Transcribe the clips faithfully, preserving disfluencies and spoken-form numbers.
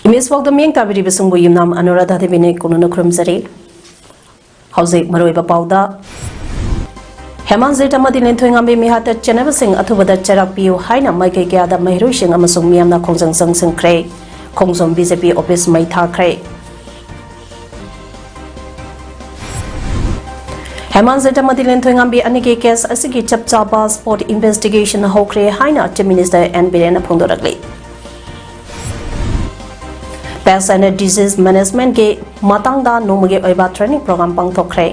Image ꯄꯥꯎꯗ ꯃꯤꯠꯌꯦꯡ ꯇꯥꯕꯤꯔꯤꯕꯁꯤꯡꯕꯨ ꯌꯨꯝꯅꯥꯝ ꯑꯅꯨꯔꯥꯙꯥ ꯗꯦꯕꯤꯅ ꯀꯣꯅꯅ ꯈꯨꯔꯨꯝꯖꯔꯤ꯫ ꯍꯧꯖꯤꯛ ꯃꯔꯨꯑꯣꯏꯕ ꯄꯥꯎꯗ, ꯍꯦꯃꯥꯟꯖꯤꯠ ꯑꯃꯗꯤ ꯂꯤꯟꯊꯣꯏꯉꯥꯝꯕꯤ ꯃꯤꯍꯥꯠꯇ ꯆꯦꯟꯅꯕꯁꯤꯡ ꯑꯊꯨꯕꯗ ꯆꯩꯔꯥꯛ ꯄꯤꯌꯨ ꯍꯥꯏꯅ ꯃꯥꯏꯀꯩ ꯀꯌꯥꯗ ꯃꯍꯩꯔꯣꯏꯁꯤꯡ ꯑꯃꯁꯨꯡ ꯃꯤꯌꯥꯝꯅ ꯈꯣꯡꯖꯪ ꯆꯪꯁꯤꯟꯈ꯭ꯔꯦ꯫ ꯈꯣꯡꯖꯣꯝ ꯕꯤ ꯖꯦ ꯄꯤ ꯑꯣꯐꯤꯁ ꯃꯩ ꯊꯥꯈ꯭ꯔꯦ꯫ ꯍꯦꯃꯥꯟꯖꯤꯠ ꯑꯃꯗꯤ ꯂꯤꯟꯊꯣꯏꯉꯥꯝꯕꯤ ꯑꯅꯤꯒꯤ ꯀꯦꯁ ꯑꯁꯤꯒꯤ ꯆꯞ ꯆꯥꯕ ꯁ꯭ꯄꯣꯠ ꯏꯟꯚꯦꯁꯇꯤꯒꯦꯁꯟ ꯍꯧꯈ꯭ꯔꯦ ꯍꯥꯏꯅ ꯆꯤꯐ ꯃꯤꯅꯤꯁꯇꯔ ꯑꯦꯟ ꯕꯤꯔꯦꯟꯅ ꯐꯣꯡꯗꯣꯔꯛꯂꯤ꯫ ꯄꯦꯁ ꯑꯦꯟ ꯗꯤꯖꯤꯖ ꯃꯦꯅꯦꯖꯃꯦꯟꯠꯀꯤ ꯃꯇꯥꯡꯗ ꯅꯣꯡꯃꯒꯤ ꯑꯣꯏꯕ ꯇ꯭ꯔꯦꯅꯤꯡ ꯄ꯭ꯔꯣꯒ꯭ꯔꯥꯝ ꯄꯥꯡꯊꯣꯛꯈ꯭ꯔꯦ꯫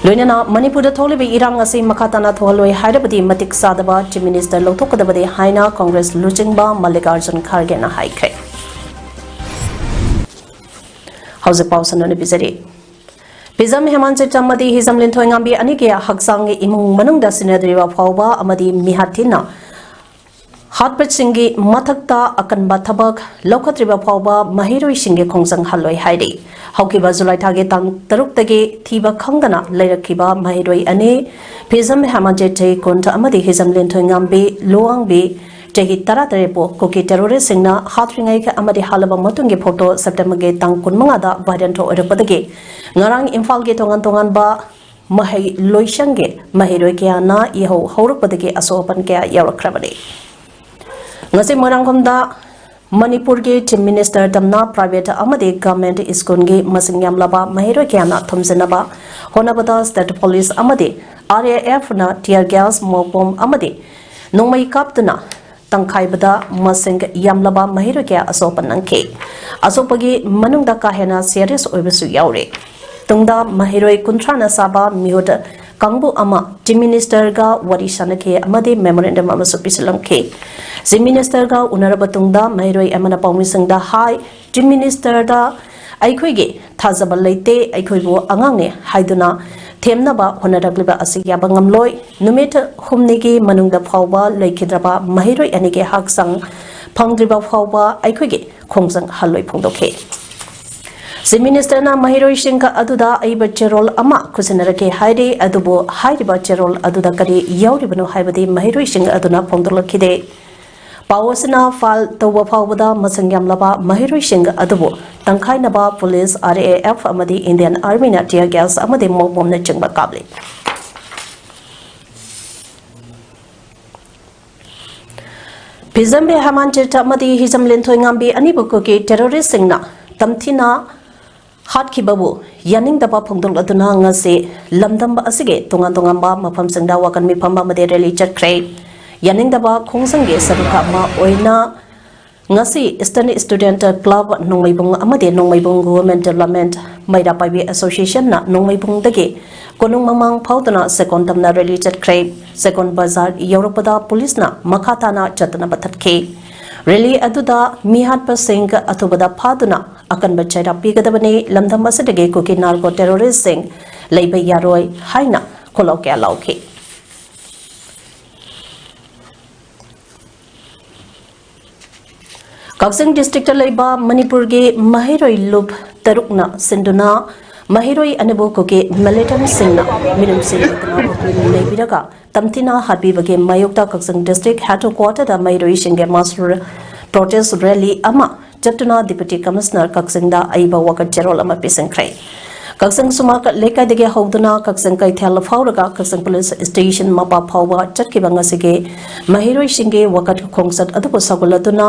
ꯂꯣꯏꯅꯅ ꯃꯅꯤꯄꯨꯔꯗ ꯊꯣꯛꯂꯤꯕ ꯏꯔꯥꯡ ꯑꯁꯤ ꯃꯈꯥ ꯇꯥꯅ ꯊꯣꯛꯍꯜꯂꯣꯏ ꯍꯥꯏꯔꯕꯗꯤ ꯃꯇꯤꯛ ꯆꯥꯗꯕ ꯆꯤꯐ ꯃꯤꯅꯤꯁꯇꯔ ꯂꯧꯊꯣꯛꯀꯗꯕꯅꯤ ꯍꯥꯏꯅ ꯀꯣꯡꯒ꯭ꯔꯦꯁ ꯂꯨꯆꯤꯡꯕ ꯃꯜꯂꯤꯀꯥꯔꯖꯨꯟ ꯈꯥꯔꯒꯦꯅ ꯍꯥꯏꯈ꯭ꯔꯦ꯫ ꯍꯧꯖꯤꯛ ꯄꯥꯎ ꯁꯟꯗꯣꯛꯅ ꯄꯤꯖꯔꯤ꯫ ꯐꯤꯖꯝ ꯍꯦꯃꯥꯟꯖꯤꯠ ꯑꯃꯗꯤ ꯍꯤꯖꯝ ꯂꯤꯟꯊꯣꯏꯉꯥꯝꯕꯤ ꯑꯅꯤꯒꯤ ꯍꯛꯆꯥꯡꯒꯤ ꯏꯃꯨꯡ ꯃꯅꯨꯡꯗ ꯁꯤꯟꯅꯗ꯭ꯔꯤꯕ ꯐꯥꯎꯕ ꯑꯃꯗꯤ ꯃꯤꯍꯥꯠ ꯊꯤꯅ ꯍꯥꯠꯄꯁꯤꯡꯒꯤ ꯃꯊꯛꯇ ꯑꯀꯟꯕ ꯊꯕꯛ ꯂꯧꯈꯠꯇ꯭ꯔꯤꯕ ꯐꯥꯎꯕ ꯃꯍꯩꯔꯣꯏꯁꯤꯡꯒꯤ ꯈꯣꯡꯖꯪ ꯍꯜꯂꯣꯏ ꯍꯥꯏꯔꯤ꯫ ꯍꯧꯈꯤꯕ ꯖꯨꯂꯥꯏ ꯊꯥꯒꯤ ꯇꯥꯡ ꯇꯔꯨꯛꯇꯒꯤ ꯊꯤꯕ ꯈꯪꯗꯅ ꯂꯩꯔꯛꯈꯤꯕ ꯃꯍꯩꯔꯣꯏ ꯑꯅꯤ, ꯐꯤꯖꯝ ꯍꯦꯃꯥꯟꯖꯤꯠ ꯆꯍꯤ ꯀꯨꯟ ꯑꯃꯗꯤ ꯍꯤꯖꯝ ꯂꯤꯟꯊꯣꯏꯉꯥꯝꯕꯤ ꯂꯨꯋꯥꯡꯕꯤ ꯆꯍꯤ ꯇꯔꯥꯇꯔꯦꯠꯄꯨ ꯀꯨꯀꯤ ꯇꯦꯔꯣꯔꯤꯁꯁꯤꯡꯅ ꯍꯥꯠꯇ꯭ꯔꯤꯉꯩ ꯑꯃꯗꯤ ꯍꯥꯠꯂꯕ ꯃꯇꯨꯡꯒꯤ ꯐꯣꯇꯣ ꯁꯦꯞꯇꯦꯝꯕꯔꯒꯤ ꯇꯥꯡ ꯀꯨꯟꯃꯉꯥꯗ ꯚꯥꯏꯔꯦꯜ ꯊꯣꯛ ꯑꯣꯏꯔꯛꯄꯗꯒꯤ ꯉꯔꯥꯡ ꯏꯝꯐꯥꯜꯒꯤ ꯇꯣꯉꯥꯟ ꯇꯣꯉꯥꯟꯕ ꯃꯍꯩ ꯂꯣꯏꯁꯪꯒꯤ ꯃꯍꯩꯔꯣꯏ ꯀꯌꯥꯅ ꯏꯍꯧ ꯍꯧꯔꯛꯄꯗꯒꯤ ꯑꯁꯣꯛ ꯑꯄꯟ ꯀꯌꯥ ꯌꯥꯎꯔꯛꯈ꯭ꯔꯕꯅꯤ꯫ ꯉꯁꯤ ꯃꯣꯏꯔꯥꯡꯈꯣꯝꯗ ꯃꯅꯤꯄꯨꯔꯒꯤ ꯆꯤꯐ ꯃꯤꯅꯤꯁꯇꯔ ꯇꯝꯅ ꯄ꯭ꯔꯥꯏꯚꯦꯠ ꯑꯃꯗꯤ ꯒꯚꯔꯟꯃꯦꯟꯠ ꯁ꯭ꯀꯨꯜꯒꯤ ꯃꯁꯤꯡ ꯌꯥꯝꯂꯕ ꯃꯍꯩꯔꯣꯏ ꯀꯌꯥꯅ ꯊꯣꯝꯖꯤꯟꯅꯕ ꯍꯣꯠꯅꯕꯗ ꯁ꯭ꯇꯦꯠ ꯄꯨꯂꯤꯁ ꯑꯃꯗꯤ ꯑꯥꯔ ꯑꯦ ꯑꯦꯐꯅ ꯇꯤꯌꯔ ꯒ꯭ꯌꯥꯁ, ꯃꯣꯛ ꯕꯣꯝ ꯑꯃꯗꯤ ꯅꯣꯡꯃꯩ ꯀꯥꯞꯇꯨꯅ ꯇꯪꯈꯥꯏꯕꯗ ꯃꯁꯤꯡ ꯌꯥꯝꯂꯕ ꯃꯍꯩꯔꯣꯏ ꯀꯌꯥ ꯑꯁꯣꯛ ꯑꯄꯟ ꯅꯪꯈꯤ꯫ ꯑꯁꯣꯛꯄꯒꯤ ꯃꯅꯨꯡꯗ ꯀꯥ ꯍꯦꯟꯅ ꯁꯤꯔꯤꯌꯁ ꯑꯣꯏꯕꯁꯨ ꯌꯥꯎꯔꯤ꯫ ꯇꯨꯡꯗ ꯃꯍꯩꯔꯣꯏ ꯀꯨꯟꯊ꯭ꯔꯥꯅ ꯁꯥꯕ ꯃꯤꯍꯨꯠ ꯀꯥꯡꯕꯨ ꯑꯃ Chief Ministerꯒ ꯋꯥꯔꯤ ꯁꯥꯅꯈꯤ ꯑꯃꯗꯤ memorandum ꯑꯃꯁꯨ ꯄꯤꯁꯤꯜꯂꯝꯈꯤ꯫ Chief Ministerꯒ ꯎꯅꯔꯕ ꯇꯨꯡꯗ ꯃꯍꯩꯔꯣꯏ ꯑꯃꯅ ꯄꯥꯎꯃꯤꯁꯤꯡꯗ ꯍꯥꯏ, Chief Ministerꯗ ꯑꯩꯈꯣꯏꯒꯤ ꯊꯥꯖꯕ ꯂꯩꯇꯦ, ꯑꯩꯈꯣꯏꯕꯨ ꯑꯉꯥꯡꯅꯦ ꯍꯥꯏꯗꯨꯅ ꯊꯦꯝꯅꯕ ꯍꯣꯠꯅꯔꯛꯂꯤꯕ ꯑꯁꯤ ꯌꯥꯕ ꯉꯝꯂꯣꯏ꯫ ꯅꯨꯃꯤꯠ ꯍꯨꯝꯅꯤꯒꯤ ꯃꯅꯨꯡꯗ ꯐꯥꯎꯕ ꯂꯩꯈꯤꯗ꯭ꯔꯕ ꯃꯍꯩꯔꯣꯏ ꯑꯅꯤꯒꯤ ꯍꯛꯆꯥꯡ ꯐꯪꯗ꯭ꯔꯤꯕ ꯐꯥꯎꯕ ꯑꯩꯈꯣꯏꯒꯤ ꯈꯣꯡꯖꯪ ꯍꯜꯂꯣꯏ ꯐꯣꯡꯗꯣꯛꯈꯤ꯫ Chief Ministerꯅ ꯃꯍꯩꯔꯣꯏꯁꯤꯡꯒ ꯑꯗꯨꯗ ꯑꯏꯕ ꯆꯦꯔꯣꯜ ꯑꯃ ꯈꯨꯠꯁꯤꯟꯅꯔꯛꯀꯦ ꯍꯥꯏꯔꯤ, ꯑꯗꯨꯕꯨ ꯍꯥꯏꯔꯤꯕ ꯆꯦꯔꯣꯜ ꯑꯗꯨꯗ ꯀꯔꯤ ꯌꯥꯎꯔꯤꯕꯅꯣ ꯍꯥꯏꯕꯗꯤ ꯃꯍꯩꯔꯣꯏꯁꯤꯡ ꯑꯗꯨꯅ ꯐꯣꯡꯗꯣꯛꯂꯛꯈꯤꯗꯦ꯫ ꯄꯥꯎ ꯑꯁꯤꯅ file ꯇꯧꯕ ꯐꯥꯎꯕꯗ ꯃꯁꯤꯡ ꯌꯥꯝꯂꯕ ꯃꯍꯩꯔꯣꯏꯁꯤꯡ ꯑꯗꯨꯕꯨ ꯇꯪꯈꯥꯏꯅꯕ police, R A F ꯑꯃꯗꯤ Indian Armyꯅ tear gas ꯑꯃꯗꯤ ꯃꯣꯞ ꯕꯣꯝꯅꯆꯤꯡꯕ ꯀꯥꯞꯂꯤ꯫ ꯐꯤꯖꯝꯕꯤ ꯍꯦꯃꯟ ꯆꯤꯠꯇ ꯑꯃꯗꯤ ꯍꯤꯖꯝ ꯂꯤꯟꯊꯣꯏ ꯉꯥꯝꯕꯤ ꯑꯅꯤꯕꯨ ꯀꯨꯀꯤ terroristꯁꯤꯡꯅ ꯇꯝꯊꯤꯅ ꯍꯥꯠꯈꯤꯕꯕꯨ ꯌꯥꯅꯤꯡꯗꯕ ꯐꯣꯡꯗꯣꯛꯂꯗꯨꯅ ꯉꯁꯤ ꯂꯝꯗꯝ ꯑꯁꯤꯒꯤ ꯇꯣꯉꯥꯟ ꯇꯣꯉꯥꯟꯕ ꯃꯐꯝꯁꯤꯡꯗ ꯋꯥꯀꯟ ꯃꯤꯐꯝ ꯑꯃꯗꯤ rally ꯆꯠꯈ꯭ꯔꯦ꯫ ꯌꯥꯅꯤꯡꯗꯕ ꯈꯣꯡꯖꯪꯒꯤ ꯁꯔꯨꯛ ꯑꯃ ꯑꯣꯏꯅ ꯉꯁꯤ Eastern Student Club ꯅꯣꯡꯃꯩꯕꯨꯡ ꯑꯃꯗꯤ ꯅꯣꯡꯃꯩꯕꯨꯡ Women Development ꯃꯩꯔꯥ ꯄꯥꯏꯕꯤ Associationꯅ ꯅꯣꯡꯃꯩꯕꯨꯡꯗꯒꯤ ꯀꯣꯅꯨꯡ ꯃꯃꯥꯡ ꯐꯥꯎꯗꯨꯅ ꯁꯦꯀꯣꯟ ꯇꯝꯅ rally ꯆꯠꯈ꯭ꯔꯦ꯫ ꯁꯦꯀꯣꯟ ꯕꯖꯥꯔ ꯌꯧꯔꯛꯄꯗ policeꯅ ꯃꯈꯥ ꯇꯥꯅ ꯆꯠꯇꯅꯕ ꯊꯠꯈꯤ꯫ Rally ꯑꯗꯨꯗ ꯃꯤꯍꯥꯠꯄꯁꯤꯡ ꯑꯊꯨꯕꯗ ꯐꯥꯗꯨꯅ ꯑꯀꯟꯕ ꯆꯩꯔꯥꯛ ꯄꯤꯒꯗꯕꯅꯤ, ꯂꯝꯗꯝ ꯑꯁꯤꯗꯒꯤ ꯀꯨꯀꯤ narco terroristꯁꯤꯡ ꯂꯩꯕ ꯌꯥꯔꯣꯏ ꯍꯥꯏꯅ ꯈꯣꯜꯂꯥꯎ ꯀꯌꯥ ꯂꯥꯎꯈꯤ꯫ ꯀꯛꯆꯤꯡ districtꯇ ꯂꯩꯕ ꯃꯅꯤꯄꯨꯔꯒꯤ ꯃꯍꯩꯔꯣꯏ ꯂꯨꯞ ꯇꯔꯨꯛꯅ ꯁꯤꯟꯗꯨꯅ ꯃꯍꯩꯔꯣꯏ ꯑꯅꯤꯕꯨ ꯀꯨꯀꯤ militantꯁꯤꯡꯅ ꯃꯤꯅꯨꯡꯁꯤ ꯂꯩꯇꯅ ꯋꯥꯀꯤꯜ ꯅꯩꯕꯤꯔꯒ ꯇꯝꯊꯤꯅ ꯍꯥꯠꯄꯤꯕꯒꯤ ꯃꯥꯌꯣꯛꯇ ꯀꯛꯆꯤꯡ district headquarterꯗ ꯃꯍꯩꯔꯣꯏꯁꯤꯡꯒꯤ mass protest rally ꯑꯃ ꯆꯠꯇꯨꯅ Deputy Commissioner ꯀꯛꯆꯤꯡꯗ ꯑꯏꯕ ꯋꯥꯀꯠ ꯆꯦꯔꯣꯜ ꯑꯃ ꯄꯤꯁꯤꯟꯈ꯭ꯔꯦ꯫ ꯀꯛꯆꯤꯡ ꯁꯨꯃꯥꯡ ꯂꯩꯀꯥꯏꯗꯒꯤ ꯍꯧꯗꯨꯅ ꯀꯛꯆꯤꯡ ꯀꯩꯊꯦꯜ ꯐꯥꯎꯔꯒ ꯀꯛꯆꯤꯡ police station ꯃꯄꯥ ꯐꯥꯎꯕ ꯆꯠꯈꯤꯕ ꯉꯁꯤꯒꯤ ꯃꯍꯩꯔꯣꯏꯁꯤꯡꯒꯤ ꯋꯥꯀꯠ ꯈꯣꯡꯆꯠ ꯑꯗꯨꯕꯨ ꯁꯧꯒꯠꯂꯗꯨꯅ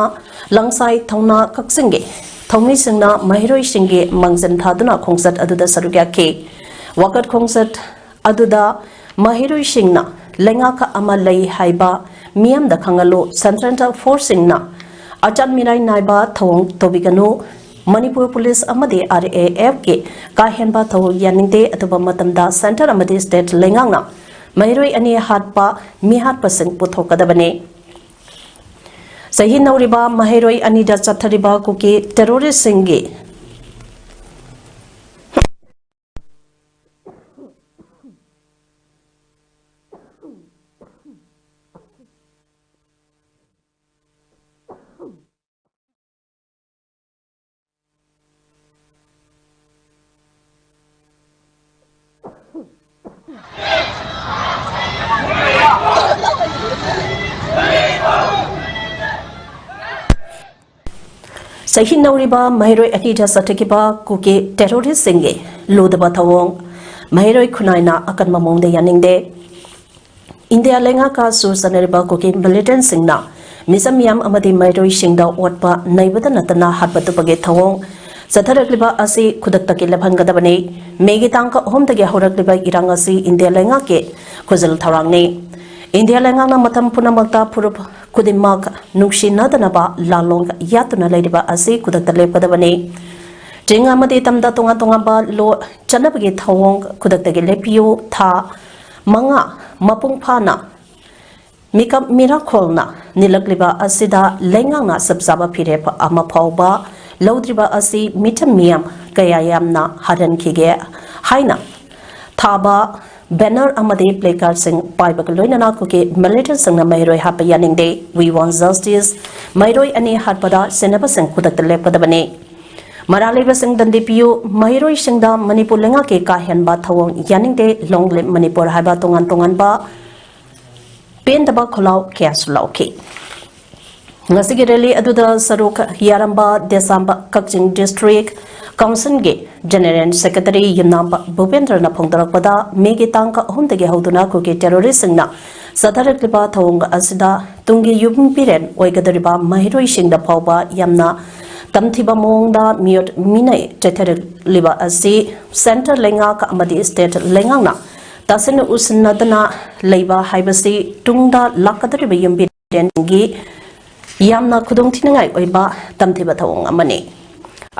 ꯂꯪꯁꯥꯏ ꯊꯧꯅꯥ ꯀꯛꯆꯤꯡꯒꯤ ꯊꯧꯃꯤꯁꯤꯡꯅ ꯃꯍꯩꯔꯣꯏꯁꯤꯡꯒꯤ ꯃꯥꯡꯖꯤꯟ ꯊꯥꯗꯨꯅ ꯈꯣꯡꯆꯠ ꯑꯗꯨꯗ ꯁꯔꯨꯛ ꯌꯥꯈꯤ꯫ ꯋꯥꯀꯠ ꯈꯣꯡꯆꯠ ꯑꯗꯨꯗ ꯃꯍꯩꯔꯣꯏꯁꯤꯡꯅ ꯂꯩꯉꯥꯛ ꯑꯃ ꯂꯩ ꯍꯥꯏꯕ ꯃꯤꯌꯥꯝꯗ ꯈꯪꯍꯜꯂꯨ, Central Forceꯁꯤꯡꯅ ꯑꯆꯥꯟ ꯃꯤꯔꯥꯏ ꯅꯥꯏꯕ ꯊꯧꯑꯣꯡ ꯇꯧꯕꯤꯒꯅꯨ, ꯃꯅꯤꯄꯨꯔ ꯄꯨꯂꯤꯁ ꯑꯃꯗꯤ ꯑꯥꯔ ꯑꯦ ꯑꯦꯐꯀꯤ ꯀꯥ ꯍꯦꯟꯕ ꯊꯧꯑꯣꯡ ꯌꯥꯅꯤꯡꯗꯦ꯫ ꯑꯊꯨꯕ ꯃꯇꯝꯗ ꯁꯦꯟꯇꯔ ꯑꯃꯗꯤ ꯁ꯭ꯇꯦꯠ ꯂꯩꯉꯥꯛꯅ ꯃꯍꯩꯔꯣꯏ ꯑꯅꯤ ꯍꯥꯠꯄ ꯃꯤꯍꯥꯠꯄꯁꯤꯡ ꯄꯨꯊꯣꯛꯀꯗꯕꯅꯤ꯫ ꯆꯍꯤ ꯅꯧꯔꯤꯕ ꯃꯍꯩꯔꯣꯏ ꯑꯅꯤꯗ ꯆꯠꯊꯔꯤꯕ ꯀꯨꯀꯤ ꯇꯦꯔꯣꯔꯤꯁꯁꯤꯡꯒꯤ ꯆꯍꯤ ꯅꯧꯔꯤꯕ ꯃꯍꯩꯔꯣꯏ ꯑꯅꯤꯗ ꯆꯠꯊꯈꯤꯕ ꯀꯨꯀꯤ ꯇꯦꯔꯣꯔꯤꯁꯁꯤꯡꯒꯤ ꯂꯨꯗꯕ ꯊꯧꯑꯣꯡ, ꯃꯍꯩꯔꯣꯏ ꯈꯨꯟꯅꯥꯏꯅ ꯑꯀꯟꯕ ꯃꯑꯣꯡꯗ ꯌꯥꯅꯤꯡꯗꯦ꯫ ꯏꯟꯗꯤꯌꯥ ꯂꯩꯉꯥꯛꯀ ꯆꯨꯁꯟꯅꯔꯤꯕ ꯀꯨꯀꯤ ꯃꯤꯂꯤꯇꯦꯟꯠꯁꯤꯡꯅ ꯃꯤꯆꯝ ꯃꯤꯌꯥꯝ ꯑꯃꯗꯤ ꯃꯍꯩꯔꯣꯏꯁꯤꯡꯗ ꯑꯣꯠꯄ ꯅꯩꯕꯗ ꯅꯠꯇꯅ ꯍꯥꯠꯄ ꯇꯨꯞꯄꯒꯤ ꯊꯧꯑꯣꯡ ꯆꯠꯊꯔꯛꯂꯤꯕ ꯑꯁꯤ ꯈꯨꯗꯛꯇꯒꯤ ꯂꯦꯞꯍꯟꯒꯗꯕꯅꯤ꯫ ꯃꯦꯒꯤ ꯇꯥꯡ ꯑꯍꯨꯝꯗꯒꯤ ꯍꯧꯔꯛꯂꯤꯕ ꯏꯔꯥꯡ ꯑꯁꯤ ꯏꯟꯗꯤꯌꯥ ꯂꯩꯉꯥꯛꯀꯤ ꯈꯨꯖꯜ ꯊꯧꯔꯥꯡꯅꯤ꯫ ꯏꯟꯗꯤꯌꯥ ꯂꯩꯉꯥꯛꯅ ꯃꯇꯝ ꯄꯨꯝꯅꯃꯛꯇ ꯐꯨꯔꯨꯞ ꯈꯨꯗꯤꯡꯃꯛ ꯅꯨꯡꯁꯤꯅꯗꯅꯕ ꯂꯥꯂꯣꯡ ꯌꯥꯠꯇꯨꯅ ꯂꯩꯔꯤꯕ ꯑꯁꯤ ꯈꯨꯗꯛꯇ ꯂꯦꯞꯀꯗꯕꯅꯤ꯫ ꯆꯤꯡ ꯑꯃꯗꯤ ꯇꯝꯗ ꯇꯣꯉꯥꯟ ꯇꯣꯉꯥꯟꯕ ꯂꯣ ꯆꯠꯅꯕꯒꯤ ꯊꯧꯑꯣꯡ ꯈꯨꯗꯛꯇꯒꯤ ꯂꯦꯞꯄꯤꯌꯨ꯫ ꯊꯥ ꯃꯉꯥ ꯃꯄꯨꯡ ꯐꯥꯅ ꯃꯤꯀꯞ ꯃꯤꯔꯥꯈꯣꯜꯅ ꯅꯤꯜꯂꯛꯂꯤꯕ ꯑꯁꯤꯗ ꯂꯩꯉꯥꯛꯅ ꯆꯞ ꯆꯥꯕ ꯐꯤꯔꯦꯞ ꯑꯃ ꯐꯥꯎꯕ ꯂꯧꯗ꯭ꯔꯤꯕ ꯑꯁꯤ ꯃꯤꯆꯝ ꯃꯤꯌꯥꯝ ꯀꯌꯥ ꯌꯥꯝꯅ ꯍꯥꯠꯍꯟꯈꯤꯒꯦ ꯍꯥꯏꯅ ꯊꯥꯕ ꯕꯦꯅꯔ ꯑꯃꯗꯤ ꯄ꯭ꯂꯦꯀꯥꯔꯗꯁꯤꯡ ꯄꯥꯏꯕꯒ ꯂꯣꯏꯅꯅ ꯀꯨꯀꯤ ꯃꯤꯂꯤꯇꯦꯟꯠꯁꯤꯡꯅ ꯃꯍꯩꯔꯣꯏ ꯍꯥꯠꯄ ꯌꯥꯅꯤꯡꯗꯦ, We want justice, ꯃꯍꯩꯔꯣꯏ ꯑꯅꯤ ꯍꯥꯠꯄꯗ ꯆꯦꯟꯅꯕꯁꯤꯡ ꯈꯨꯗꯛꯇ ꯂꯦꯞꯀꯗꯕꯅꯤ, ꯃꯔꯥꯜ ꯂꯩꯕꯁꯤꯡ ꯗꯟꯗꯤ ꯄꯤꯌꯨ, ꯃꯍꯩꯔꯣꯏꯁꯤꯡꯗ ꯃꯅꯤꯄꯨꯔ ꯂꯩꯉꯥꯛꯀꯤ ꯀꯥ ꯍꯦꯟꯕ ꯊꯧꯑꯣꯡ ꯌꯥꯅꯤꯡꯗꯦ, Long live Manipur ꯍꯥꯏꯕ ꯇꯣꯉꯥꯟ ꯇꯣꯉꯥꯟꯕ ꯄꯦꯟꯗꯕ ꯈꯣꯜꯂꯥꯎ ꯀꯌꯥꯁꯨ ꯂꯥꯎꯈꯤ꯫ ꯉꯁꯤꯒꯤ ꯔꯦꯂꯤ ꯑꯗꯨꯗ ꯁꯔꯨꯛ ꯌꯥꯔꯝꯕ ꯗꯦꯁꯥꯝꯕ ꯀꯛꯆꯤꯡ ꯗꯤꯁꯇ꯭ꯔꯤꯛ ꯀꯥꯎꯟꯁꯤꯜꯒꯤ ꯖꯦꯅꯦꯔꯦꯜ ꯁꯦꯀ꯭ꯔꯦꯇꯔꯤ ꯌꯨꯝꯅꯥꯝꯕ ꯚꯨꯄꯦꯟꯗ꯭ꯔꯅ ꯐꯣꯡꯗꯣꯔꯛꯄꯗ, ꯃꯦꯒꯤ ꯇꯥꯡ ꯑꯍꯨꯝꯗꯒꯤ ꯍꯧꯗꯨꯅ ꯀꯨꯀꯤ ꯇꯦꯔꯣꯔꯤꯁꯁꯤꯡꯅ ꯆꯠꯊꯔꯛꯂꯤꯕ ꯊꯧꯑꯣꯡ ꯑꯁꯤꯗ ꯇꯨꯡꯒꯤ ꯌꯨꯝꯕꯤꯔꯦꯟ ꯑꯣꯏꯒꯗꯧꯔꯤꯕ ꯃꯍꯩꯔꯣꯏꯁꯤꯡꯗ ꯐꯥꯎꯕ ꯌꯥꯝꯅ ꯇꯝꯊꯤꯕ ꯃꯑꯣꯡꯗ ꯃꯤꯑꯣꯠ ꯃꯤꯅꯩ ꯆꯠꯊꯔꯛꯂꯤꯕ ꯑꯁꯤ ꯁꯦꯟꯇꯔ ꯂꯩꯉꯥꯛ ꯑꯃꯗꯤ ꯁ꯭ꯇꯦꯠ ꯂꯩꯉꯥꯛꯅ ꯇꯥꯁꯤꯟ ꯎꯁꯤꯟꯅꯗꯅ ꯂꯩꯕ ꯍꯥꯏꯕꯁꯤ ꯇꯨꯡꯗ ꯂꯥꯛꯀꯗꯧꯔꯤꯕ ꯌꯨꯝꯕꯤꯔꯦꯟꯁꯤꯡꯒꯤ ꯌꯥꯝꯅ ꯈꯨꯗꯣꯡꯊꯤꯅꯤꯡꯉꯥꯏ ꯑꯣꯏꯕ ꯇꯝꯊꯤꯕ ꯊꯧꯑꯣꯡ ꯑꯃꯅꯤ꯫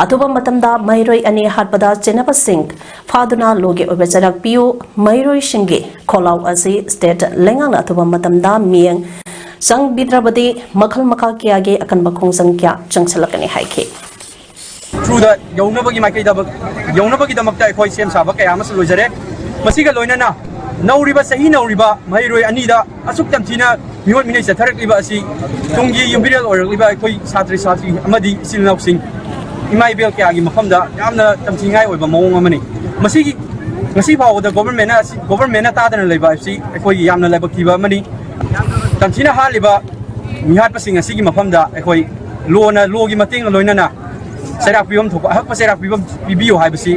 ꯑꯊꯨꯕ ꯃꯇꯝꯗ ꯃꯍꯩꯔꯣꯏ ꯑꯅꯤ ꯍꯥꯠꯄꯗ ꯆꯦꯟꯅꯕꯁꯤꯡ ꯐꯥꯗꯨꯅ ꯂꯣꯒꯤ ꯑꯣꯏꯕ ꯆꯩꯔꯥꯛ ꯄꯤꯌꯨ꯫ ꯃꯍꯩꯔꯣꯏꯁꯤꯡꯒꯤ ꯈꯣꯜꯂꯥꯎ ꯑꯁꯤ state ꯂꯩꯉꯥꯛꯅ ꯑꯊꯨꯕ ꯃꯇꯝꯗ ꯃꯤꯠꯌꯦꯡ ꯆꯪꯕꯤꯗ꯭ꯔꯕꯗꯤ ꯃꯈꯜ ꯃꯈꯥ ꯀꯌꯥꯒꯤ ꯑꯀꯟꯕ ꯈꯣꯡꯖꯪ ꯀꯌꯥ ꯆꯪꯁꯤꯜꯂꯛꯀꯅꯤ ꯍꯥꯏꯈꯤ꯫ ꯊ꯭ꯔꯨꯗ ꯌꯧꯅꯕꯒꯤ ꯃꯥꯏꯀꯩꯗ ꯌꯧꯅꯕꯒꯤꯗꯃꯛꯇ ꯑꯩꯈꯣꯏ ꯁꯦꯝ ꯁꯥꯕ ꯀꯌꯥ ꯑꯃꯁꯨ ꯂꯣꯏꯖꯔꯦ꯫ ꯃꯁꯤꯒ ꯂꯣꯏꯅꯅ ꯅꯧꯔꯤꯕ ꯆꯍꯤ ꯅꯧꯔꯤꯕ ꯃꯍꯩꯔꯣꯏ ꯑꯅꯤꯗ ꯑꯁꯨꯛ ꯌꯥꯝꯊꯤꯅ ꯃꯤꯑꯣꯠ ꯃꯤꯅꯩ ꯆꯠꯊꯔꯛꯂꯤꯕ ꯑꯁꯤ ꯇꯨꯡꯒꯤ ꯌꯨꯝꯕꯤꯔꯦꯜ ꯑꯣꯏꯔꯛꯂꯤꯕ ꯑꯩꯈꯣꯏ ꯁꯥꯇ꯭ꯔ ꯁꯥꯇ꯭ꯔꯤ ꯑꯃꯗꯤ ꯏꯆꯤꯜ ꯏꯅꯥꯎꯁꯤꯡ, ꯏꯃꯥ ꯏꯕꯦꯜ ꯀꯌꯥꯒꯤ ꯃꯐꯝꯗ ꯌꯥꯝꯅ ꯇꯝꯊꯤꯅꯤꯡꯉꯥꯏ ꯑꯣꯏꯕ ꯃꯑꯣꯡ ꯑꯃꯅꯤ꯫ ꯃꯁꯤꯒꯤ ꯉꯁꯤ ꯐꯥꯎꯕꯗ ꯒꯣꯕꯔꯃꯦꯟꯅ ꯑꯁꯤ ꯒꯣꯕꯔꯃꯦꯟꯅ ꯇꯥꯗꯅ ꯂꯩꯕ ꯍꯥꯏꯕꯁꯤ ꯑꯩꯈꯣꯏꯒꯤ ꯌꯥꯝꯅ ꯂꯥꯏꯕꯛ ꯊꯤꯕ ꯑꯃꯅꯤ꯫ ꯇꯝꯊꯤꯅ ꯍꯥꯠꯂꯤꯕ ꯃꯤꯍꯥꯠꯄꯁꯤꯡ ꯑꯁꯤꯒꯤ ꯃꯐꯝꯗ ꯑꯩꯈꯣꯏ ꯂꯣꯅ ꯂꯣꯒꯤ ꯃꯇꯦꯡꯒ ꯂꯣꯏꯅꯅ ꯆꯩꯔꯥꯛ ꯄꯤꯐꯝ ꯊꯣꯛꯄ ꯑꯍꯛꯄ ꯆꯩꯔꯥꯛ ꯄꯤꯐꯝ ꯄꯤꯕꯤꯌꯨ ꯍꯥꯏꯕꯁꯤ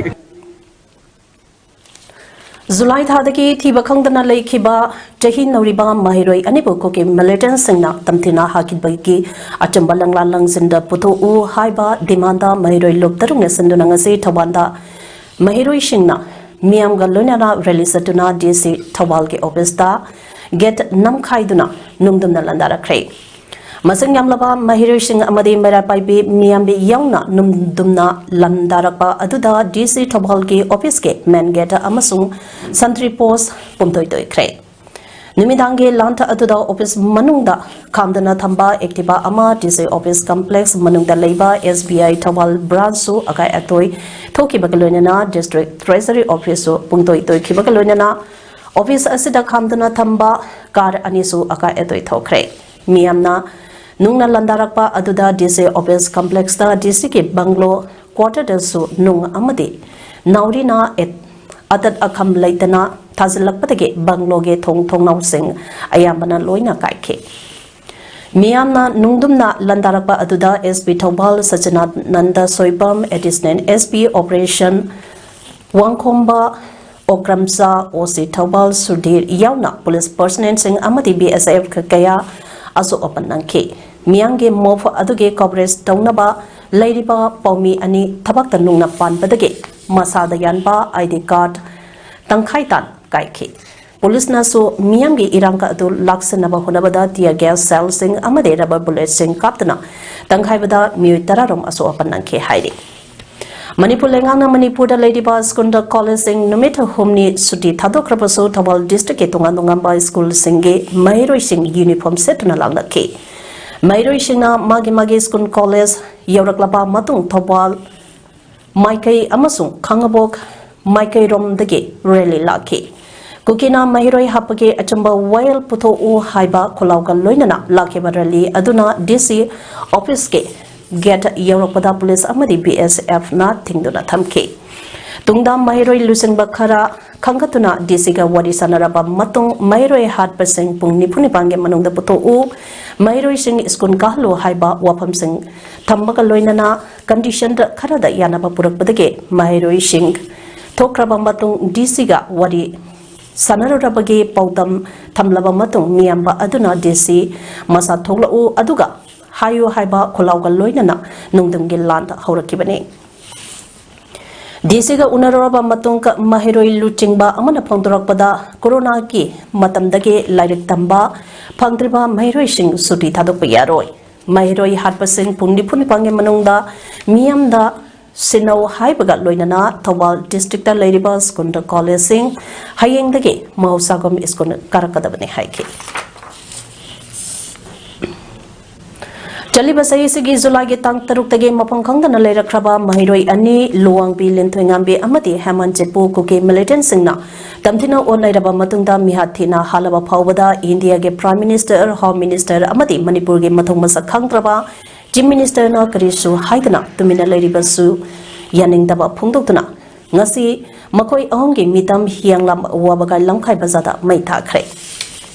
ꯖꯨꯂꯥꯏ ꯊꯥꯗꯒꯤ ꯊꯤꯕ ꯈꯪꯗꯅ ꯂꯩꯈꯤꯕ ꯆꯍꯤ ꯅꯧꯔꯤꯕ ꯃꯍꯩꯔꯣꯏ ꯑꯅꯤꯕꯨ ꯀꯨꯀꯤ ꯃꯤꯂꯤꯇꯦꯟꯁꯤꯡꯅ ꯇꯝꯊꯤꯅ ꯍꯥꯠꯈꯤꯕꯒꯤ ꯑꯆꯨꯝꯕ ꯂꯪꯂꯥ ꯂꯪꯁꯤꯟꯗ ꯄꯨꯊꯣꯛꯎ ꯍꯥꯏꯕ ꯗꯤꯃꯥꯟꯗ ꯃꯍꯩꯔꯣꯏ ꯂꯨꯞ ꯇꯔꯨꯛꯅ ꯁꯤꯟꯗꯨꯅ ꯉꯁꯤ ꯊꯧꯕꯥꯜꯗ ꯃꯍꯩꯔꯣꯏꯁꯤꯡꯅ ꯃꯤꯌꯥꯝꯒ ꯂꯣꯏꯅꯅ ꯔꯦꯂꯤ ꯆꯠꯇꯨꯅ ꯗꯤ ꯁꯤ ꯊꯧꯕꯥꯜꯒꯤ ꯑꯣꯐꯤꯁꯇ ꯒꯦꯠ ꯅꯝꯈꯥꯏꯗꯨꯅ ꯅꯨꯡꯗꯨꯝꯅ ꯂꯥꯟꯗꯥꯔꯛꯈ꯭ꯔꯦ꯫ ꯃꯁꯤꯡ ꯌꯥꯝꯂꯕ ꯃꯍꯩꯔꯣꯏꯁꯤꯡ ꯑꯃꯗꯤ ꯃꯩꯔꯥ ꯄꯥꯏꯕꯤ ꯃꯤꯌꯥꯝꯕꯤ ꯌꯥꯎꯅ ꯅꯨꯡꯗꯨꯝꯅ ꯂꯥꯟꯗꯥꯔꯛꯄ ꯑꯗꯨꯗ ꯗꯤ ꯁꯤ ꯊꯧꯕꯥꯜꯒꯤ ꯑꯣꯐꯤꯁꯀꯤ ꯃꯦꯟ ꯒꯦꯠ ꯑꯃꯁꯨꯡ ꯁꯟꯇ꯭ꯔꯤ ꯄꯣꯁ ꯄꯨꯝꯇꯣꯏ ꯇꯣꯏꯈ꯭ꯔꯦ꯫ ꯅꯨꯃꯤꯗꯥꯡꯒꯤ ꯂꯥꯟꯊ ꯑꯗꯨꯗ ꯑꯣꯐꯤꯁ ꯃꯅꯨꯡꯗ ꯈꯥꯝꯗꯨꯅ ꯊꯝꯕ ꯑꯦꯛꯇꯤꯚꯥ ꯑꯃ ꯗꯤ ꯁꯤ ꯑꯣꯐꯤꯁ ꯀꯝꯄ꯭ꯂꯦꯛꯁ ꯃꯅꯨꯡꯗ ꯂꯩꯕ ꯑꯦꯁ ꯕꯤ ꯑꯥꯏ ꯊꯧꯕꯥꯜ ꯕ꯭ꯔꯥꯟꯁꯁꯨ ꯑꯀꯥꯏ ꯑꯇꯣꯏ ꯊꯣꯛꯈꯤꯕꯒ ꯂꯣꯏꯅꯅ ꯗꯤꯁꯇ꯭ꯔꯤꯛ ꯇ꯭ꯔꯦꯖꯔꯤ ꯑꯣꯐꯤꯁꯁꯨ ꯄꯨꯡꯇꯣꯏ ꯇꯣꯏꯈꯤꯕꯒ ꯂꯣꯏꯅꯅ ꯑꯣꯐꯤꯁ ꯑꯁꯤꯗ ꯈꯥꯝꯗꯨꯅ ꯊꯝꯕ ꯀꯥꯔ ꯑꯅꯤꯁꯨ ꯑꯀꯥꯏ ꯑꯇꯣꯏ ꯊꯣꯛꯈ꯭ꯔꯦ꯫ ꯃꯤꯌꯥꯝꯅ ꯅꯨꯡꯅ ꯂꯥꯟꯗꯥꯔꯛꯄ ꯑꯗꯨꯗ ꯗꯤ ꯁꯤ ꯑꯣꯐꯤꯁ ꯀꯝꯄ꯭ꯂꯦꯛꯁꯇ ꯗꯤ ꯁꯤꯒꯤ ꯕꯪꯒ꯭ꯂꯣ ꯀ꯭ꯋꯥꯇꯔꯗꯁꯨ ꯅꯨꯡ ꯑꯃꯗꯤ ꯅꯥꯎꯔꯤꯅ ꯑꯦꯠ-, ꯑꯇꯠ ꯑꯈꯝ ꯂꯩꯇꯅ ꯊꯥꯖꯤꯜꯂꯛꯄꯗꯒꯤ ꯕꯪꯒ꯭ꯂꯣꯒꯤ ꯊꯣꯡ ꯊꯣꯡꯅꯥꯎꯁꯤꯡ ꯑꯌꯥꯝꯕꯅ ꯂꯣꯏꯅ ꯀꯥꯏꯈꯤ꯫ ꯃꯤꯌꯥꯝꯅ ꯅꯨꯡꯗꯨꯝꯅ ꯂꯥꯟꯗꯥꯔꯛꯄ ꯑꯗꯨꯗ S P Thoubal Sachinananda Soibam, additional S P operation Wangkhomba Okramcha, O C Thoubal Sudhir ꯌꯥꯎꯅ ꯄꯨꯂꯤꯁ ꯄꯔꯁꯅꯦꯜꯁꯤꯡ ꯑꯃꯗꯤ ꯕꯤ ꯑꯦꯁ ꯑꯦꯐ ꯀꯌꯥ ꯑꯁꯣꯛ ꯑꯄꯟ ꯅꯪꯈꯤ꯫ ꯃꯤꯌꯥꯝꯒꯤ ꯃꯣꯞ ꯑꯗꯨꯒꯤ ꯀꯣꯚꯔꯦꯖ ꯇꯧꯅꯕ ꯂꯩꯔꯤꯕ ꯄꯥꯎꯃꯤ ꯑꯅꯤ ꯊꯕꯛꯇ ꯅꯨꯡꯅ ꯄꯥꯟꯕꯗꯒꯤ ꯃꯁꯥꯗ ꯌꯥꯟꯕ ꯑꯥꯏ ꯗꯤ ꯀꯥꯔꯗ ꯇꯪꯈꯥꯏ ꯇꯥꯟ ꯀꯥꯏꯈꯤ꯫ ꯄꯨꯂꯤꯁꯅꯁꯨ ꯃꯤꯌꯥꯝꯒꯤ ꯏꯔꯥꯡ ꯑꯗꯨ ꯂꯥꯛꯁꯤꯟꯅꯕ ꯍꯣꯠꯅꯕꯗ tear gas shellꯁꯤꯡ ꯑꯃꯗꯤ rubber bulletꯁꯤꯡ ꯀꯥꯞꯇꯨꯅ ꯇꯪꯈꯥꯏꯕꯗ ꯃꯤꯑꯣꯏ ꯇꯔꯥꯔꯣꯝ ꯑꯁꯣꯛ ꯑꯄꯟ ꯅꯪꯈꯤ ꯍꯥꯏꯔꯤ꯫ ꯃꯅꯤꯄꯨꯔ ꯂꯩꯉꯥꯛꯅ ꯃꯅꯤꯄꯨꯔꯗ ꯂꯩꯔꯤꯕ ꯁ꯭ꯀꯨꯜꯗ ꯀꯣꯂꯦꯖꯁꯤꯡ ꯅꯨꯃꯤꯠ ꯍꯨꯝꯅꯤ ꯁꯨꯇꯤ ꯊꯥꯗꯣꯛꯈ꯭ꯔꯕꯁꯨ ꯊꯧꯕꯥꯜ districtꯀꯤ ꯇꯣꯉꯥꯟ ꯇꯣꯉꯥꯟꯕ ꯁ꯭ꯀꯨꯜꯁꯤꯡꯒꯤ ꯃꯍꯩꯔꯣꯏꯁꯤꯡ uniform ꯁꯦꯠꯇꯨꯅ ꯂꯥꯛꯂꯛꯈꯤ꯫ ꯃꯍꯩꯔꯣꯏꯁꯤꯡꯅ ꯃꯥꯒꯤ ꯃꯥꯒꯤ ꯁ꯭ꯀꯨꯜ ꯀꯣꯂꯦꯖ ꯌꯧꯔꯛꯂꯕ ꯃꯇꯨꯡ ꯊꯧꯕꯥꯜ ꯃꯥꯏꯀꯩ ꯑꯃꯁꯨꯡ ꯈꯥꯉꯕꯣꯛ ꯃꯥꯏꯀꯩꯔꯣꯝꯗꯒꯤ rally ꯂꯥꯛꯈꯤ꯫ ꯀꯨꯀꯤꯅ ꯃꯍꯩꯔꯣꯏ ꯍꯥꯠꯄꯒꯤ ꯑꯆꯨꯝꯕ ꯋꯥꯌꯦꯜ ꯄꯨꯊꯣꯛꯎ ꯍꯥꯏꯕ ꯈꯣꯜꯂꯥꯎꯒ ꯂꯣꯏꯅꯅ ꯂꯥꯛꯈꯤꯕ rally ꯑꯗꯨꯅ DC officeꯀꯤ gate ꯌꯧꯔꯛꯄꯗ ꯄꯨꯂꯤꯁ ꯑꯃꯗꯤ BSFꯅ ꯊꯤꯡꯗꯨꯅ ꯊꯝꯈꯤ꯫ ꯇꯨꯡꯗ ꯃꯍꯩꯔꯣꯏ ꯂꯨꯆꯤꯡꯕ ꯈꯔ ꯈꯟꯒꯠꯇꯨꯅ DCꯒ ꯋꯥꯔꯤ ꯁꯥꯟꯅꯔꯕ ꯃꯇꯨꯡ ꯃꯍꯩꯔꯣꯏ ꯍꯥꯠꯄꯁꯤꯡ ꯄꯨꯡ ꯅꯤꯐꯨ ꯅꯤꯄꯥꯟꯒꯤ ꯃꯅꯨꯡꯗ ꯄꯨꯊꯣꯛꯎ, ꯃꯍꯩꯔꯣꯏꯁꯤꯡ ꯁ꯭ꯀꯨꯜ ꯀꯥꯍꯜꯂꯨ ꯍꯥꯏꯕ ꯋꯥꯐꯝꯁꯤꯡ ꯊꯝꯕꯒ ꯂꯣꯏꯅꯅ condition ꯈꯔꯗ ꯌꯥꯅꯕ ꯄꯨꯔꯛꯄꯗꯒꯤ ꯃꯍꯩꯔꯣꯏꯁꯤꯡ ꯊꯣꯛꯈ꯭ꯔꯕ ꯃꯇꯨꯡ DCꯒ ꯋꯥꯔꯤ ꯁꯥꯟꯅꯔꯨꯔꯕꯒꯤ ꯄꯥꯎꯗꯝ ꯊꯝꯂꯕ ꯃꯇꯨꯡ ꯃꯤꯌꯥꯝꯕ ꯑꯗꯨꯅ DC ꯃꯁꯥ ꯊꯣꯛꯂꯛꯎ ꯑꯗꯨꯒ ꯍꯥꯏꯌꯨ ꯍꯥꯏꯕ ꯈꯣꯜꯂꯥꯎꯒ ꯂꯣꯏꯅꯅ ꯅꯨꯡꯗꯝꯒꯤ ꯂꯥꯟ ꯍꯧꯔꯛꯈꯤꯕꯅꯤ꯫ DCꯒ ꯎꯅꯔꯨꯔꯕ ꯃꯇꯨꯡ ꯃꯍꯩꯔꯣꯏ ꯂꯨꯆꯤꯡꯕ ꯑꯃꯅ ꯐꯣꯡꯗꯣꯔꯛꯄꯗ ꯀꯣꯔꯣꯅꯥꯒꯤ ꯃꯇꯝꯗꯒꯤ ꯂꯥꯏꯔꯤꯛ ꯇꯝꯕ ꯐꯪꯗ꯭ꯔꯤꯕ ꯃꯍꯩꯔꯣꯏꯁꯤꯡ ꯁꯨꯇꯤ ꯊꯥꯗꯣꯛꯄ ꯌꯥꯔꯣꯏ꯫ ꯃꯍꯩꯔꯣꯏ ꯍꯥꯠꯄꯁꯤꯡ ꯄꯨꯡ ꯅꯤꯐꯨ ꯅꯤꯄꯥꯟꯒꯤ ꯃꯅꯨꯡꯗ ꯃꯤꯌꯥꯝꯗ ꯁꯤꯟꯅꯧ ꯍꯥꯏꯕꯒ ꯂꯣꯏꯅꯅ ꯊꯧꯕꯥꯜ districtꯇ ꯂꯩꯔꯤꯕ ꯁ꯭ꯀꯨꯜ ꯀꯣꯂꯦꯖꯁꯤꯡ ꯍꯌꯦꯡꯗꯒꯤ ꯃꯍꯧꯁꯥꯒꯨꯝ ꯁ꯭ꯀꯨꯜ ꯀꯥꯔꯛꯀꯗꯕꯅꯤ ꯍꯥꯏꯈꯤ꯫ ꯆꯠꯂꯤꯕ ꯆꯍꯤꯁꯤꯒꯤ ꯖꯨꯂꯥꯏꯒꯤ ꯇꯥꯡ ꯇꯔꯨꯛꯇꯒꯤ ꯃꯐꯝ ꯈꯪꯗꯅ ꯂꯩꯔꯛꯈ꯭ꯔꯕ ꯃꯍꯩꯔꯣꯏ ꯑꯅꯤ ꯂꯨꯋꯥꯡꯕꯤ ꯂꯤꯟꯊꯣꯏꯉꯥꯝꯕꯤ ꯑꯃꯗꯤ ꯍꯦꯃꯟ ꯖꯤꯠꯄꯨ ꯀꯨꯀꯤ militantꯁꯤꯡꯅ ꯇꯝꯊꯤꯅ ꯑꯣꯠꯅꯩꯔꯕ ꯃꯇꯨꯡꯗ ꯃꯤꯍꯥꯠ ꯊꯤꯅ ꯍꯥꯠꯂꯕ ꯐꯥꯎꯕꯗ ꯏꯟꯗꯤꯌꯥꯒꯤ Prime Minister, Home Minister ꯑꯃꯗꯤ ꯃꯅꯤꯄꯨꯔꯒꯤ ꯃꯊꯧ ꯃꯁꯛ ꯈꯪꯗ꯭ꯔꯕ Chief Ministerꯅ ꯀꯔꯤꯁꯨ ꯍꯥꯏꯗꯅ ꯇꯨꯃꯤꯟꯅ ꯂꯩꯔꯤꯕꯁꯨ ꯌꯥꯅꯤꯡꯗꯕ ꯐꯣꯡꯗꯣꯛꯇꯨꯅ ꯉꯁꯤ ꯃꯈꯣꯏ ꯑꯍꯨꯝꯒꯤ ꯃꯤꯇꯝ ꯍꯤꯌꯥꯡꯂꯥꯝꯕ ꯋꯥꯕꯒꯥꯏ ꯂꯝꯈꯥꯏ ꯕꯖꯥꯔꯗ ꯃꯩ ꯊꯥꯈ꯭ꯔꯦ꯫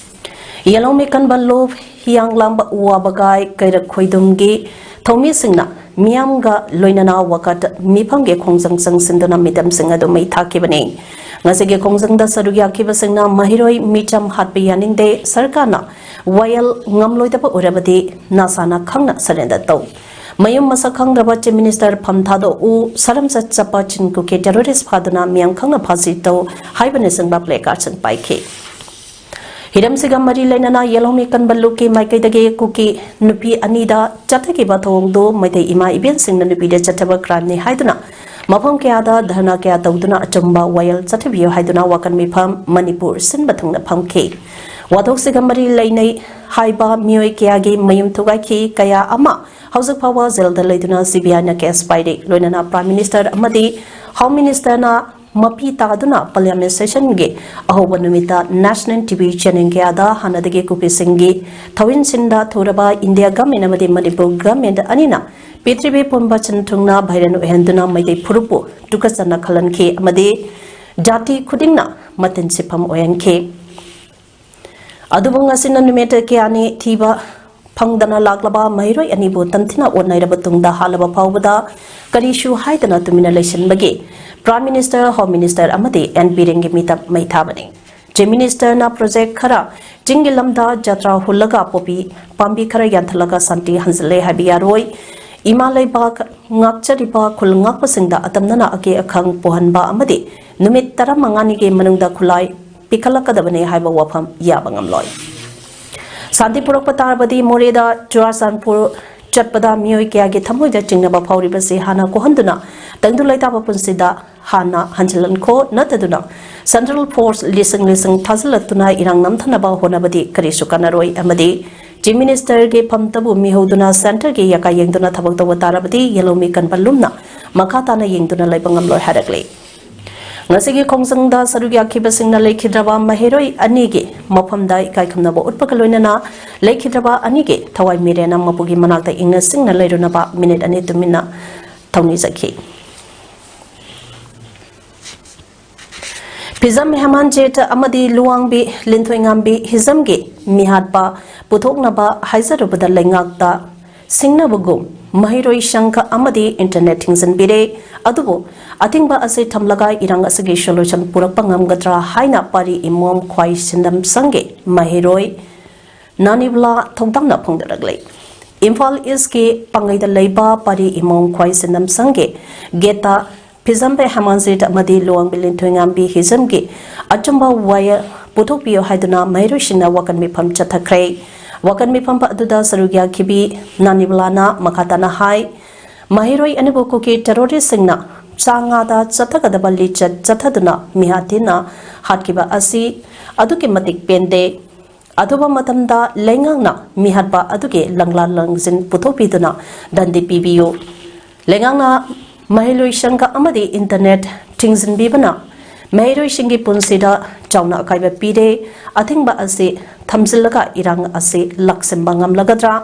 ꯌꯦꯂꯧꯃꯤ ꯀꯟꯕ ꯂꯣ ꯍꯤꯌꯥꯡꯂꯥꯝꯕ ꯋꯥꯕꯒꯥꯏ ꯀꯩꯔꯛ ꯈꯣꯏꯗꯨꯝꯒꯤ ꯊꯧꯃꯤꯁꯤꯡꯅ ꯃꯤꯌꯥꯝꯒ ꯂꯣꯏꯅꯅ ꯋꯥꯀꯠ ꯃꯤꯐꯝꯒꯤ ꯈꯣꯡꯖꯪ ꯆꯪꯁꯤꯟꯗꯨꯅ ꯃꯤꯇꯝꯁꯤꯡ ꯑꯗꯨ ꯃꯩ ꯊꯥꯈꯤꯕꯅꯤ꯫ ꯉꯁꯤꯒꯤ ꯈꯣꯡꯖꯪꯗ ꯁꯔꯨꯛ ꯌꯥꯈꯤꯕꯁꯤꯡꯅ ꯃꯍꯩꯔꯣꯏ ꯃꯤꯆꯝ ꯍꯥꯠꯄ ꯌꯥꯅꯤꯡꯗꯦ, ꯁꯔꯀꯥꯔꯅ ꯋꯥꯌꯦꯜ ꯉꯝꯂꯣꯏꯗꯕ ꯑꯣꯏꯔꯕꯗꯤ ꯅꯁꯥꯅ ꯈꯪꯅ surrender ꯇꯧ꯫ ꯃꯌꯨꯝ ꯃꯁꯛ ꯈꯪꯗ꯭ꯔꯕ ꯆꯤꯐ ꯃꯤꯅꯤꯁꯇꯔ ꯐꯝ ꯊꯥꯗꯣꯛꯎ, ꯁꯔꯝꯆꯠ ꯆꯠꯄ ꯆꯤꯟ ꯀꯨꯀꯤ ꯇꯦꯔꯣꯔꯤꯁ ꯐꯥꯗꯨꯅ ꯃꯤꯌꯥꯝ ꯈꯪꯅ ꯐꯥꯁꯤ ꯇꯧ ꯍꯥꯏꯕꯅꯆꯤꯡꯕ ꯄ꯭ꯂꯦ ꯀꯥꯔꯗꯁꯤꯡ ꯄꯥꯏꯈꯤ꯫ ꯍꯤꯔꯝꯁꯤꯒ ꯃꯔꯤ ꯂꯩꯅꯅ ꯌꯦꯜꯍꯧꯃꯤ ꯀꯟꯕ ꯂꯨꯞꯀꯤ ꯃꯥꯏꯀꯩꯗꯒꯤ ꯀꯨꯀꯤ ꯅꯨꯄꯤ ꯑꯅꯤꯗ ꯆꯠꯊꯈꯤꯕ ꯊꯧꯑꯣꯡꯗꯨ ꯃꯩꯇꯩ ꯏꯃꯥ ꯏꯕꯦꯟꯁꯤꯡꯅ ꯅꯨꯄꯤꯗ ꯆꯠꯊꯕ ꯀ꯭ꯔꯥꯏꯝꯅꯤ ꯍꯥꯏꯗꯨꯅ ꯃꯐꯝ ꯀꯌꯥꯗ ꯙꯔꯅꯥ ꯀꯌꯥ ꯇꯧꯗꯨꯅ ꯑꯆꯨꯝꯕ ꯋꯥꯌꯦꯜ ꯆꯠꯊꯕꯤꯌꯨ ꯍꯥꯏꯗꯨꯅ ꯋꯥꯀꯟ ꯃꯤꯐꯝ ꯃꯅꯤꯄꯨꯔ ꯁꯤꯟꯕ ꯊꯨꯡꯅ ꯐꯝꯈꯤ꯫ ꯋꯥꯊꯣꯛꯁꯤꯒ ꯃꯔꯤ ꯂꯩꯅꯩ ꯍꯥꯏꯕ ꯃꯤꯑꯣꯏ ꯀꯌꯥꯒꯤ ꯃꯌꯨꯝ ꯊꯨꯒꯥꯏꯈꯤ, ꯀꯌꯥ ꯑꯃ ꯍꯧꯖꯤꯛ ꯐꯥꯎꯕ ꯖꯦꯜꯗ ꯂꯩꯗꯨꯅ ꯁꯤ ꯕꯤ ꯑꯥꯏꯅ ꯀꯦꯁ ꯄꯥꯏꯔꯤ꯫ ꯂꯣꯏꯅꯅ ꯄ꯭ꯔꯥꯏꯝ ꯃꯤꯅꯤꯁꯇꯔ ꯑꯃꯗꯤ ꯍꯣꯝ ꯃꯤꯅꯤꯁꯇꯔꯅ ꯃꯄꯤ ꯇꯥꯗꯨꯅ ꯄꯥꯔꯂꯤꯌꯥꯃꯦꯟ ꯁꯦꯁꯟꯒꯤ ꯑꯍꯧꯕ ꯅꯨꯃꯤꯠꯇ ꯅꯦꯁꯅꯦꯜ ꯇꯤ ꯚꯤ ꯆꯦꯅꯦꯜ ꯀꯌꯥꯗ ꯍꯥꯟꯅꯗꯒꯤ ꯀꯨꯀꯤꯁꯤꯡꯒꯤ ꯊꯧꯏꯟꯁꯤꯟꯗ ꯊꯨꯔꯕ ꯏꯟꯗꯤꯌꯥ ꯒꯚꯔꯟꯃꯦꯟꯠ ꯑꯃꯗꯤ ꯃꯅꯤꯄꯨꯔ ꯒꯚꯔꯟꯃꯦꯟꯠ ꯑꯅꯤꯅ ꯄ꯭ꯔꯤꯊꯤꯕꯤ ꯄꯨꯝꯕ ꯁꯤꯟ ꯊꯨꯡꯅ ꯚꯥꯏꯔꯦꯜ ꯑꯣꯏꯍꯟꯗꯨꯅ ꯃꯩꯇꯩ ꯐꯨꯔꯨꯞꯄꯨ ꯇꯨꯀꯠꯆꯅ ꯈꯜꯍꯟꯈꯤ ꯑꯃꯗꯤ ꯖꯥꯇꯤ ꯈꯨꯗꯤꯡꯅ ꯃꯇꯤꯟ ꯁꯤꯐꯝ ꯑꯣꯏꯍꯟꯈꯤ꯫ ꯑꯗꯨꯕꯨ ꯉꯁꯤꯅ ꯅꯨꯃꯤꯠ ꯀꯌꯥꯅꯤ ꯊꯤꯕ ꯐꯪꯗꯅ ꯂꯥꯛꯂꯕ ꯃꯍꯩꯔꯣꯏ ꯑꯅꯤꯕꯨ ꯇꯝꯊꯤꯅ ꯑꯣꯠꯅꯩꯔꯕ ꯇꯨꯡꯗ ꯍꯥꯠꯂꯕ ꯐꯥꯎꯕꯗ ꯀꯔꯤꯁꯨ ꯍꯥꯏꯗꯅ ꯇꯨꯃꯤꯟꯅ ꯂꯩꯁꯤꯟꯕꯒꯤ ꯄ꯭ꯔꯥꯏꯝ ꯃꯤꯅꯤꯁꯇꯔ, ꯍꯣꯝ ꯃꯤꯅꯤꯁꯇꯔ ꯑꯃꯗꯤ ꯑꯦꯟ ꯕꯤꯔꯦꯟꯒꯤ ꯃꯤꯇꯞ ꯃꯩ ꯊꯥꯕꯅꯤ꯫ ꯆꯤꯐ ꯃꯤꯅꯤꯁꯇꯔꯅ ꯄ꯭ꯔꯣꯖꯦꯛ ꯈꯔ ꯆꯤꯡꯒꯤ ꯂꯝꯗ ꯖꯇ꯭ꯔꯥ ꯍꯨꯜꯂꯒ ꯄꯣꯄꯤ ꯄꯥꯝꯕꯤ ꯈꯔ ꯌꯥꯟꯊꯠꯂꯒ ꯁꯥꯟꯇꯤ ꯍꯟꯖꯤꯜꯂꯦ ꯍꯥꯏꯕ ꯌꯥꯔꯣꯏ꯫ ꯏꯃꯥ ꯂꯩꯕꯥꯛ ꯉꯥꯛꯆꯔꯤꯕ ꯈꯨꯜ ꯉꯥꯛꯄꯁꯤꯡꯗ ꯑꯇꯝꯅꯅ ꯑꯀꯦ ꯑꯈꯪ ꯄꯣꯛꯍꯟꯕ ꯑꯃꯗꯤ ꯅꯨꯃꯤꯠ ꯇꯔꯥꯃꯉꯥꯅꯤꯒꯤ ꯃꯅꯨꯡꯗ ꯈꯨꯠꯂꯥꯏ ꯄꯤꯈꯠꯂꯛꯀꯗꯕꯅꯤ ꯍꯥꯏꯕ ꯋꯥꯐꯝ ꯌꯥꯕ ꯉꯝꯂꯣꯏ꯫ ꯁꯥꯟꯇꯤ ꯄꯨꯔꯛꯄ ꯇꯥꯔꯕꯗꯤ ꯃꯣꯔꯦꯗ ꯆꯨꯔꯥꯆꯥꯟꯄꯨꯔ ꯆꯠꯄꯗ ꯃꯤꯑꯣꯏ ꯀꯌꯥꯒꯤ ꯊꯃꯣꯏꯗ ꯆꯤꯡꯅꯕ ꯐꯥꯎꯔꯤꯕꯁꯤ ꯍꯥꯟꯅ ꯀꯣꯛꯍꯟꯗꯨꯅ ꯇꯪꯗꯨ ꯂꯩꯇꯥꯕ ꯄꯨꯟꯁꯤꯗ ꯍꯥꯟꯅ ꯍꯟꯖꯤꯜꯍꯟꯈꯣ, ꯅꯠꯇꯗꯨꯅ ꯁꯦꯟꯇ꯭ꯔꯦꯜ ꯐꯣꯔꯁ ꯂꯤꯁꯤꯡ ꯂꯤꯁꯤꯡ ꯊꯥꯖꯤꯜꯂꯛꯇꯨꯅ ꯏꯔꯥꯡ ꯅꯝꯊꯅꯕ ꯍꯣꯠꯅꯕꯗꯤ ꯀꯔꯤꯁꯨ ꯀꯥꯟꯅꯔꯣꯏ ꯑꯃꯗꯤ ꯆꯤꯐ ꯃꯤꯅꯤꯁꯇꯔꯒꯤ ꯐꯝꯇꯕꯨ ꯃꯤꯍꯧꯗꯨꯅ ꯁꯦꯟꯇꯔꯒꯤ ꯌꯥꯀꯥ ꯌꯦꯡꯗꯨꯅ ꯊꯕꯛ ꯇꯧꯕ ꯇꯥꯔꯕꯗꯤ ꯌꯦꯜꯍꯧꯃꯤ ꯀꯟꯕ ꯂꯨꯝꯅ ꯃꯈꯥ ꯇꯥꯅ ꯌꯦꯡꯗꯨꯅ ꯂꯩꯕ ꯉꯝꯂꯣꯏ ꯍꯥꯏꯔꯛꯂꯤ꯫ ꯉꯁꯤꯒꯤ ꯈꯣꯡꯖꯪꯗ ꯁꯔꯨꯛ ꯌꯥꯈꯤꯕꯁꯤꯡꯅ ꯂꯩꯈꯤꯗ꯭ꯔꯕ ꯃꯍꯩꯔꯣꯏ ꯑꯅꯤꯒꯤ ꯃꯐꯝꯗ ꯏꯀꯥꯏ ꯈꯨꯝꯅꯕ ꯎꯠꯄꯒ ꯂꯣꯏꯅꯅ ꯂꯩꯈꯤꯗ꯭ꯔꯕ ꯑꯅꯤꯒꯤ ꯊꯋꯥꯏ ꯃꯤꯔꯦꯟꯅ ꯃꯄꯨꯒꯤ ꯃꯅꯥꯛꯇ ꯏꯪꯅ ꯆꯤꯡꯅ ꯂꯩꯔꯨꯅꯕ ꯃꯤꯅꯤꯠ ꯑꯅꯤ ꯇꯨꯃꯤꯟꯅ ꯊꯧꯅꯤꯖꯈꯤ꯫ ꯐꯤꯖꯝ ꯍꯦꯃꯥꯟꯖꯦꯠ ꯑꯃꯗꯤ ꯂꯨꯋꯥꯡꯕꯤ ꯂꯤꯟꯊꯣꯏꯉꯥꯝꯕꯤ ꯍꯤꯖꯝꯒꯤ ꯃꯤꯍꯥꯠꯄ ꯄꯨꯊꯣꯛꯅꯕ ꯍꯥꯏꯖꯔꯨꯕꯗ ꯂꯩꯉꯥꯛꯇ ꯁꯤꯡꯅꯕꯒꯨꯝ ꯃꯍꯩꯔꯣꯏ ꯁꯪꯘ ꯑꯃꯗꯤ ꯏꯟꯇꯔꯅꯦꯠ ꯊꯤꯡꯖꯤꯟꯕꯤꯔꯦ꯫ ꯑꯗꯨꯕꯨ ꯑꯊꯤꯡꯕ ꯑꯁꯤ ꯊꯝꯂꯒ ꯏꯔꯥꯡ ꯑꯁꯤꯒꯤ ꯁꯣꯂꯨꯁꯟ ꯄꯨꯔꯛꯄ ꯉꯝꯒꯗ꯭ꯔꯥ ꯍꯥꯏꯅ ꯄꯥꯔꯤ ꯏꯃꯣꯝ ꯈ꯭ꯋꯥꯏ ꯁꯤꯟꯗꯝ ꯁꯪꯒꯤ ꯃꯍꯩꯔꯣꯏ ꯅꯥꯅꯤꯕꯂꯥ ꯊꯧꯗꯥꯝꯅ ꯐꯣꯡꯗꯣꯔꯛꯂꯤ꯫ ꯏꯝꯐꯥꯜ ꯏꯁꯀꯤ ꯄꯥꯡꯒꯩꯗ ꯂꯩꯕ ꯄꯥꯔꯤ ꯏꯃꯣꯡ ꯈ꯭ꯋꯥꯏ ꯁꯤꯟꯅꯝꯁꯪꯒꯤ ꯒꯦꯠꯇ ꯐꯤꯖꯝꯕꯦ ꯍꯦꯃꯥꯟꯖꯤꯠ ꯑꯃꯗꯤ ꯂꯨꯋꯥꯡꯕꯤ ꯂꯤꯟꯊꯣꯏꯉꯥꯝꯕꯤ ꯍꯤꯖꯝꯒꯤ ꯑꯆꯨꯝꯕ ꯋꯥꯌꯦꯜ ꯄꯨꯊꯣꯛꯄꯤꯌꯨ ꯍꯥꯏꯗꯨꯅ ꯃꯍꯩꯔꯣꯏꯁꯤꯡꯅ ꯋꯥꯀꯟ ꯃꯤꯐꯝ ꯆꯠꯊꯈ꯭ꯔꯦ꯫ ꯋꯥꯀꯟ ꯃꯤꯐꯝ ꯑꯗꯨꯗ ꯁꯔꯨꯛ ꯌꯥꯈꯤꯕꯤ ꯅꯥꯅꯤꯕꯂꯥꯅ ꯃꯈꯥ ꯇꯥꯅ ꯍꯥꯏ, ꯃꯍꯩꯔꯣꯏ ꯑꯅꯤꯕꯨ ꯀꯨꯀꯤ ꯇꯦꯔꯣꯔꯤꯁꯁꯤꯡꯅ ꯆꯥ ꯉꯥꯗ ꯆꯠꯊꯒꯗꯕ ꯂꯤꯆꯠ ꯆꯠꯊꯗꯨꯅ ꯃꯤꯍꯥꯠ ꯊꯤꯅ ꯍꯥꯠꯈꯤꯕ ꯑꯁꯤ ꯑꯗꯨꯛꯀꯤ ꯃꯇꯤꯛ ꯄꯦꯟꯗꯦ꯫ ꯑꯊꯨꯕ ꯃꯇꯝꯗ ꯂꯩꯉꯥꯛꯅ ꯃꯤꯍꯥꯠꯄ ꯑꯗꯨꯒꯤ ꯂꯪꯂꯥ ꯂꯪꯖꯤꯟ ꯄꯨꯊꯣꯛꯄꯤꯗꯨꯅ ꯗꯟꯗꯤ ꯄꯤꯕꯤꯌꯨ꯫ ꯂꯩꯉꯥꯛꯅ ꯃꯍꯩꯂꯣꯏ ꯁꯪꯒ ꯑꯃꯗꯤ ꯏꯟꯇꯔꯅꯦꯠ ꯊꯤꯡꯖꯤꯟꯕꯤꯕꯅ ꯃꯍꯩꯔꯣꯏꯁꯤꯡꯒꯤ ꯄꯨꯟꯁꯤꯗ ꯆꯥꯎꯅ ꯑꯀꯥꯏꯕ ꯄꯤꯔꯦ꯫ ꯑꯊꯤꯡꯕ ꯑꯁꯤ ꯊꯝꯖꯤꯜꯂꯒ ꯏꯔꯥꯡ ꯑꯁꯤ ꯂꯥꯛꯁꯤꯟꯕ ꯉꯝꯂꯒꯗ꯭ꯔꯥ?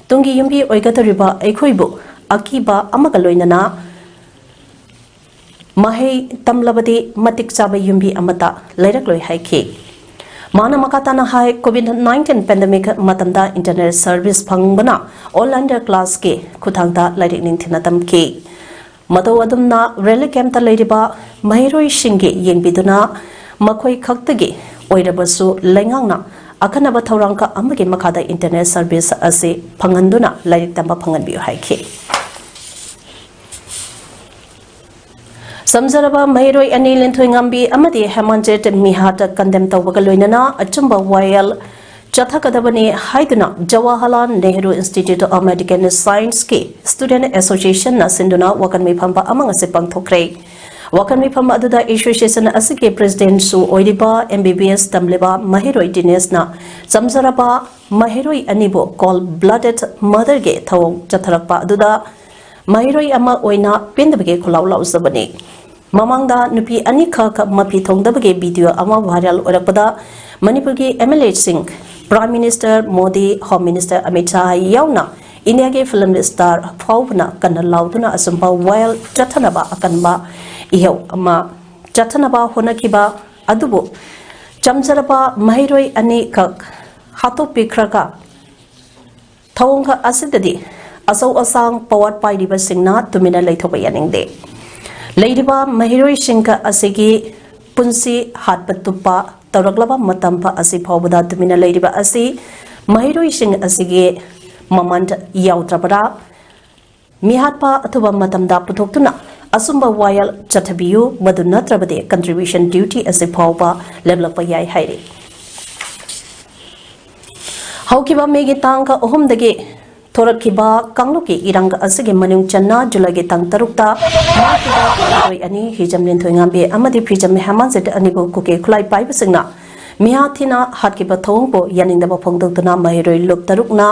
ꯇꯨꯡꯒꯤ ꯌꯨꯝꯕꯤ ꯑꯣꯏꯒꯗꯧꯔꯤꯕ ꯑꯩꯈꯣꯏꯕꯨ ꯑꯀꯤꯕ ꯑꯃꯒ ꯂꯣꯏꯅꯅ ꯃꯍꯩ ꯇꯝꯂꯕꯗꯤ ꯃꯇꯤꯛ ꯆꯥꯕ ꯌꯨꯝꯕꯤ ꯑꯃꯠꯇ ꯂꯩꯔꯛꯂꯣꯏ ꯍꯥꯏꯈꯤ꯫ ꯃꯥꯅ ꯃꯈꯥ ꯇꯥꯅ ꯍꯥꯏ, ꯀꯣꯚꯤꯗ ꯅꯥꯏꯟꯇꯤꯟ ꯄꯦꯟꯗꯦꯃꯤꯛ ꯃꯇꯝꯗ ꯏꯟꯇꯔꯅꯦꯠ ꯁꯔꯚꯤꯁ ꯐꯪꯕꯅ ꯑꯣꯟꯂꯥꯏꯟꯗ ꯀ꯭ꯂꯥꯁꯀꯤ ꯈꯨꯠꯊꯥꯡꯗ ꯂꯥꯏꯔꯤꯛ ꯅꯤꯡꯊꯤꯅ ꯇꯝꯈꯤ꯫ ꯃꯇꯧ ꯑꯗꯨꯝꯅ ꯔꯤꯂꯤꯐ ꯀꯦꯝꯞꯇ ꯂꯩꯔꯤꯕ ꯃꯍꯩꯔꯣꯏꯁꯤꯡꯒꯤ ꯌꯦꯡꯕꯤꯗꯨꯅ ꯃꯈꯣꯏ ꯈꯛꯇꯒꯤ ꯑꯣꯏꯔꯕꯁꯨ ꯂꯩꯉꯥꯛꯅ ꯑꯈꯟꯅꯕ ꯊꯧꯔꯥꯡ ꯀꯌꯥ ꯑꯃꯒꯤ ꯃꯈꯥꯗ ꯏꯟꯇꯔꯅꯦꯠ ꯁꯔꯚꯤꯁ ꯑꯁꯤ ꯐꯪꯍꯟꯗꯨꯅ ꯂꯥꯏꯔꯤꯛ ꯇꯝꯕ ꯐꯪꯍꯟꯕꯤꯌꯨ ꯍꯥꯏꯈꯤ꯫ ꯆꯝꯖꯔꯕ ꯃꯍꯩꯔꯣꯏ ꯑꯅꯤ ꯂꯤꯟꯊꯣꯏꯉꯥꯝꯕꯤ ꯑꯃꯗꯤ ꯍꯦꯃꯥꯟꯖꯤꯠ ꯃꯤꯍꯥꯠ ꯀꯟꯗꯦꯝ ꯇꯧꯕꯒ ꯂꯣꯏꯅꯅ ꯑꯆꯨꯝꯕ ꯋꯥꯌꯦꯜ ꯆꯠꯊꯒꯗꯕꯅꯤ ꯍꯥꯏꯗꯨꯅ Jawaharlal Nehru institute of medical ꯁꯥꯏꯟꯁꯀꯤ ꯁ꯭ꯇꯨꯗꯦꯟꯠ ꯑꯦꯁꯣꯁꯤꯌꯦꯁꯟꯅ ꯁꯤꯟꯗꯨꯅ ꯋꯥꯀꯟ ꯃꯤꯐꯝ ꯑꯃ ꯉꯁꯤ ꯄꯥꯡꯊꯣꯛꯈ꯭ꯔꯦ꯫ ꯋꯥꯀꯟ ꯃꯤꯐꯝ ꯑꯗꯨꯗ ꯑꯦꯁꯣꯁꯤꯌꯦꯁꯟ ꯑꯁꯤꯒꯤ ꯄ꯭ꯔꯦꯁꯤꯗꯦꯟꯠꯁꯨ ꯑꯣꯏꯔꯤꯕ ꯑꯦꯝ ꯕꯤ ꯕꯤ ꯑꯦꯁ ꯇꯝꯂꯤꯕ ꯃꯍꯩꯔꯣꯏ ꯗꯤꯅꯦꯁꯅ ꯆꯝꯖꯔꯕ ꯃꯍꯩꯔꯣꯏ ꯑꯅꯤꯕꯨ ꯀꯣꯜ ꯕ꯭ꯂꯗꯦꯗ ꯃꯔꯗꯔꯒꯤ ꯊꯧꯑꯣꯡ ꯆꯠꯊꯔꯛꯄ ꯑꯗꯨꯗ ꯃꯍꯩꯔꯣꯏ ꯑꯃ ꯑꯣꯏꯅ ꯄꯦꯟꯗꯕꯒꯤ ꯈꯣꯜꯂꯥꯎ ꯂꯥꯎꯖꯕꯅꯤ꯫ ꯃꯃꯥꯡꯗ ꯅꯨꯄꯤ ꯑꯅꯤꯈꯛ ꯃꯐꯤ ꯊꯣꯡꯗꯕꯒꯤ ꯚꯤꯗꯤꯑꯣ ꯑꯃ ꯚꯥꯏꯔꯦꯜ ꯑꯣꯏꯔꯛꯄꯗ ꯃꯅꯤꯄꯨꯔꯒꯤ ꯑꯦꯝ ꯑꯦꯜ ꯑꯦꯁꯤꯡ, prime minister Modi, home minister Amit Shah ꯌꯥꯎꯅ ꯏꯟꯗꯤꯌꯥꯒꯤ ꯐꯤꯂꯝ ꯁ꯭ꯇꯥꯔ ꯐꯥꯎꯕꯅ ꯀꯟꯅ ꯂꯥꯎꯗꯨꯅ ꯑꯆꯨꯝꯕ ꯋꯥꯌꯦꯜ ꯆꯠꯊꯅꯕ ꯑꯀꯟꯕ ꯏꯍꯧ ꯑꯃ ꯆꯠꯊꯅꯕ ꯍꯣꯠꯅꯈꯤꯕ ꯑꯗꯨꯕꯨ ꯆꯝꯖꯔꯕ ꯃꯍꯩꯔꯣꯏ ꯑꯅꯤꯈꯛ ꯍꯥꯠꯇꯣꯛꯄꯤꯈ꯭ꯔꯒ ꯊꯧꯑꯣꯡ ꯑꯁꯤꯗꯗꯤ ꯑꯆꯧ ꯑꯁꯥꯡ ꯄꯋꯥꯔ ꯄꯥꯏꯔꯤꯕꯁꯤꯡꯅ ꯇꯨꯃꯤꯟꯅ ꯂꯩꯊꯣꯛꯄ ꯌꯥꯅꯤꯡꯗꯦ꯫ ꯂꯩꯔꯤꯕ ꯃꯍꯩꯔꯣꯏꯁꯤꯡ ꯑꯁꯤꯒꯤ ꯄꯨꯟꯁꯤ ꯍꯥꯠꯄ ꯇꯨꯞꯄ ꯇꯧꯔꯛꯂꯕ ꯃꯇꯝ ꯑꯁꯤ ꯐꯥꯎꯕꯗ ꯇꯨꯃꯤꯟꯅ ꯂꯩꯔꯤꯕ ꯑꯁꯤ ꯃꯍꯩꯔꯣꯏꯁꯤꯡ ꯑꯁꯤꯒꯤ ꯃꯃꯜ ꯌꯥꯎꯗ꯭ꯔꯕꯔꯥ? ꯃꯤꯍꯥꯠꯄ ꯑꯊꯨꯕ ꯃꯇꯝꯗ ꯄꯨꯊꯣꯛꯇꯨꯅ ꯑꯆꯨꯝꯕ ꯋꯥꯌꯦꯜ ꯆꯠꯊꯕꯤꯌꯨ, ꯃꯗꯨ ꯅꯠꯇ꯭ꯔꯕꯗꯤ contribution duty ꯑꯁꯤ ꯐꯥꯎꯕ ꯂꯦꯞꯂꯛꯄ ꯌꯥꯏ ꯍꯥꯏꯔꯤ꯫ ꯍꯧꯈꯤꯕ ꯃꯦꯒꯤ ꯇꯥꯡ ꯑꯍꯨꯝꯗꯒꯤ ꯊꯣꯔꯛꯈꯤꯕ ꯀꯥꯡꯂꯨꯞꯀꯤ ꯏꯔꯥꯡ ꯑꯁꯤꯒꯤ ꯃꯅꯨꯡ ꯆꯟꯅ ꯖꯨꯂꯥꯏꯒꯤ ꯇꯥꯡ ꯇꯔꯨꯛꯇ ꯃꯍꯩꯔꯣꯏ ꯑꯅꯤ, ꯍꯤꯖꯝ ꯂꯤꯟꯊꯣꯏꯉꯥꯝꯕꯤ ꯑꯃꯗꯤ ꯐꯤꯖꯝ ꯍꯦꯃꯥꯟꯖꯤꯠ ꯑꯅꯤꯕꯨ ꯀꯨꯀꯤ ꯈꯨꯠꯂꯥꯏ ꯄꯥꯏꯕꯁꯤꯡꯅ ꯃꯤꯍꯥꯠ ꯊꯤꯅ ꯍꯥꯠꯈꯤꯕ ꯊꯧꯑꯣꯡꯕꯨ ꯌꯥꯅꯤꯡꯗꯕ ꯐꯣꯡꯗꯣꯛꯇꯨꯅ ꯃꯍꯩꯔꯣꯏ ꯂꯨꯞ ꯇꯔꯨꯛꯅ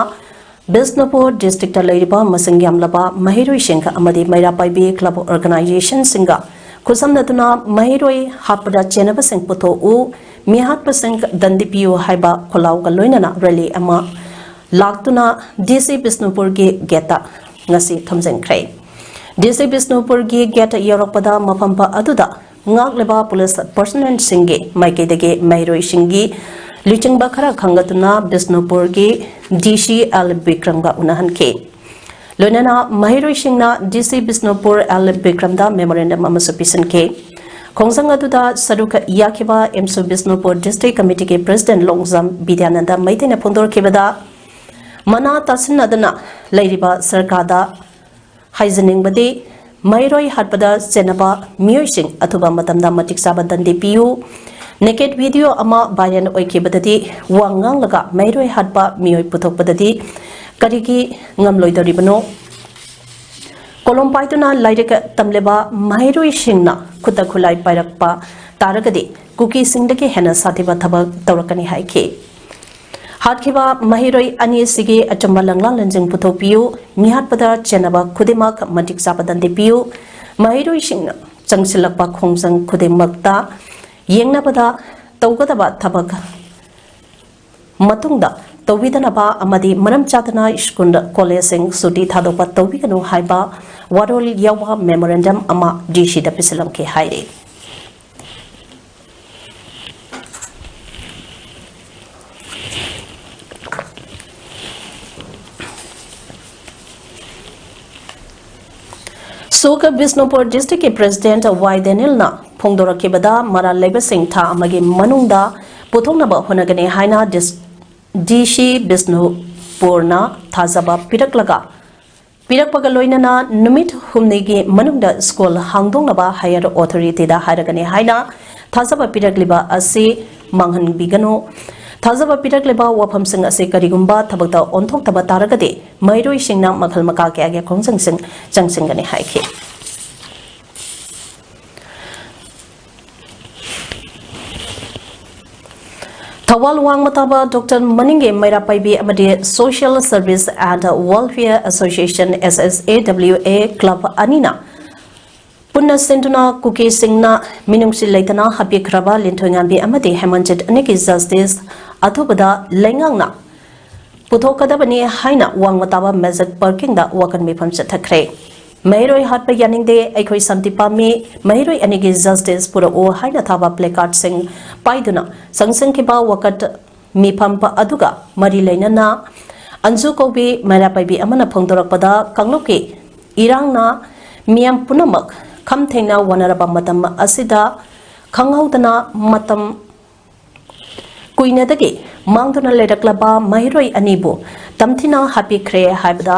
ꯕꯤꯁꯅꯨꯄꯨꯔ districtꯇ ꯂꯩꯔꯤꯕ ꯃꯁꯤꯡ ꯌꯥꯝꯂꯕ ꯃꯍꯩꯔꯣꯏꯁꯤꯡ ꯑꯃꯗꯤ ꯃꯩꯔꯥ ꯄꯥꯏꯕꯤ club organizationꯁꯤꯡꯒ ꯈꯨꯠꯁꯝꯅꯗꯨꯅ ꯃꯍꯩꯔꯣꯏ ꯍꯥꯠꯄꯗ ꯆꯦꯟꯅꯕꯁꯤꯡ ꯄꯨꯊꯣꯛꯎ, ꯃꯤꯍꯥꯠꯄꯁꯤꯡ ꯗꯟꯗꯤ ꯄꯤꯌꯨ ꯍꯥꯏꯕ ꯈꯣꯜꯂꯥꯎꯒ ꯂꯣꯏꯅꯅ rally ꯑꯃ ꯂꯥꯛꯇꯨꯅ DC ꯕꯤꯁꯅꯨꯄꯨꯔꯒꯤ gateꯇ ꯉꯁꯤ ꯊꯝꯖꯤꯟꯈ꯭ꯔꯦ꯫ DC ꯕꯤꯁꯅꯨꯄꯨꯔꯒꯤ gate ꯌꯧꯔꯛꯄꯗ ꯃꯐꯝ ꯑꯗꯨꯗ ꯉꯥꯛꯂꯤꯕ police personnelꯁꯤꯡꯒꯤ ꯃꯥꯏꯀꯩꯗꯒꯤ ꯃꯍꯩꯔꯣꯏꯁꯤꯡꯒꯤ ꯂꯨꯆꯤꯡꯕ ꯈꯔ ꯈꯟꯒꯠꯇꯨꯅ ꯕꯤꯁꯅꯨꯄꯨꯔꯒꯤ DC ꯑꯦꯜ ꯕꯤꯀ꯭ꯔꯝꯒ ꯎꯅꯍꯟꯈꯤ꯫ ꯂꯣꯏꯅꯅ ꯃꯍꯩꯔꯣꯏꯁꯤꯡꯅ DC ꯕꯤꯁꯅꯨꯄꯨꯔ ꯑꯦꯜ ꯕꯤꯀ꯭ꯔꯝꯗ memorandum ꯑꯃꯁꯨ ꯄꯤꯁꯤꯟꯈꯤ꯫ ꯈꯣꯡꯖꯪ ꯑꯗꯨꯗ ꯁꯔꯨꯛ ꯌꯥꯈꯤꯕ ꯑꯦꯝꯁꯨ ꯕꯤꯁꯅꯨꯄꯨꯔ district committeeꯒꯤ president ꯂꯣꯡꯖꯝ ꯕꯤꯗ꯭ꯌꯥꯅꯟꯗ ꯃꯩꯇꯩꯅ ꯐꯣꯡꯗꯣꯔꯛꯈꯤꯕꯗ, ꯃꯅꯥ ꯇꯥꯁꯤꯟꯅꯗꯅ ꯂꯩꯔꯤꯕ ꯁꯔꯀꯥꯔꯗ ꯍꯥꯏꯖꯅꯤꯡꯕꯗꯤ, ꯃꯍꯩꯔꯣꯏ ꯍꯥꯠꯄꯗ ꯆꯦꯟꯅꯕ ꯃꯤꯑꯣꯏꯁꯤꯡ ꯑꯊꯨꯕ ꯃꯇꯝꯗ ꯃꯇꯤꯛ ꯆꯥꯕ ꯗꯟꯗꯤ ꯄꯤꯌꯨ꯫ Naked video ꯑꯃ viral ꯑꯣꯏꯈꯤꯕꯗꯗꯤ, ꯋꯥ ꯉꯥꯡꯂꯒ ꯃꯍꯩꯔꯣꯏ ꯍꯥꯠꯄ ꯃꯤꯑꯣꯏ ꯄꯨꯊꯣꯛꯄꯗꯗꯤ ꯀꯔꯤꯒꯤ ꯉꯝꯂꯣꯏꯗꯧꯔꯤꯕꯅꯣ? ꯀꯣꯂꯣꯝ ꯄꯥꯏꯗꯨꯅ ꯂꯥꯏꯔꯤꯛ ꯇꯝꯂꯤꯕ ꯃꯍꯩꯔꯣꯏꯁꯤꯡꯅ ꯈꯨꯠꯇ ꯈꯨꯠꯂꯥꯏ ꯄꯥꯏꯔꯛꯄ ꯇꯥꯔꯒꯗꯤ ꯀꯨꯀꯤꯁꯤꯡꯗꯒꯤ ꯍꯦꯟꯅ ꯁꯥꯊꯤꯕ ꯊꯕꯛ ꯇꯧꯔꯛꯀꯅꯤ ꯍꯥꯏꯈꯤ꯫ ꯍꯥꯠꯈꯤꯕ ꯃꯍꯩꯔꯣꯏ ꯑꯅꯤ ꯑꯁꯤꯒꯤ ꯑꯆꯨꯝꯕ ꯂꯪꯂꯥ ꯂꯟꯖꯤꯡ ꯄꯨꯊꯣꯛꯄꯤꯌꯨ, ꯃꯤꯍꯥꯠꯄꯗ ꯆꯦꯟꯅꯕ ꯈꯨꯗꯤꯡꯃꯛ ꯃꯇꯤꯛ ꯆꯥꯕ ꯗꯟꯗꯤ ꯄꯤꯌꯨ, ꯃꯍꯩꯔꯣꯏꯁꯤꯡꯅ ꯆꯪꯁꯤꯜꯂꯛꯄ ꯈꯣꯡꯖꯪ ꯈꯨꯗꯤꯡꯃꯛꯇ ꯌꯦꯡꯅꯕꯗ ꯇꯧꯒꯗꯕ ꯊꯕꯛ ꯃꯇꯨꯡꯗ ꯇꯧꯕꯤꯗꯅꯕ ꯑꯃꯗꯤ ꯃꯔꯝ ꯆꯥꯗꯅ ꯁ꯭ꯀꯨꯜ ꯀꯣꯂꯦꯖꯁꯤꯡ ꯁꯨꯇꯤ ꯊꯥꯗꯣꯛꯄ ꯇꯧꯕꯤꯒꯅꯨ ꯍꯥꯏꯕ ꯋꯥꯔꯣꯜ ꯌꯥꯎꯕ memorandum ꯑꯃ DCꯗ ꯄꯤꯁꯤꯜꯂꯝꯈꯤ ꯍꯥꯏꯔꯤ꯫ ꯁꯣꯛ ꯕꯤꯁꯅꯨꯄꯨꯔ districtꯀꯤ president ꯋꯥꯏ ꯗꯦꯅꯤꯜꯅ ꯐꯣꯡꯗꯣꯔꯛꯈꯤꯕꯗ, ꯃꯔꯥꯜ ꯂꯩꯕꯁꯤꯡ ꯊꯥ ꯑꯃꯒꯤ ꯃꯅꯨꯡꯗ ꯄꯨꯊꯣꯛꯅꯕ ꯍꯣꯠꯅꯒꯅꯤ ꯍꯥꯏꯅ ꯗꯤꯁ-, DC ꯕꯤꯁꯅꯨ ꯕꯣꯔꯗꯅ ꯊꯥꯖꯕ ꯄꯤꯔꯛꯂꯒ ꯄꯤꯔꯛꯄꯒ ꯂꯣꯏꯅꯅ ꯅꯨꯃꯤꯠ ꯍꯨꯝꯅꯤꯒꯤ ꯃꯅꯨꯡꯗ ꯁ꯭ꯀꯨꯜ ꯍꯥꯡꯗꯣꯛꯅꯕ ꯍꯥꯌꯔ ꯑꯣꯊꯣꯔꯤꯇꯤꯗ ꯍꯥꯏꯔꯒꯅꯤ ꯍꯥꯏꯅ ꯊꯥꯖꯕ ꯄꯤꯔꯛꯂꯤꯕ ꯑꯁꯤ ꯃꯥꯡꯍꯟꯕꯤꯒꯅꯨ꯫ ꯊꯥꯖꯕ ꯄꯤꯔꯛꯂꯤꯕ ꯋꯥꯐꯝꯁꯤꯡ ꯑꯁꯤ ꯀꯔꯤꯒꯨꯝꯕ ꯊꯕꯛꯇ ꯑꯣꯟꯊꯣꯛꯇꯕ ꯇꯥꯔꯒꯗꯤ ꯃꯍꯩꯔꯣꯏꯁꯤꯡꯅ ꯃꯈꯜ ꯃꯈꯥ ꯀꯌꯥꯒꯤ ꯈꯣꯡꯖꯪꯁꯤꯡ ꯆꯪꯁꯤꯟꯒꯅꯤ ꯍꯥꯏꯈꯤ꯫ ꯊꯧꯕꯥꯜ ꯋꯥꯡꯃ ꯇꯥꯕ ꯗꯣꯛꯇꯔ ꯃꯅꯤꯡꯒꯤ ꯃꯩꯔꯥ ꯄꯥꯏꯕꯤ ꯑꯃꯗꯤ Social Service and Welfare Association, S S A W A, club ꯑꯅꯤꯅ ꯄꯨꯟꯅ ꯁꯤꯟꯗꯨꯅ ꯀꯨꯀꯤꯁꯤꯡꯅ ꯃꯤꯅꯨꯡꯁꯤ ꯂꯩꯇꯅ ꯍꯥꯠꯄꯤꯈ꯭ꯔꯕ ꯂꯤꯟꯊꯣꯏꯉꯥꯝꯕꯤ ꯑꯃꯗꯤ ꯍꯦꯃꯟꯖꯤꯠ ꯑꯅꯤꯒꯤ justice ꯑꯊꯨꯕꯗ ꯂꯩꯉꯥꯛꯅ ꯄꯨꯊꯣꯛꯀꯗꯕꯅꯤ ꯍꯥꯏꯅ ꯋꯥꯡꯃ ꯇꯥꯕ ꯃꯦꯖꯤꯛ ꯄꯥꯔꯀꯤꯡꯗ ꯋꯥꯀꯟ ꯃꯤꯐꯝ ꯆꯠꯊꯈ꯭ꯔꯦ꯫ ꯃꯍꯩꯔꯣꯏ ꯍꯥꯠꯄ ꯌꯥꯅꯤꯡꯗꯦ, ꯑꯩꯈꯣꯏ ꯁꯥꯟꯇꯤ ꯄꯥꯝꯃꯤ, ꯃꯍꯩꯔꯣꯏ ꯑꯅꯤꯒꯤ justice ꯄꯨꯔꯛꯎ ꯍꯥꯏꯅ ꯊꯥꯕ placardꯁꯤꯡ ꯄꯥꯏꯗꯨꯅ ꯆꯪꯁꯤꯟꯈꯤꯕ ꯋꯥꯀꯠ ꯃꯤꯐꯝ ꯑꯗꯨꯒ ꯃꯔꯤ ꯂꯩꯅꯅ ꯑꯟꯖꯨ ꯀꯧꯕꯤ ꯃꯩꯔꯥ ꯄꯥꯏꯕꯤ ꯑꯃꯅ ꯐꯣꯡꯗꯣꯔꯛꯄꯗ, ꯀꯥꯡꯂꯨꯞꯀꯤ ꯏꯔꯥꯡꯅ ꯃꯤꯌꯥꯝ ꯄꯨꯝꯅꯃꯛ ꯈꯝ ꯊꯦꯡꯅ ꯋꯥꯅꯔꯕ ꯃꯇꯝ ꯑꯁꯤꯗ ꯈꯪꯍꯧꯗꯅ ꯃꯇꯝ ꯀꯨꯏꯅꯗꯒꯤ ꯃꯥꯡꯗꯨꯅ ꯂꯩꯔꯛꯂꯕ ꯃꯍꯩꯔꯣꯏ ꯑꯅꯤꯕꯨ ꯇꯝꯊꯤꯅ ꯍꯥꯠꯄꯤꯈ꯭ꯔꯦ ꯍꯥꯏꯕꯗ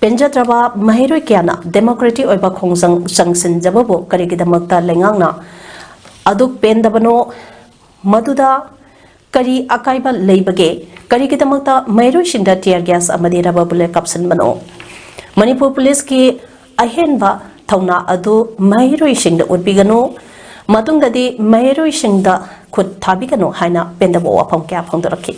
ꯄꯦꯟꯖꯗ꯭ꯔꯕ ꯃꯍꯩꯔꯣꯏ ꯀꯌꯥꯅ democratic ꯑꯣꯏꯕ ꯈꯣꯡꯖꯪ ꯆꯪꯁꯤꯟꯖꯕꯕꯨ ꯀꯔꯤꯒꯤꯗꯃꯛꯇ ꯂꯩꯉꯥꯛꯅ ꯑꯗꯨꯛ ꯄꯦꯟꯗꯕꯅꯣ? ꯃꯗꯨꯗ ꯀꯔꯤ ꯑꯀꯥꯏꯕ ꯂꯩꯕꯒꯦ? ꯀꯔꯤꯒꯤꯗꯃꯛꯇ ꯃꯍꯩꯔꯣꯏꯁꯤꯡꯗ tear gas ꯑꯃꯗꯤ rubber bullet ꯀꯥꯞꯁꯤꯟꯕꯅꯣ? ꯃꯅꯤꯄꯨꯔ ꯄꯨꯂꯤꯁꯀꯤ ꯑꯍꯦꯟꯕ ꯊꯧꯅꯥ ꯑꯗꯨ ꯃꯍꯩꯔꯣꯏꯁꯤꯡꯗ ꯎꯠꯄꯤꯒꯅꯨ꯫ ꯃꯇꯨꯡꯗꯗꯤ ꯃꯍꯩꯔꯣꯏꯁꯤꯡꯗ ꯈꯨꯠ ꯊꯥꯕꯤꯒꯅꯨ ꯍꯥꯏꯅ ꯄꯦꯟꯗꯕ ꯋꯥꯐꯝ ꯀꯌꯥ ꯐꯣꯡꯗꯣꯔꯛꯈꯤ꯫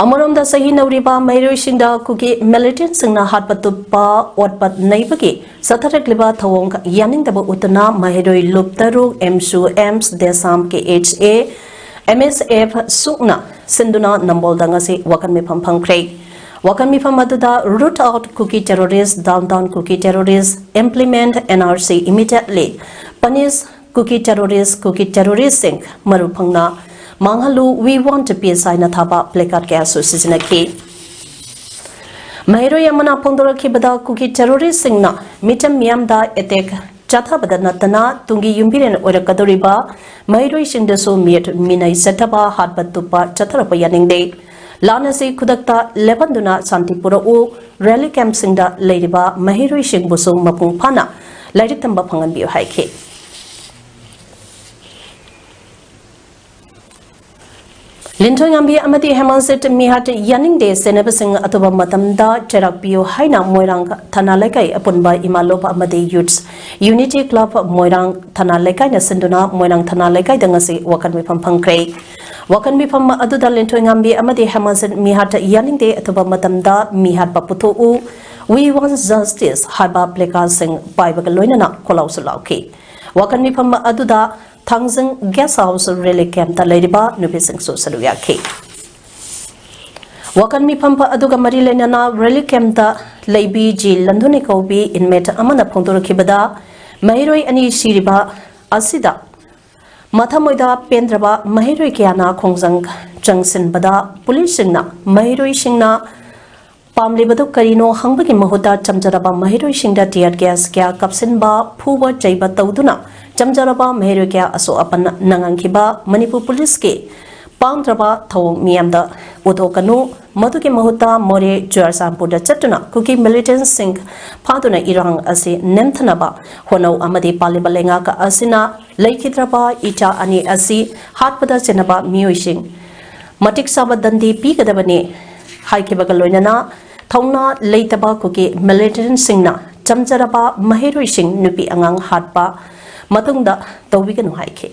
ꯑꯃꯔꯣꯝꯗ, ꯆꯍꯤ ꯅꯧꯔꯤꯕ ꯃꯍꯩꯔꯣꯏꯁꯤꯡꯗ ꯀꯨꯀꯤ militantꯁꯤꯡꯅ ꯍꯥꯠꯄ ꯇꯨꯞꯄ, ꯑꯣꯠꯄ ꯅꯩꯕꯒꯤ ꯆꯠꯊꯔꯛꯂꯤꯕ ꯊꯧꯑꯣꯡ ꯌꯥꯅꯤꯡꯗꯕ ꯎꯠꯇꯨꯅ ꯃꯍꯩꯔꯣꯏ ꯂꯨꯞ ꯇꯔꯨꯛ, ꯑꯦꯝꯁꯨ, ꯑꯦꯝꯁ, ꯗꯦꯁꯥꯝ, ꯀꯦ ꯑꯦꯆ ꯑꯦ, ꯑꯦꯝ ꯑꯦꯁ ꯑꯦꯐ ꯁꯨꯛꯅ ꯁꯤꯟꯗꯨꯅ ꯅꯝꯕꯣꯜꯗ ꯉꯁꯤ ꯋꯥꯀꯟ ꯃꯤꯐꯝ ꯐꯝꯈ꯭ꯔꯦ꯫ ꯋꯥꯀꯟ ꯃꯤꯐꯝ ꯑꯗꯨꯗ root out Kuki terrorist, down down Kuki terrorist, implement N R C immediately, punish Kuki terrorist, Kuki terroristꯁꯤꯡ ꯃꯔꯨ ꯐꯪꯅ ꯃꯥꯡꯍꯜꯂꯨ, we want peace ꯍꯥꯏꯅ ꯊꯥꯕ placard ꯀꯌꯥꯁꯨ ꯁꯤꯖꯤꯟꯅꯈꯤ꯫ ꯃꯍꯩꯔꯣꯏ ꯑꯃꯅ ꯐꯣꯡꯗꯣꯔꯛꯈꯤꯕꯗ, ꯀꯨꯀꯤ terroristꯁꯤꯡꯅ ꯃꯤꯆꯝ ꯃꯤꯌꯥꯝꯗ attack ꯆꯠꯊꯕꯗ ꯅꯠꯇꯅ ꯇꯨꯡꯒꯤ ꯌꯨꯝꯕꯤꯔꯦꯟ ꯑꯣꯏꯔꯛꯀꯗꯧꯔꯤꯕ ꯃꯍꯩꯔꯣꯏꯁꯤꯡꯗꯁꯨ ꯃꯤꯠ ꯃꯤꯅꯩ ꯆꯠꯊꯕ, ꯍꯥꯠꯄ ꯇꯨꯞꯄ ꯆꯠꯊꯔꯛꯄ ꯌꯥꯅꯤꯡꯗꯦ꯫ ꯂꯥꯟ ꯑꯁꯤ ꯈꯨꯗꯛꯇ ꯂꯦꯞꯍꯟꯗꯨꯅ ꯁꯥꯟꯇꯤ ꯄꯨꯔꯛꯎ, ꯔꯦꯂꯤ ꯀꯦꯝꯞꯁꯤꯡꯗ ꯂꯩꯔꯤꯕ ꯃꯍꯩꯔꯣꯏꯁꯤꯡꯕꯨꯁꯨ ꯃꯄꯨꯡ ꯐꯥꯅ ꯂꯥꯏꯔꯤꯛ ꯇꯝꯕ ꯐꯪꯍꯟꯕꯤꯌꯨ ꯍꯥꯏꯈꯤ꯫ ꯂꯤꯟꯊꯣꯏꯉꯥꯝꯕꯤ ꯑꯃꯗꯤ ꯍꯦꯃꯥꯖꯤꯠ ꯃꯤꯍꯥꯠ ꯌꯥꯅꯤꯡꯗꯦ, ꯆꯦꯟꯅꯕꯁꯤꯡ ꯑꯊꯨꯕ ꯃꯇꯝꯗ ꯆꯩꯔꯥꯛ ꯄꯤꯌꯨ ꯍꯥꯏꯅ ꯃꯣꯏꯔꯥꯡ ꯊꯅꯥ ꯂꯩꯀꯥꯏ ꯑꯄꯨꯟꯕ ꯏꯃꯥ ꯂꯣꯞ ꯑꯃꯗꯤ ꯌꯨꯠꯁ ꯌꯨꯅꯤꯇꯤ ꯀ꯭ꯂꯕ ꯃꯣꯏꯔꯥꯡ ꯊꯅꯥ ꯂꯩꯀꯥꯏꯅ ꯁꯤꯟꯗꯨꯅ ꯃꯣꯏꯔꯥꯡ ꯊꯅꯥ ꯂꯩꯀꯥꯏꯗ ꯉꯁꯤ ꯋꯥꯀꯠ ꯃꯤꯐꯝ ꯐꯪꯈ꯭ꯔꯦ꯫ ꯋꯥꯀꯠ ꯃꯤꯐꯝ ꯑꯗꯨꯗ ꯂꯤꯟꯊꯣꯏꯉꯥꯝꯕꯤ ꯑꯃꯗꯤ ꯍꯦꯃꯥꯖꯤꯠ ꯃꯤꯍꯥꯠ ꯌꯥꯅꯤꯡꯗꯦ, ꯑꯊꯨꯕ ꯃꯇꯝꯗ ꯃꯤꯍꯥꯠꯄ ꯄꯨꯊꯣꯛꯎ, We want justice ꯍꯥꯏꯕ ꯄ꯭ꯂꯦꯀꯥꯔꯠꯁꯤꯡ ꯄꯥꯏꯕꯒ ꯂꯣꯏꯅꯅ ꯈꯣꯜꯂꯥꯎꯁꯨ ꯂꯥꯎꯈꯤ꯫ ꯋꯥꯀꯠ ꯃꯤꯐꯝ ꯑꯗꯨꯗ ꯊꯥꯡꯖꯤꯡ ꯒꯦꯁ ꯍꯥꯎꯁ ꯔꯤꯂꯤꯐ ꯀꯦꯝꯞꯇ ꯂꯩꯔꯤꯕ ꯅꯨꯄꯤꯁꯤꯡꯁꯨ ꯁꯔꯨꯛ ꯌꯥꯈꯤ꯫ ꯋꯥꯀꯠ ꯃꯤꯐꯝ ꯑꯗꯨꯒ ꯃꯔꯤ ꯂꯩꯅꯅ ꯔꯤꯂꯤꯐ ꯀꯦꯝꯞꯇ ꯂꯩꯕꯤ ꯖꯤ ꯂꯟꯗꯨꯅꯤ ꯀꯧꯕꯤ ꯏꯟꯃꯦꯠ ꯑꯃꯅ ꯐꯣꯡꯗꯣꯔꯛꯈꯤꯕꯗ, ꯃꯍꯩꯔꯣꯏ ꯑꯅꯤ ꯁꯤꯔꯤꯕ ꯑꯁꯤꯗ ꯃꯊꯃꯣꯏꯗ ꯄꯦꯟꯗ꯭ꯔꯕ ꯃꯍꯩꯔꯣꯏ ꯀꯌꯥꯅ ꯈꯣꯡꯖꯪ ꯆꯪꯁꯤꯟꯕꯗ ꯄꯨꯂꯤꯁꯁꯤꯡꯅ ꯃꯍꯩꯔꯣꯏꯁꯤꯡꯅ ꯄꯥꯝꯂꯤꯕꯗꯨ ꯀꯔꯤꯅꯣ ꯍꯪꯕꯒꯤ ꯃꯍꯨꯠꯇ ꯆꯝꯖꯔꯕ ꯃꯍꯩꯔꯣꯏꯁꯤꯡꯗ tear gas ꯀꯌꯥ ꯀꯥꯞꯁꯤꯟꯕ, ꯐꯨꯕ ꯆꯩꯕ ꯇꯧꯗꯨꯅ ꯆꯝꯖꯔꯕ ꯃꯍꯩꯔꯣꯏ ꯀꯌꯥ ꯑꯁꯣꯛ ꯑꯄꯟ ꯅꯪꯍꯟꯈꯤꯕ ꯃꯅꯤꯄꯨꯔ ꯄꯨꯂꯤꯁꯀꯤ ꯄꯥꯡꯗ꯭ꯔꯕ ꯊꯧꯑꯣꯡ ꯃꯤꯌꯥꯝꯗ ꯎꯠꯊꯣꯛꯀꯅꯨ꯫ ꯃꯗꯨꯒꯤ ꯃꯍꯨꯠꯇ ꯃꯣꯔꯦ, ꯆꯨꯔꯆꯥꯟꯄꯨꯔꯗ ꯆꯠꯇꯨꯅ ꯀꯨꯀꯤ militantꯁꯤꯡ ꯐꯥꯗꯨꯅ ꯏꯔꯥꯡ ꯑꯁꯤ ꯅꯦꯝꯊꯅꯕ ꯍꯣꯠꯅꯧ ꯑꯃꯗꯤ ꯄꯥꯜꯂꯤꯕ ꯂꯩꯉꯥꯛ ꯑꯁꯤꯅ ꯂꯩꯈꯤꯗ꯭ꯔꯕ ꯏꯆꯥ ꯑꯅꯤ ꯑꯁꯤ ꯍꯥꯠꯄꯗ ꯆꯦꯟꯅꯕ ꯃꯤꯑꯣꯏꯁꯤꯡ ꯃꯇꯤꯛ ꯆꯥꯕ ꯗꯟꯗꯤ ꯄꯤꯒꯗꯕꯅꯤ ꯍꯥꯏꯈꯤꯕꯒ ꯂꯣꯏꯅꯅ ꯊꯧꯅꯥ ꯂꯩꯇꯕ ꯀꯨꯀꯤ militantꯁꯤꯡꯅ ꯆꯝꯖꯔꯕ ꯃꯍꯩꯔꯣꯏꯁꯤꯡ ꯅꯨꯄꯤ ꯑꯉꯥꯡ ꯍꯥꯠꯄ ꯃꯇꯨꯡꯗ ꯇꯧꯕꯤꯒꯅꯨ ꯍꯥꯏꯈꯤ꯫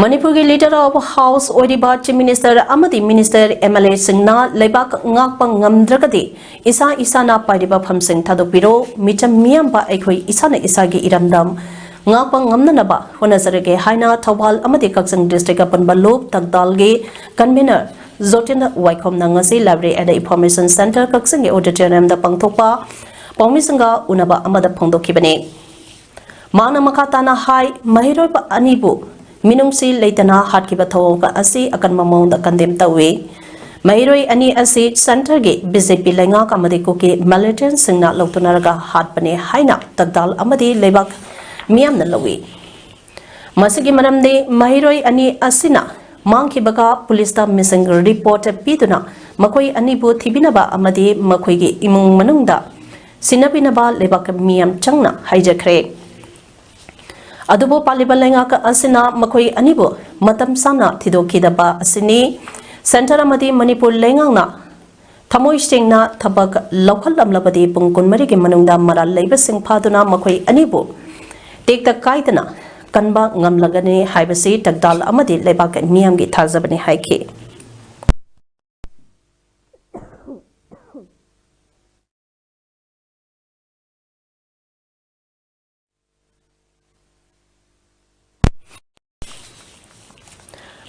ꯃꯅꯤꯄꯨꯔꯒꯤ Leader of House ꯑꯣꯏꯔꯤꯕ Chief Minister ꯑꯃꯗꯤ Minister, MLAꯁꯤꯡꯅ ꯂꯩꯕꯥꯛ ꯉꯥꯛꯄ ꯉꯝꯗ꯭ꯔꯒꯗꯤ ꯏꯁꯥ ꯏꯁꯥꯅ ꯄꯥꯏꯔꯤꯕ ꯐꯝꯁꯤꯡ ꯊꯥꯗꯣꯛꯄꯤꯔꯣ, ꯃꯤꯆꯝ ꯃꯤꯌꯥꯝꯕ ꯑꯩꯈꯣꯏ ꯏꯁꯥꯅ ꯏꯁꯥꯒꯤ ꯏꯔꯝꯗꯝ ꯉꯥꯛꯄ ꯉꯝꯅꯅꯕ ꯍꯣꯠꯅꯖꯔꯒꯦ ꯍꯥꯏꯅ ꯊꯧꯕꯥꯜ ꯑꯃꯗꯤ ꯀꯛꯆꯤꯡ district ꯑꯄꯨꯟꯕ ꯂꯨꯞ ꯊꯧꯗꯥꯡꯒꯤ convener ꯖꯣꯇꯤꯟ ꯋꯥꯏꯈꯣꯝꯅ ꯉꯁꯤ Library and Information Centre ꯀꯛꯆꯤꯡꯒꯤ auditoriumꯗ ꯄꯥꯡꯊꯣꯛꯄ ꯄꯥꯎꯃꯤꯁꯤꯡꯒ ꯎꯅꯕ ꯑꯃꯗ ꯐꯣꯡꯗꯣꯛꯈꯤꯕꯅꯤ꯫ ꯃꯍꯥꯛꯅ ꯃꯈꯥ ꯇꯥꯅ ꯍꯥꯏ, ꯃꯍꯩꯔꯣꯏ ꯑꯅꯤꯕꯨ ꯃꯤꯅꯨꯡꯁꯤ ꯂꯩꯇꯅ ꯍꯥꯠꯈꯤꯕ ꯊꯧꯑꯣꯡ ꯑꯁꯤ ꯑꯀꯟꯕ ꯃꯑꯣꯡꯗ condemn ꯇꯧꯏ꯫ ꯃꯍꯩꯔꯣꯏ ꯑꯅꯤ ꯑꯁꯤ centreꯒꯤ BJP ꯂꯩꯉꯥꯛ ꯑꯃꯗꯤ ꯀꯨꯀꯤ militantꯁꯤꯡꯅ ꯂꯧꯊꯣꯛꯅꯔꯒ ꯍꯥꯠꯄꯅꯦ ꯍꯥꯏꯅ ꯇꯛꯗꯥꯜ ꯑꯃꯗꯤ ꯂꯩꯕꯥꯛ ꯃꯤꯌꯥꯝꯅ ꯂꯧꯏ꯫ ꯃꯁꯤꯒꯤ ꯃꯔꯝꯗꯤ ꯃꯍꯩꯔꯣꯏ ꯑꯅꯤ ꯑꯁꯤꯅ ꯃꯥꯡꯈꯤꯕꯒ ꯄꯨꯂꯤꯁꯇ missing report ꯄꯤꯗꯨꯅ ꯃꯈꯣꯏ ꯑꯅꯤꯕꯨ ꯊꯤꯕꯤꯅꯕ ꯑꯃꯗꯤ ꯃꯈꯣꯏꯒꯤ ꯏꯃꯨꯡ ꯃꯅꯨꯡꯗ ꯁꯤꯟꯅꯕꯤꯅꯕ ꯂꯩꯕꯥꯛ ꯃꯤꯌꯥꯝ ꯆꯪꯅ ꯍꯥꯏꯖꯈ꯭ꯔꯦ꯫ ꯑꯗꯨꯕꯨ ꯄꯥꯜꯂꯤꯕ ꯂꯩꯉꯥꯛ ꯑꯁꯤꯅ ꯃꯈꯣꯏ ꯑꯅꯤꯕꯨ ꯃꯇꯝ ꯆꯥꯅ ꯊꯤꯗꯣꯛꯈꯤꯗꯕ ꯑꯁꯤꯅꯤ꯫ Centre ꯑꯃꯗꯤ ꯃꯅꯤꯄꯨꯔ ꯂꯩꯉꯥꯛꯅ ꯊꯃꯣꯏ ꯁꯦꯡꯅ ꯊꯕꯛ ꯂꯧꯈꯠꯂꯝꯂꯕꯗꯤ ꯄꯨꯡ ꯀꯨꯟꯃꯔꯤꯒꯤ ꯃꯅꯨꯡꯗ ꯃꯔꯥꯜ ꯂꯩꯕꯁꯤꯡ ꯐꯥꯗꯨꯅ ꯃꯈꯣꯏ ꯑꯅꯤꯕꯨ ꯇꯦꯛꯇ ꯀꯥꯏꯗꯅ ꯀꯟꯕ ꯉꯝꯂꯒꯅꯤ ꯍꯥꯏꯕꯁꯤ ꯇꯛꯗꯥꯜ ꯑꯃꯗꯤ ꯂꯩꯕꯥꯛ ꯃꯤꯌꯥꯝꯒꯤ ꯊꯥꯖꯕꯅꯤ ꯍꯥꯏꯈꯤ꯫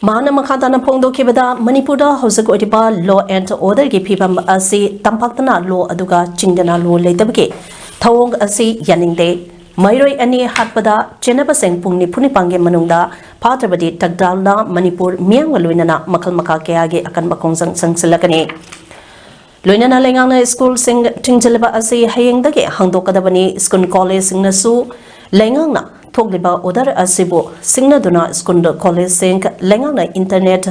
ꯃꯍꯥꯛꯅ ꯃꯈꯥ ꯇꯥꯅ ꯐꯣꯡꯗꯣꯛꯈꯤꯕꯗ, ꯃꯅꯤꯄꯨꯔꯗ ꯍꯧꯖꯤꯛ ꯑꯣꯏꯔꯤꯕ law and orderꯒꯤ ꯐꯤꯕꯝ ꯑꯁꯤ ꯇꯝꯄꯥꯛꯇꯅ law ꯑꯗꯨꯒ ꯆꯤꯡꯗꯅ law ꯂꯩꯇꯕꯒꯤ ꯊꯧꯑꯣꯡ ꯑꯁꯤ ꯌꯥꯅꯤꯡꯗꯦ꯫ ꯃꯍꯩꯔꯣꯏ ꯑꯅꯤ ꯍꯥꯠꯄꯗ ꯆꯦꯟꯅꯕꯁꯤꯡ ꯄꯨꯡ ꯅꯤꯐꯨ ꯅꯤꯄꯥꯟꯒꯤ ꯃꯅꯨꯡꯗ ꯐꯥꯗ꯭ꯔꯕꯗꯤ ꯇꯛꯗꯥꯜꯅ ꯃꯅꯤꯄꯨꯔ ꯃꯤꯌꯥꯝꯒ ꯂꯣꯏꯅꯅ ꯃꯈꯜ ꯃꯈꯥ ꯀꯌꯥꯒꯤ ꯑꯀꯟꯕ ꯈꯣꯡꯖꯪ ꯆꯪꯁꯤꯜꯂꯛꯀꯅꯤ꯫ ꯂꯣꯏꯅꯅ ꯂꯩꯉꯥꯛꯅ ꯁ꯭ꯀꯨꯜꯁꯤꯡ ꯊꯤꯡꯖꯤꯜꯂꯕ ꯑꯁꯤ ꯍꯌꯦꯡꯗꯒꯤ ꯍꯥꯡꯗꯣꯛꯀꯗꯕꯅꯤ꯫ ꯁ꯭ꯀꯨꯜ ꯀꯣꯂꯦꯖꯁꯤꯡꯅꯁꯨ ꯂꯩꯉꯥꯛꯅ ꯊꯣꯛꯂꯤꯕ order ꯑꯁꯤꯕꯨ ꯁꯤꯡꯅꯗꯨꯅ ꯁ꯭ꯀꯨꯜ ꯀꯣꯂꯦꯖꯁꯤꯡ ꯂꯩꯉꯥꯛꯅ internet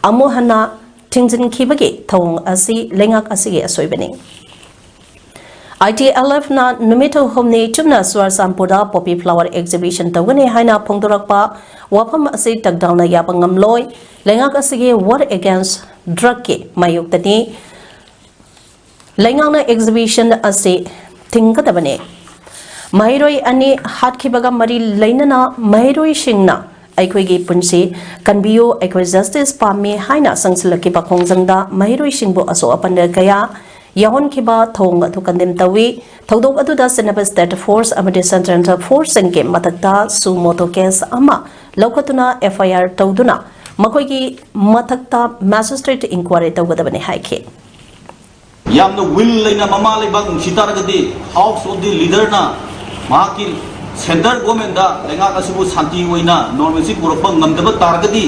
ꯑꯃꯨꯛ ꯍꯟꯅ ꯊꯤꯡꯖꯤꯟꯈꯤꯕꯒꯤ ꯊꯧꯑꯣꯡ ꯑꯁꯤ ꯂꯩꯉꯥꯛ ꯑꯁꯤꯒꯤ ꯑꯁꯣꯏꯕꯅꯤ꯫ ITLFꯅ ꯅꯨꯃꯤꯠ ꯍꯨꯝꯅꯤ ꯆꯨꯞꯅ ꯆꯨꯔꯆꯥꯟꯄꯨꯔꯗ poppy flower exhibition ꯇꯧꯒꯅꯤ ꯍꯥꯏꯅ ꯐꯣꯡꯗꯣꯔꯛꯄ ꯋꯥꯐꯝ ꯑꯁꯤ ꯇꯛꯗꯥꯜꯅ ꯌꯥꯕ ꯉꯝꯂꯣꯏ꯫ ꯂꯩꯉꯥꯛ ꯑꯁꯤꯒꯤ war against drugꯀꯤ ꯃꯥꯌꯣꯛꯇꯅꯤ꯫ ꯂꯩꯉꯥꯛꯅ exhibition ꯑꯁꯤ ꯊꯤꯡꯒꯗꯕꯅꯤ꯫ ꯃꯍꯩꯔꯣꯏ ꯑꯅꯤ ꯍꯥꯠꯈꯤꯕꯒ ꯃꯔꯤ ꯂꯩꯅꯅ ꯃꯍꯩꯔꯣꯏꯁꯤꯡꯅ "ꯑꯩꯈꯣꯏꯒꯤ ꯄꯨꯟꯁꯤ ꯀꯟꯕꯤꯌꯨ, ꯑꯩꯈꯣꯏ justice ꯄꯥꯝꯃꯤ" ꯍꯥꯏꯅ ꯆꯪꯁꯤꯜꯂꯛꯈꯤꯕ ꯈꯣꯡꯖꯪꯗ ꯃꯍꯩꯔꯣꯏꯁꯤꯡꯕꯨ ꯑꯁꯣꯛ ꯑꯄꯟ ꯀꯌꯥ ꯌꯥꯎꯍꯟꯈꯤꯕ ꯊꯧꯑꯣꯡ ꯑꯗꯨ condemn ꯇꯧꯏ꯫ ꯊꯧꯗꯣꯛ ꯑꯗꯨꯗ ꯆꯦꯟꯅꯕ state force ꯑꯃꯗꯤ central forceꯁꯤꯡꯒꯤ ꯃꯊꯛꯇ suo motu case ꯑꯃ ꯂꯧꯈꯠꯇꯨꯅ FIR ꯇꯧꯗꯨꯅ ꯃꯈꯣꯏꯒꯤ ꯃꯊꯛꯇ magistrate inquiry ꯇꯧꯒꯗꯕꯅꯤ ꯍꯥꯏꯈꯤ꯫ ꯌꯥꯝꯅ will ꯂꯩꯅ ꯃꯃꯥ ꯂꯩꯕꯥꯛ ꯅꯨꯡꯁꯤ ꯇꯥꯔꯒꯗꯤ, House of the Leaderꯅ ꯃꯍꯥꯛꯀꯤ centre governmentꯇ ꯂꯩꯉꯥꯛ ꯑꯁꯤꯕꯨ ꯁꯥꯟꯇꯤ ꯑꯣꯏꯅ normalcy ꯄꯨꯔꯛꯄ ꯉꯝꯗꯕ ꯇꯥꯔꯒꯗꯤ,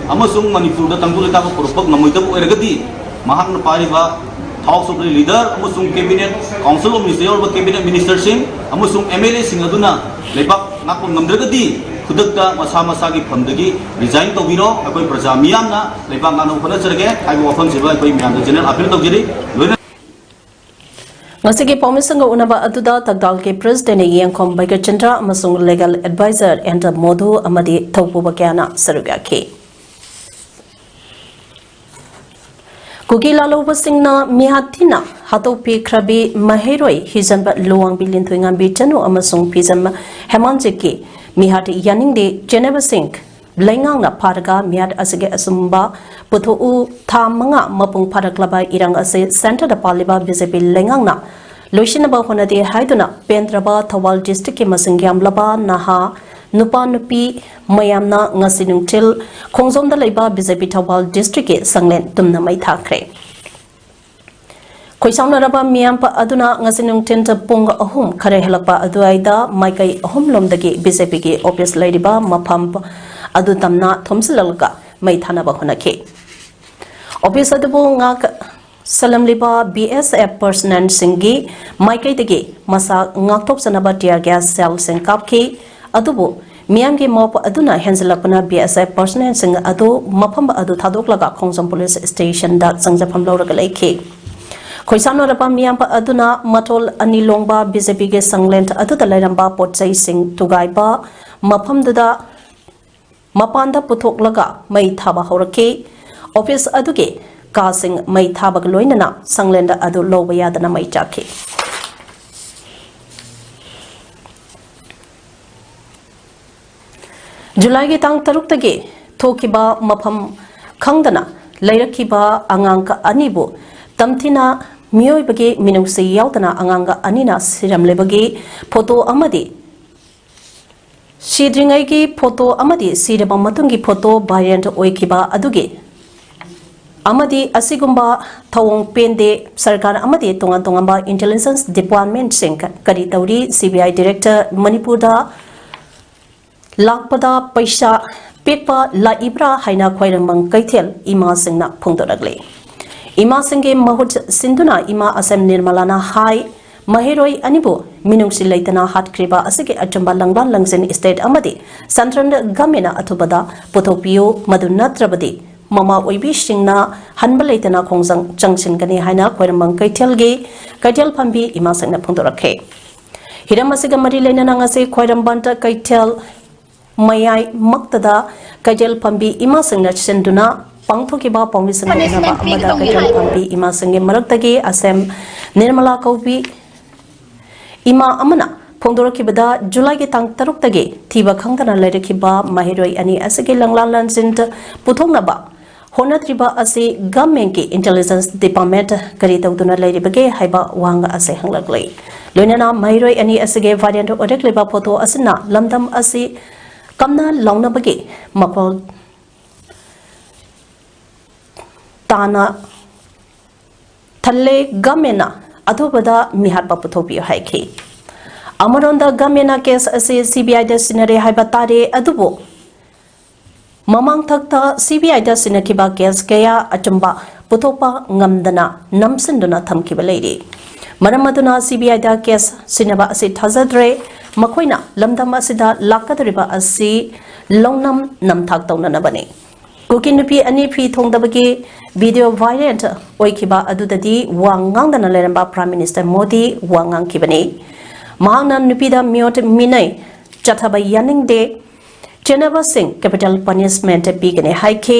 ꯑꯃꯁꯨꯡ ꯃꯅꯤꯄꯨꯔꯗ ꯇꯪꯗꯨ ꯂꯩꯇꯥꯕ ꯄꯨꯔꯛꯄ ꯉꯝꯃꯣꯏꯗꯕ ꯑꯣꯏꯔꯒꯗꯤ, ꯃꯍꯥꯛꯅ ꯄꯥꯏꯔꯤꯕ House of Leader ꯑꯃꯁꯨꯡ Cabinet, Council of Minister ꯌꯥꯎꯔꯤꯕ Cabinet Ministerꯁꯤꯡ ꯑꯃꯁꯨꯡ MLAꯁꯤꯡ ꯑꯗꯨꯅ ꯂꯩꯕꯥꯛ ꯉꯥꯛꯄ ꯉꯝꯗ꯭ꯔꯒꯗꯤ, ꯈꯨꯗꯛꯇ ꯃꯁꯥ ꯃꯁꯥꯒꯤ ꯐꯝꯗꯒꯤ resign ꯇꯧꯕꯤꯔꯣ꯫ ꯑꯩꯈꯣꯏ ꯄ꯭ꯔꯖꯥ ꯃꯤꯌꯥꯝꯅ ꯂꯩꯕꯥꯛ ꯉꯥꯛꯅꯕ ꯍꯣꯠꯅꯖꯔꯒꯦ ꯍꯥꯏꯕ ꯋꯥꯐꯝꯁꯤꯕꯨ ꯑꯩꯈꯣꯏ ꯃꯌꯥꯝꯗ general appeal ꯇꯧꯖꯔꯤ꯫ ꯂꯣꯏꯅ ꯉꯁꯤꯒꯤ ꯄꯥꯎꯃꯤꯁꯤꯡꯒ ꯎꯅꯕ ꯑꯗꯨꯗ ꯇꯒꯗꯥꯜꯒꯤ President ꯌꯦꯡꯈꯣꯝ ꯕꯩꯒꯆꯟꯗ꯭ꯔ ꯑꯃꯁꯨꯡ Legal Advisor ꯑꯦꯟ ꯃꯣꯙꯨ ꯑꯃꯗꯤ ꯊꯧꯄꯨꯕ ꯀꯌꯥꯅ ꯁꯔꯨꯛ ꯌꯥꯈꯤ꯫ ꯀꯨꯀꯤ ꯂꯥꯂꯧꯕꯁꯤꯡꯅ ꯃꯤꯍꯥꯠ ꯊꯤꯅ ꯍꯥꯠꯇꯣꯛꯄꯤꯈ꯭ꯔꯕꯤ ꯃꯍꯩꯔꯣꯏ ꯍꯤꯖꯟꯕ ꯂꯨꯋꯥꯡꯕꯤ ꯂꯤꯟꯊꯣꯏꯉꯥꯝꯕꯤ ꯆꯅꯨ ꯑꯃꯁꯨꯡ ꯐꯤꯖꯟꯕ ꯍꯦꯃꯥꯟꯖꯤꯠꯀꯤ ꯃꯤꯍꯥꯠ ꯌꯥꯅꯤꯡꯗꯦ ꯆꯦꯟꯅꯕꯁꯤꯡ ꯂꯩꯉꯥꯛꯅ ꯐꯥꯔꯒ ꯃꯤꯍꯥꯠ ꯑꯁꯤꯒꯤ ꯑꯆꯨꯝꯕ ꯄꯨꯊꯣꯛꯎ, ꯊꯥ ꯃꯉꯥ ꯃꯄꯨꯡ ꯐꯥꯔꯛꯂꯕ ꯏꯔꯥꯡ ꯑꯁꯤ centreꯗ ꯄꯥꯜꯂꯤꯕ BJP ꯂꯩꯉꯥꯛꯅ ꯂꯣꯏꯁꯤꯟꯅꯕ ꯍꯣꯠꯅꯗꯦ ꯍꯥꯏꯗꯨꯅ ꯄꯦꯟꯗ꯭ꯔꯕ ꯊꯧꯕꯥꯜ districtꯀꯤ ꯃꯁꯤꯡ ꯌꯥꯝꯂꯕ ꯅꯍꯥ, ꯅꯨꯄꯥ ꯅꯨꯄꯤ ꯃꯌꯥꯝꯅ ꯉꯁꯤ ꯅꯨꯡꯊꯤꯜ ꯈꯣꯡꯖꯣꯝꯗ ꯂꯩꯕ BJP ꯊꯧꯕꯥꯜ districtꯀꯤ ꯁꯪꯂꯦꯟ ꯇꯨꯝꯅ ꯃꯩ ꯊꯥꯈ꯭ꯔꯦ꯫ ꯈꯣꯏꯁꯥꯎꯅꯔꯕ ꯃꯤꯌꯥꯝ ꯑꯗꯨꯅ ꯉꯁꯤ ꯅꯨꯡꯊꯤꯜ ꯄꯨꯡ ꯑꯍꯨꯝ ꯈꯔ ꯍꯦꯜꯂꯛꯄ ꯑꯗꯨꯋꯥꯏꯗ ꯃꯥꯏꯀꯩ ꯑꯍꯨꯝꯂꯣꯝꯗꯒꯤ BJPꯒꯤ office ꯂꯩꯔꯤꯕ ꯃꯐꯝ ꯑꯗꯨ ꯇꯝꯅ ꯊꯣꯝꯖꯤꯜꯂꯒ ꯃꯩ ꯊꯥꯅꯕ ꯍꯣꯠꯅꯈꯤ꯫ Office ꯑꯗꯨꯕꯨ ꯉꯥꯛ ꯁꯜꯂꯝꯂꯤꯕ BSF personnelꯁꯤꯡꯒꯤ ꯃꯥꯏꯀꯩꯗꯒꯤ ꯃꯁꯥ ꯉꯥꯛꯊꯣꯛꯆꯅꯕ tear gas shellꯁꯤꯡ ꯀꯥꯞꯈꯤ꯫ ꯑꯗꯨꯕꯨ ꯃꯤꯌꯥꯝꯒꯤ mob ꯑꯗꯨꯅ ꯍꯦꯟꯖꯜꯂꯛꯄꯅ BSF personnelꯁꯤꯡ ꯑꯗꯨ ꯃꯐꯝ ꯑꯗꯨ ꯊꯥꯗꯣꯛꯂꯒ ꯈꯣꯡꯖꯣꯝ police stationꯗ ꯆꯪꯖꯐꯝ ꯂꯧꯔꯒ ꯂꯩꯈꯤ꯫ ꯈꯣꯏꯁꯥꯎꯅꯔꯕ ꯃꯤꯌꯥꯝ ꯑꯗꯨꯅ ꯃꯊꯣꯜ ꯑꯅꯤ ꯂꯣꯡꯕ BJPꯒꯤ ꯁꯪꯂꯦꯟ ꯑꯗꯨꯗ ꯂꯩꯔꯝꯕ ꯄꯣꯠ ꯆꯩꯁꯤꯡ ꯊꯨꯒꯥꯏꯕ ꯃꯐꯝꯗꯨꯗ ꯃꯄꯥꯟꯗ ꯄꯨꯊꯣꯛꯂꯒ ꯃꯩ ꯊꯥꯕ ꯍꯧꯔꯛꯈꯤ꯫ Office ꯑꯗꯨꯒꯤ ꯀꯥꯁꯤꯡ ꯃꯩ ꯊꯥꯕꯒ ꯂꯣꯏꯅꯅ ꯁꯪꯂꯦꯟ ꯑꯗꯨ ꯂꯧꯕ ꯌꯥꯗꯅ ꯃꯩ ꯆꯥꯛꯈꯤ꯫ ꯖꯨꯂꯥꯏꯒꯤ ꯇꯥꯡ ꯇꯔꯨꯛꯇꯒꯤ ꯊꯣꯛꯈꯤꯕ ꯃꯐꯝ ꯈꯪꯗꯅ ꯂꯩꯔꯛꯈꯤꯕ ꯑꯉꯥꯡ ꯑꯅꯤꯕꯨ ꯇꯝꯊꯤꯅ ꯃꯤꯑꯣꯏꯕꯒꯤ ꯃꯤꯅꯨꯡꯁꯤ ꯌꯥꯎꯗꯅ ꯑꯉꯥꯡ ꯑꯅꯤꯅ ꯁꯤꯔꯝꯂꯤꯕꯒꯤ photo ꯑꯃꯗꯤ ꯁꯤꯗ꯭ꯔꯤꯉꯩꯒꯤ photo ꯑꯃꯗꯤ ꯁꯤꯔꯕ ꯃꯇꯨꯡꯒꯤ photo viral ꯑꯣꯏꯈꯤꯕ ꯑꯗꯨꯒꯤ ꯑꯃꯗꯤ ꯑꯁꯤꯒꯨꯝꯕ ꯊꯧꯑꯣꯡ ꯄꯦꯟꯗꯦ, ꯁꯔꯀꯥꯔ ꯑꯃꯗꯤ ꯇꯣꯉꯥꯟ ꯇꯣꯉꯥꯟꯕ intelligence departmentꯁꯤꯡ ꯀꯔꯤ ꯇꯧꯔꯤ? CBI director ꯃꯅꯤꯄꯨꯔꯗ ꯂꯥꯛꯄꯗ ꯄꯩꯁꯥ ꯄꯤꯛꯄ ꯂꯥꯛꯏꯕ꯭ꯔꯥ ꯍꯥꯏꯅ ꯈ꯭ꯋꯥꯏꯔꯝꯕꯟ ꯀꯩꯊꯦꯜ ꯏꯃꯥꯁꯤꯡꯅ ꯐꯣꯡꯗꯣꯔꯛꯂꯤ꯫ ꯏꯃꯥꯁꯤꯡꯒꯤ ꯃꯍꯨꯠ ꯁꯤꯟꯗꯨꯅ ꯏꯃꯥ ꯑꯁꯦꯝ ꯅꯤꯔꯃꯂꯥꯅ ꯍꯥꯏ, ꯃꯍꯩꯔꯣꯏ ꯑꯅꯤꯕꯨ ꯃꯤꯅꯨꯡꯁꯤ ꯂꯩꯇꯅ ꯍꯥꯠꯈ꯭ꯔꯤꯕ ꯑꯁꯤꯒꯤ ꯑꯆꯨꯝꯕ ꯂꯪꯂꯥꯟ ꯂꯪꯖꯤꯟ state ꯑꯃꯗꯤ central governmentꯅ ꯑꯊꯨꯕꯗ ꯄꯨꯊꯣꯛꯄꯤꯌꯨ, ꯃꯗꯨ ꯅꯠꯇ꯭ꯔꯕꯗꯤ ꯃꯃꯥ ꯑꯣꯏꯕꯤꯁꯤꯡꯅ ꯍꯟꯕ ꯂꯩꯇꯅ ꯈꯣꯡꯖꯪ ꯆꯪꯁꯤꯟꯒꯅꯤ ꯍꯥꯏꯅ ꯈ꯭ꯋꯥꯏꯔꯝꯕꯟ ꯀꯩꯊꯦꯜꯒꯤ ꯀꯩꯊꯦꯜ ꯐꯝꯕꯤ ꯏꯃꯥꯁꯤꯡꯅ ꯐꯣꯡꯗꯣꯔꯛꯈꯤ꯫ ꯍꯤꯔꯝ ꯑꯁꯤꯒ ꯃꯔꯤ ꯂꯩꯅꯅ ꯉꯁꯤ ꯈ꯭ꯋꯥꯏꯔꯝꯕꯟ ꯀꯩꯊꯦꯜ ꯃꯌꯥꯏꯃꯛꯇꯗ ꯀꯩꯊꯦꯜ ꯐꯝꯕꯤ ꯏꯃꯥꯁꯤꯡꯅ ꯁꯤꯟꯗꯨꯅ ꯄꯥꯡꯊꯣꯛꯈꯤꯕ ꯄꯥꯎꯃꯤꯁꯤꯡꯅ ꯎꯅꯕ ꯑꯃꯗ ꯀꯩꯊꯦꯜ ꯐꯝꯕꯤ ꯏꯃꯥꯁꯤꯡꯒꯤ ꯃꯔꯛꯇꯒꯤ ꯑꯁꯦꯝ ꯅꯤꯔꯃꯂꯥ ꯀꯧꯕꯤ ꯏꯃꯥ ꯑꯃꯅ ꯐꯣꯡꯗꯣꯔꯛꯈꯤꯕꯗ, ꯖꯨꯂꯥꯏꯒꯤ ꯇꯥꯡ ꯇꯔꯨꯛꯇꯒꯤ ꯊꯤꯕ ꯈꯪꯗꯅ ꯂꯩꯔꯛꯈꯤꯕ ꯃꯍꯩꯔꯣꯏ ꯑꯅꯤ ꯑꯁꯤꯒꯤ ꯂꯪꯂꯥꯟ ꯂꯪꯖꯤꯟ ꯄꯨꯊꯣꯛꯅꯕ ꯍꯣꯠꯅꯗ꯭ꯔꯤꯕ ꯑꯁꯤ governmentꯀꯤ intelligence department ꯀꯔꯤ ꯇꯧꯗꯨꯅ ꯂꯩꯔꯤꯕꯒꯦ ꯍꯥꯏꯕ ꯋꯥꯍꯪ ꯑꯁꯤ ꯍꯪꯂꯛꯂꯤ꯫ ꯂꯣꯏꯅꯅ ꯃꯍꯩꯔꯣꯏ ꯑꯅꯤ ꯑꯁꯤꯒꯤ viral ꯑꯣꯏꯔꯛꯂꯤꯕ photo ꯑꯁꯤꯅ ꯂꯝꯗꯝ ꯑꯁꯤ ꯀꯝꯅ ꯂꯥꯎꯅꯕꯒꯤ ꯃꯈꯣꯜ ꯇꯥꯅ ꯊꯜꯂꯦ꯫ Governmentꯅ ꯑꯊꯨꯕꯗ ꯃꯤꯍꯥꯠꯄ ꯄꯨꯊꯣꯛꯄꯤꯌꯨ ꯍꯥꯏꯈꯤ꯫ ꯑꯃꯔꯣꯝꯗ governmentꯅ case ꯑꯁꯤ CBIꯗ ꯁꯤꯟꯅꯔꯦ ꯍꯥꯏꯕ ꯇꯥꯔꯦ, ꯑꯗꯨꯕꯨ ꯃꯃꯥꯡꯊꯛꯇ CBIꯗ ꯁꯤꯟꯅꯈꯤꯕ case ꯀꯌꯥ ꯑꯆꯨꯝꯕ ꯄꯨꯊꯣꯛꯄ ꯉꯝꯗꯅ ꯅꯝꯁꯤꯟꯗꯨꯅ ꯊꯝꯈꯤꯕ ꯂꯩꯔꯤ꯫ ꯃꯔꯝ ꯑꯗꯨꯅ CBIꯗ case ꯁꯤꯟꯅꯕ ꯑꯁꯤ ꯊꯥꯖꯗ꯭ꯔꯦ꯫ ꯃꯈꯣꯏꯅ ꯂꯝꯗꯝ ꯑꯁꯤꯗ ꯂꯥꯛꯀꯗꯧꯔꯤꯕ ꯑꯁꯤ ꯂꯧꯅꯝ ꯅꯝꯊꯥꯛ ꯇꯧꯅꯅꯕꯅꯤ꯫ ꯀꯨꯀꯤ ꯅꯨꯄꯤ ꯑꯅꯤ ꯐꯤ ꯊꯣꯡꯗꯕꯒꯤ video viral ꯑꯣꯏꯈꯤꯕ ꯑꯗꯨꯗꯗꯤ ꯋꯥ ꯉꯥꯡꯗꯅ ꯂꯩꯔꯝꯕ Prime Minister ꯃꯣꯗꯤ ꯋꯥ ꯉꯥꯡꯈꯤꯕꯅꯤ꯫ ꯃꯍꯥꯛꯅ ꯅꯨꯄꯤꯗ ꯃꯤꯑꯣꯠ ꯃꯤꯅꯩ ꯆꯠꯊꯕ ꯌꯥꯅꯤꯡꯗꯦ, ꯆꯦꯟꯅꯕꯁꯤꯡ capital punishment ꯄꯤꯒꯅꯤ ꯍꯥꯏꯈꯤ꯫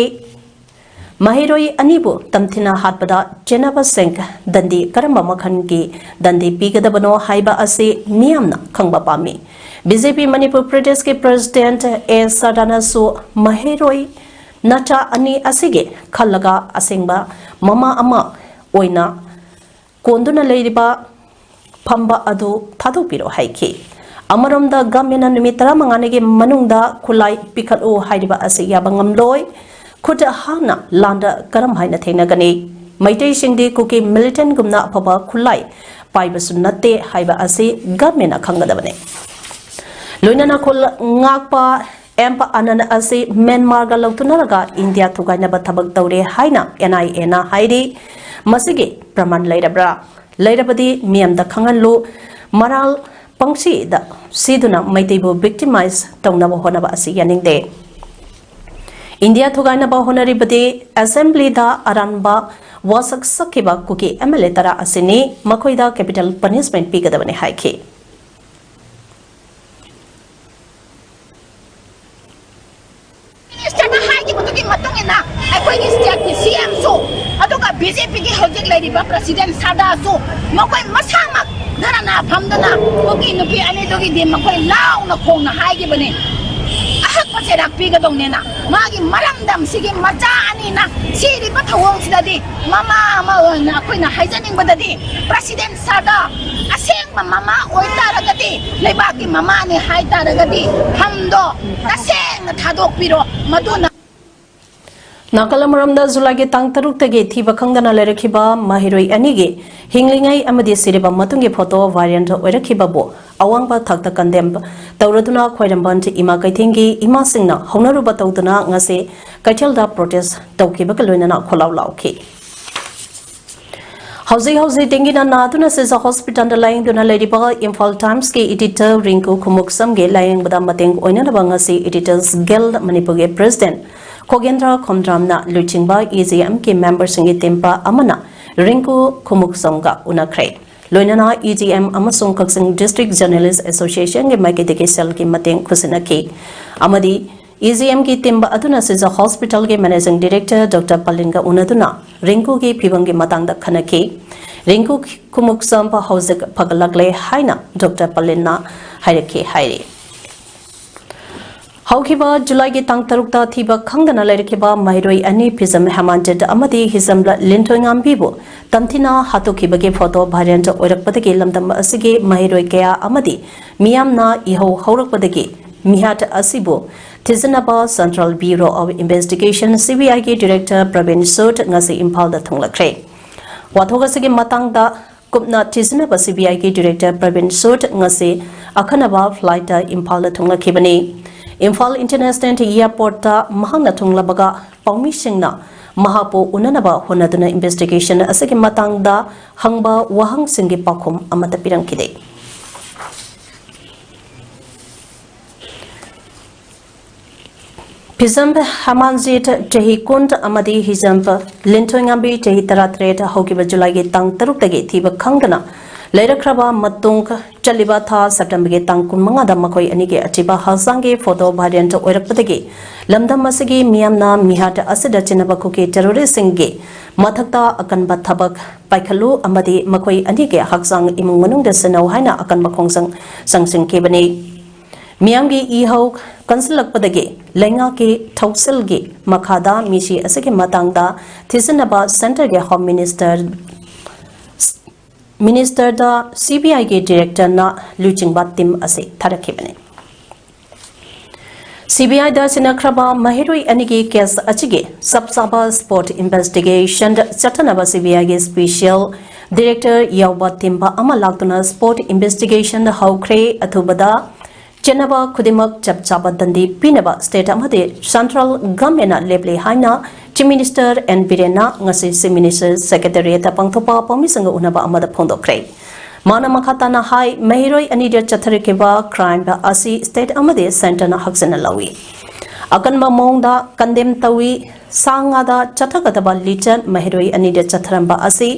ꯃꯍꯩꯔꯣꯏ ꯑꯅꯤꯕꯨ ꯇꯝꯊꯤꯅ ꯍꯥꯠꯄꯗ ꯆꯦꯟꯅꯕꯁꯤꯡ ꯗꯟꯗꯤ ꯀꯔꯝꯕ ꯃꯈꯜꯒꯤ ꯗꯟꯗꯤ ꯄꯤꯒꯗꯕꯅꯣ ꯍꯥꯏꯕ ꯑꯁꯤ ꯃꯤꯌꯥꯝꯅ ꯈꯪꯕ ꯄꯥꯝꯃꯤ꯫ BJP ꯃꯅꯤꯄꯨꯔ ꯄ꯭ꯔꯗꯦꯁꯀꯤ president ꯑꯦ ꯁꯗꯥꯅꯁꯨ ꯃꯍꯩꯔꯣꯏ ꯅꯆꯥ ꯑꯅꯤ ꯑꯁꯤꯒꯤ ꯈꯜꯂꯒ ꯑꯁꯦꯡꯕ ꯃꯃꯥ ꯑꯃ ꯑꯣꯏꯅ ꯀꯣꯟꯗꯨꯅ ꯂꯩꯔꯤꯕ ꯐꯝꯕ ꯑꯗꯨ ꯊꯥꯗꯣꯛꯄꯤꯔꯣ ꯍꯥꯏꯈꯤ꯫ ꯑꯃꯔꯣꯝꯗ governmentꯅ ꯅꯨꯃꯤꯠ ꯇꯔꯥꯃꯉꯥꯅꯤꯒꯤ ꯃꯅꯨꯡꯗ ꯈꯨꯠꯂꯥꯏ ꯄꯤꯈꯠꯂꯨ ꯍꯥꯏꯔꯤꯕ ꯑꯁꯤ ꯌꯥꯕ ꯉꯝꯂꯣꯏ꯫ ꯈꯨꯠ ꯍꯥꯟꯅ ꯂꯥꯟꯗ ꯀꯔꯝ ꯍꯥꯏꯅ ꯊꯦꯡꯅꯒꯅꯤ? ꯃꯩꯇꯩꯁꯤꯡꯗꯤ ꯀꯨꯀꯤ militantꯒꯨꯝꯅ ꯑꯐꯕ ꯈꯨꯠꯂꯥꯏ ꯄꯥꯏꯕꯁꯨ ꯅꯠꯇꯦ ꯍꯥꯏꯕ ꯑꯁꯤ governmentꯅ ꯈꯪꯒꯗꯕꯅꯤ꯫ ꯂꯣꯏꯅꯅ ꯈꯨꯜ ꯉꯥꯛꯄ ꯑꯦꯝ ꯑꯅꯟ ꯑꯁꯤ ꯃ꯭ꯌꯥꯟꯃꯥꯔꯒ ꯂꯧꯊꯣꯛꯅꯔꯒ ꯏꯟꯗꯤꯌꯥ ꯊꯨꯒꯥꯏꯅꯕ ꯊꯕꯛ ꯇꯧꯔꯦ ꯍꯥꯏꯅ ꯑꯦꯟ ꯑꯥꯏ ꯑꯦꯅ ꯍꯥꯏꯔꯤ꯫ ꯃꯁꯤꯒꯤ ꯄ꯭ꯔꯃꯥꯟ ꯂꯩꯔꯕ꯭ꯔꯥ? ꯂꯩꯔꯕꯗꯤ ꯃꯤꯌꯥꯝꯗ ꯈꯪꯍꯜꯂꯨ꯫ ꯃꯔꯥꯜ ꯄꯪꯁꯤꯗ ꯁꯤꯗꯨꯅ ꯃꯩꯇꯩꯕꯨ victimize ꯇꯧꯅꯕ ꯍꯣꯠꯅꯕ ꯑꯁꯤ ꯌꯥꯅꯤꯡꯗꯦ꯫ ꯏꯟꯗꯤꯌꯥ ꯊꯨꯒꯥꯏꯅꯕ ꯍꯣꯠꯅꯔꯤꯕꯗꯤ ꯑꯦꯁꯦꯝꯕ꯭ꯂꯤꯗ ꯑꯔꯥꯟꯕ ꯋꯥꯁꯛ ꯁꯛꯈꯤꯕ ꯀꯨꯀꯤ ꯑꯦꯝ ꯑꯦꯜ ꯑꯦ ꯇꯔꯥ ꯑꯁꯤꯅꯤ꯫ ꯃꯈꯣꯏꯗ capital punishment ꯄꯤꯒꯗꯕꯅꯤ ꯍꯥꯏꯈꯤ꯫ ꯃꯤꯅꯤꯁꯇꯔꯅ ꯍꯥꯏꯈꯤꯕꯗꯨꯒꯤ ꯃꯇꯨꯡ ꯏꯟꯅ ꯑꯩꯈꯣꯏꯒꯤ ꯁ꯭ꯇꯦꯠꯀꯤ ꯁꯤ ꯑꯦꯝꯁꯨ, ꯑꯗꯨꯒ ꯕꯤ ꯖꯦ ꯄꯤꯒꯤ ꯍꯧꯖꯤꯛ ꯂꯩꯔꯤꯕ ꯄ꯭ꯔꯁꯤꯗꯦꯟ ꯁꯥꯔꯗꯥꯁꯨ, ꯃꯈꯣꯏ ꯃꯁꯥꯃꯛ ꯙꯔꯅꯥ ꯐꯝꯗꯨꯅ ꯀꯨꯀꯤ ꯅꯨꯄꯤ ꯑꯅꯤꯗꯨꯒꯤꯗꯤ ꯃꯈꯣꯏ ꯂꯥꯎꯅ ꯈꯣꯡꯅ ꯍꯥꯏꯈꯤꯕꯅꯤ, ꯑꯍꯛꯄ ꯆꯩꯔꯥꯛ ꯄꯤꯒꯗꯧꯅꯦꯅ꯫ ꯃꯥꯒꯤ ꯃꯔꯝꯗꯝꯁꯤꯒꯤ ꯃꯆꯥ ꯑꯅꯤꯅ ꯁꯤꯔꯤꯕ ꯊꯧꯑꯣꯡꯁꯤꯗꯗꯤ ꯃꯃꯥ ꯑꯃ ꯑꯣꯏꯅ ꯑꯩꯈꯣꯏꯅ ꯍꯥꯏꯖꯅꯤꯡꯕꯗꯗꯤ ꯄ꯭ꯔꯁꯤꯗꯦꯟ ꯁꯥꯔꯗꯥ ꯑꯁꯦꯡꯕ ꯃꯃꯥ ꯑꯣꯏꯇꯥꯔꯒꯗꯤ, ꯂꯩꯕꯥꯛꯀꯤ ꯃꯃꯥꯅꯤ ꯍꯥꯏꯇꯥꯔꯒꯗꯤ ꯐꯝꯗꯣ ꯇꯁꯦꯡꯅ ꯊꯥꯗꯣꯛꯄꯤꯔꯣ꯫ ꯃꯗꯨꯅ ꯅꯥꯀꯜ ꯑꯃꯔꯣꯝꯗ ꯖꯨꯂꯥꯏꯒꯤ ꯇꯥꯡ ꯇꯔꯨꯛꯇꯒꯤ ꯊꯤꯕ ꯈꯪꯗꯅ ꯂꯩꯔꯛꯈꯤꯕ ꯃꯍꯩꯔꯣꯏ ꯑꯅꯤꯒꯤ ꯍꯤꯡꯂꯤꯉꯩ ꯑꯃꯗꯤ ꯁꯤꯔꯕ ꯃꯇꯨꯡꯒꯤ ꯐꯣꯇꯣ ꯚꯥꯏꯔꯦꯜ ꯑꯣꯏꯔꯛꯈꯤꯕꯕꯨ ꯑꯋꯥꯡꯕ ꯊꯥꯛꯇ ꯀꯟꯗꯦꯝ ꯇꯧꯔꯗꯨꯅ ꯈ꯭ꯋꯥꯏꯔꯝꯕꯟ ꯏꯃꯥ ꯀꯩꯊꯦꯜꯒꯤ ꯏꯃꯥꯁꯤꯡꯅ ꯍꯧꯅꯔꯨꯕ ꯇꯧꯗꯨꯅ ꯉꯁꯤ ꯀꯩꯊꯦꯜꯗ ꯄ꯭ꯔꯣꯇꯦꯁ ꯇꯧꯈꯤꯕꯒ ꯂꯣꯏꯅꯅ ꯈꯣꯜꯂꯥꯎ ꯂꯥꯎꯈꯤ꯫ ꯍꯧꯖꯤꯛ ꯍꯧꯖꯤꯛ ꯗꯦꯡꯒꯤꯅ ꯅꯥꯗꯨꯅ ꯁꯤꯖ ꯍꯣꯁꯄꯤꯇꯥꯜꯗ ꯂꯥꯌꯦꯡꯗꯨꯅ ꯂꯩꯔꯤꯕ ꯏꯝꯐꯥꯜ ꯇꯥꯏꯝꯁꯀꯤ ꯏꯗꯤꯇꯔ ꯔꯤꯡꯀꯨ ꯈꯨꯃꯨꯛꯁꯝꯒꯤ ꯂꯥꯌꯦꯡꯕꯗ ꯃꯇꯦꯡ ꯑꯣꯏꯅꯅꯕ ꯉꯁꯤ ꯏꯗꯤꯇꯔꯁ ꯒꯤꯜ ꯃꯅꯤꯄꯨꯔꯒꯤ ꯄ꯭ꯔꯦꯁꯤꯗꯦꯟ ꯈꯣꯒꯦꯟꯗ꯭ꯔ ꯈꯣꯝꯗ꯭ꯔꯥꯝꯅ ꯂꯨꯆꯤꯡꯕ ꯏ ꯖꯤ ꯑꯦꯝꯒꯤ ꯃꯦꯝꯕꯔꯁꯤꯡꯒꯤ ꯇꯤꯝ ꯑꯃꯅ ꯔꯤꯡꯀꯨ ꯈꯨꯃꯨꯛꯁꯝꯒ ꯎꯅꯈ꯭ꯔꯦ꯫ ꯂꯣꯏꯅꯅ ꯏ ꯖꯤ ꯑꯦꯝ ꯑꯃꯁꯨꯡ ꯀꯛꯆꯤꯡ ꯗꯤꯁꯇ꯭ꯔꯤꯛ ꯖꯔꯅꯦꯂꯤꯁ ꯑꯦꯁꯣꯁꯤꯌꯦꯁꯟꯒꯤ ꯃꯥꯏꯀꯩꯗꯒꯤ ꯁꯦꯜꯒꯤ ꯃꯇꯦꯡ ꯈꯨꯠꯁꯤꯟꯅꯈꯤ ꯑꯃꯗꯤ ꯏ ꯖꯤ ꯑꯦꯝꯒꯤ ꯇꯤꯝ ꯑꯗꯨꯅ ꯁꯤꯖ ꯍꯣꯁꯄꯤꯇꯥꯜꯒꯤ ꯃꯦꯅꯦꯖꯤꯡ ꯗꯤꯔꯦꯛꯇꯔ ꯗꯣꯛꯇꯔ ꯄꯂꯤꯟꯒ ꯎꯅꯗꯨꯅ ꯔꯤꯡꯀꯨꯒꯤ ꯐꯤꯕꯝꯒꯤ ꯃꯇꯥꯡꯗ ꯈꯟꯅꯈꯤ꯫ ꯔꯤꯡꯀꯨ ꯈꯨꯃꯨꯛꯁꯝ ꯍꯧꯖꯤꯛ ꯐꯒꯠꯂꯛꯂꯦ ꯍꯥꯏꯅ ꯗꯣꯛꯇꯔ ꯄꯂꯤꯟꯅ ꯍꯥꯏꯔꯛꯈꯤ ꯍꯥꯏꯔꯤ꯫ ꯍꯧꯈꯤꯕ ꯖꯨꯂꯥꯏꯒꯤ ꯇꯥꯡ ꯇꯔꯨꯛꯇ ꯊꯤꯕ ꯈꯪꯗꯅ ꯂꯩꯔꯛꯈꯤꯕ ꯃꯍꯩꯔꯣꯏ ꯑꯅꯤ ꯐꯤꯖꯝ ꯍꯦꯃꯥꯟꯖꯤꯠ ꯑꯃꯗꯤ ꯍꯤꯖꯝꯂ ꯂꯤꯟꯊꯣꯏꯉꯥꯝꯕꯤꯕꯨ ꯇꯝꯊꯤꯅ ꯍꯥꯠꯇꯣꯛꯈꯤꯕꯒꯤ ꯐꯣꯇꯣ ꯚꯥꯏꯔꯦꯜ ꯑꯣꯏꯔꯛꯄꯗꯒꯤ ꯂꯝꯗꯝ ꯑꯁꯤꯒꯤ ꯃꯍꯩꯔꯣꯏ ꯀꯌꯥ ꯑꯃꯗꯤ ꯃꯤꯌꯥꯝꯅ ꯏꯍꯧ ꯍꯧꯔꯛꯄꯗꯒꯤ ꯃꯤꯍꯥꯠ ꯑꯁꯤꯕꯨ ꯊꯤꯖꯤꯟꯅꯕ Central Bureau of Investigation, C B I ꯒꯤ ꯗꯤꯔꯦꯛꯇꯔ ꯄ꯭ꯔꯕꯤꯟ ꯁꯨꯗ ꯉꯁꯤ ꯏꯝꯐꯥꯜꯗ ꯊꯨꯡꯂꯈ꯭ꯔꯦ꯫ ꯋꯥꯊꯣꯛ ꯑꯁꯤꯒꯤ ꯃꯇꯥꯡꯗ ꯀꯨꯞꯅ ꯊꯤꯖꯤꯟꯅꯕ C B I ꯒꯤ ꯗꯤꯔꯦꯛꯇꯔ ꯄ꯭ꯔꯕꯤꯟ ꯁꯨꯗ ꯉꯁꯤ ꯑꯈꯟꯅꯕ ꯐ꯭ꯂꯥꯏꯠꯇ ꯏꯝꯐꯥꯜꯗ ꯊꯨꯡꯂꯈꯤꯕꯅꯤ꯫ ꯏꯝꯐꯥꯜ ꯏꯟꯇꯔꯅꯦꯁꯅꯦꯜ ꯏꯌꯥꯔꯄꯣꯔꯠꯇ ꯃꯍꯥꯛꯅ ꯊꯨꯡꯂꯕꯒ ꯄꯥꯎꯃꯤꯁꯤꯡꯅ ꯃꯍꯥꯛꯄꯨ ꯎꯅꯅꯕ ꯍꯣꯠꯅꯗꯨꯅ ꯏꯟꯚꯦꯁꯇꯤꯒꯦꯁꯟ ꯑꯁꯤꯒꯤ ꯃꯇꯥꯡꯗ ꯍꯪꯕ ꯋꯥꯍꯪꯁꯤꯡꯒꯤ ꯄꯥꯎꯈꯨꯝ ꯑꯃꯠꯇ ꯄꯤꯔꯝꯈꯤꯗꯦ꯫ ꯐꯤꯖꯝ ꯍꯦꯃꯥꯟꯖꯤꯠ ꯆꯍꯤ ꯀꯨꯟ ꯑꯃꯗꯤ ꯍꯤꯖꯝ ꯂꯤꯟꯊꯣꯏꯉꯥꯝꯕꯤ ꯆꯍꯤ ꯇꯔꯥꯇꯔꯦꯠ ꯍꯧꯈꯤꯕ ꯖꯨꯂꯥꯏꯒꯤ ꯇꯥꯡ ꯇꯔꯨꯛꯇꯒꯤ ꯊꯤꯕ ꯈꯪꯗꯅ ꯂꯩꯔꯛꯈ꯭ꯔꯕ ꯃꯇꯨꯡ ꯆꯠꯂꯤꯕ ꯊꯥ ꯁꯦꯞꯇꯦꯝꯕꯔꯒꯤ ꯇꯥꯡ ꯀꯨꯟꯃꯉꯥꯗ ꯃꯈꯣꯏ ꯑꯅꯤꯒꯤ ꯑꯊꯤꯕ ꯍꯛꯆꯥꯡꯒꯤ ꯐꯣꯇꯣ ꯚꯥꯏꯔꯦꯜ ꯑꯣꯏꯔꯛꯄꯗꯒꯤ ꯂꯝꯗꯝ ꯑꯁꯤꯒꯤ ꯃꯤꯌꯥꯝꯅ ꯃꯤꯍꯥꯠ ꯑꯁꯤꯗ ꯆꯤꯟꯅꯕ ꯀꯨꯀꯤ ꯇꯦꯔꯣꯔꯤꯁꯁꯤꯡꯒꯤ ꯃꯊꯛꯇ ꯑꯀꯟꯕ ꯊꯕꯛ ꯄꯥꯏꯈꯠꯂꯨ ꯑꯃꯗꯤ ꯃꯈꯣꯏ ꯑꯅꯤꯒꯤ ꯍꯛꯆꯥꯡ ꯏꯃꯨꯡ ꯃꯅꯨꯡꯗ ꯁꯤꯟꯅꯧ ꯍꯥꯏꯅ ꯑꯀꯟꯕ ꯈꯣꯡꯖꯪ ꯆꯪꯁꯤꯟꯈꯤꯕꯅꯤ꯫ ꯃꯤꯌꯥꯝꯒꯤ ꯏꯍꯧ ꯀꯟꯁꯤꯜꯂꯛꯄꯗꯒꯤ ꯂꯩꯉꯥꯛꯀꯤ ꯊꯧꯁꯤꯜꯒꯤ ꯃꯈꯥꯗ ꯃꯤꯁꯤ ꯑꯁꯤꯒꯤ ꯃꯇꯥꯡꯗ ꯊꯤꯖꯤꯟꯅꯕ ꯁꯦꯟꯇꯔꯒꯤ ꯍꯣꯝ ꯃꯤꯅꯤꯁꯇꯔ, ꯃꯤꯅꯤꯁꯇꯔꯗ ꯁꯤꯕꯤꯑꯥꯏꯒꯤ ꯗꯤꯔꯦꯛꯇꯔꯅ ꯂꯨꯆꯤꯡꯕ ꯇꯤꯝ ꯑꯁꯤ ꯊꯥꯔꯛꯈꯤꯕꯅꯤ꯫ ꯁꯤꯕꯤꯑꯥꯏꯗ ꯁꯤꯟꯅꯈ꯭ꯔꯕ ꯃꯍꯩꯔꯣꯏ ꯑꯅꯤꯒꯤ ꯀꯦꯁ ꯑꯁꯤꯒꯤ ꯆꯞ ꯆꯥꯕ ꯁ꯭ꯄꯣꯠ ꯏꯟꯚꯦꯁꯇꯤꯒꯦꯁꯟ ꯆꯠꯊꯅꯕ ꯁꯤꯕꯤꯑꯥꯏꯒꯤ ꯁ꯭ꯄꯦꯁꯤꯌꯦꯜ ꯗꯤꯔꯦꯛꯇꯔ ꯌꯥꯎꯕ ꯇꯤꯝ ꯑꯃ ꯂꯥꯛꯇꯨꯅ ꯁ꯭ꯄꯣꯠ ꯏꯟꯚꯦꯁꯇꯤꯒꯦꯁꯟ ꯍꯧꯈ꯭ꯔꯦ꯫ ꯑꯊꯨꯕꯗ ꯆꯦꯟꯅꯕ ꯈꯨꯗꯤꯡꯃꯛ ꯆꯞ ꯆꯥꯕ ꯗꯟꯗꯤ ꯄꯤꯅꯕ ꯁ꯭ꯇꯦꯠ ꯑꯃꯗꯤ ꯁꯦꯟꯇ꯭ꯔꯦꯜ ꯒꯚꯔꯟꯃꯦꯟꯠꯅ ꯂꯦꯞꯂꯦ ꯍꯥꯏꯅ ꯆꯤꯐ ꯃꯤꯅꯤꯁꯇꯔ ꯑꯦꯟ ꯕꯤꯔꯦꯟꯅ ꯉꯁꯤ ꯆꯤꯐ ꯃꯤꯅꯤꯁꯇꯔ ꯁꯦꯀ꯭ꯔꯦꯇꯦꯔꯤꯌꯦꯠꯇ ꯄꯥꯡꯊꯣꯛꯄ ꯄꯥꯎꯃꯤꯁꯤꯡꯒ ꯎꯅꯕ ꯑꯃꯗ ꯐꯣꯡꯗꯣꯛꯈ꯭ꯔꯦ꯫ ꯃꯥꯅ ꯃꯈꯥ ꯇꯥꯅ ꯍꯥꯏ, ꯃꯍꯩꯔꯣꯏ ꯑꯅꯤꯗ ꯆꯠꯊꯔꯛꯈꯤꯕ ꯀ꯭ꯔꯥꯏꯝ ꯑꯁꯤ ꯁ꯭ꯇꯦꯠ ꯑꯃꯗꯤ ꯁꯦꯟꯇꯔꯅ ꯍꯛꯆꯤꯟꯅ ꯂꯧꯏ꯫ ꯑꯀꯟꯕ ꯃꯑꯣꯡꯗ ꯀꯟꯗꯦꯝ ꯇꯧꯏ꯫ ꯁꯥ ꯉꯥꯗ ꯆꯠꯊꯒꯗꯕ ꯂꯤꯆꯠ ꯃꯍꯩꯔꯣꯏ ꯑꯅꯤꯗ ꯆꯠꯊꯔꯝꯕ ꯑꯁꯤ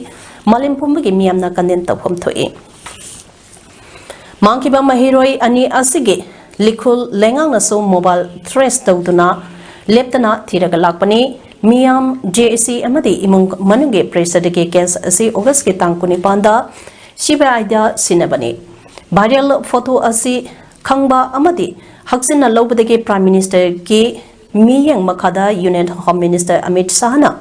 ꯃꯥꯂꯦꯝ ꯄꯨꯝꯕꯒꯤ ꯃꯤꯌꯥꯝꯅ ꯀꯟꯗꯦꯝ ꯇꯧꯐꯝ ꯊꯣꯛꯏ꯫ ꯃꯥꯡꯈꯤꯕ ꯃꯍꯩꯔꯣꯏ ꯑꯅꯤ ꯑꯁꯤꯒꯤ ꯂꯤꯈꯨꯜ ꯂꯩꯉꯥꯛꯅꯁꯨ ꯃꯣꯕꯥꯏꯜ ꯇ꯭ꯔꯦꯁ ꯇꯧꯗꯨꯅ ꯂꯦꯞꯇꯅ ꯊꯤꯔꯒ ꯂꯥꯛꯄꯅꯤ꯫ ꯃꯤꯌꯥꯝ, ꯖꯦ ꯑꯦ ꯁꯤ ꯑꯃꯗꯤ ꯏꯃꯨꯡ ꯃꯅꯨꯡꯒꯤ ꯄ꯭ꯔꯦꯁꯔꯗꯒꯤ ꯀꯦꯁ ꯑꯁꯤ ꯑꯣꯒꯁꯀꯤ ꯇꯥꯡ ꯀꯨꯟꯅꯤꯄꯥꯟꯗ ꯁꯤꯕꯤꯑꯥꯏꯗ ꯁꯤꯟꯅꯕꯅꯤ꯫ ꯚꯥꯏꯔꯦꯜ ꯐꯣꯇꯣ ꯑꯁꯤ ꯈꯪꯕ ꯑꯃꯗꯤ ꯍꯛꯆꯤꯟꯅ ꯂꯧꯕꯗꯒꯤ ꯄ꯭ꯔꯥꯏꯝ ꯃꯤꯅꯤꯁꯇꯔꯒꯤ ꯃꯤꯠꯌꯦꯡ ꯃꯈꯥꯗ ꯌꯨꯅꯤꯌꯟ ꯍꯣꯝ ꯃꯤꯅꯤꯁꯇꯔ ꯑꯃꯤꯠ ꯁꯥꯍꯅ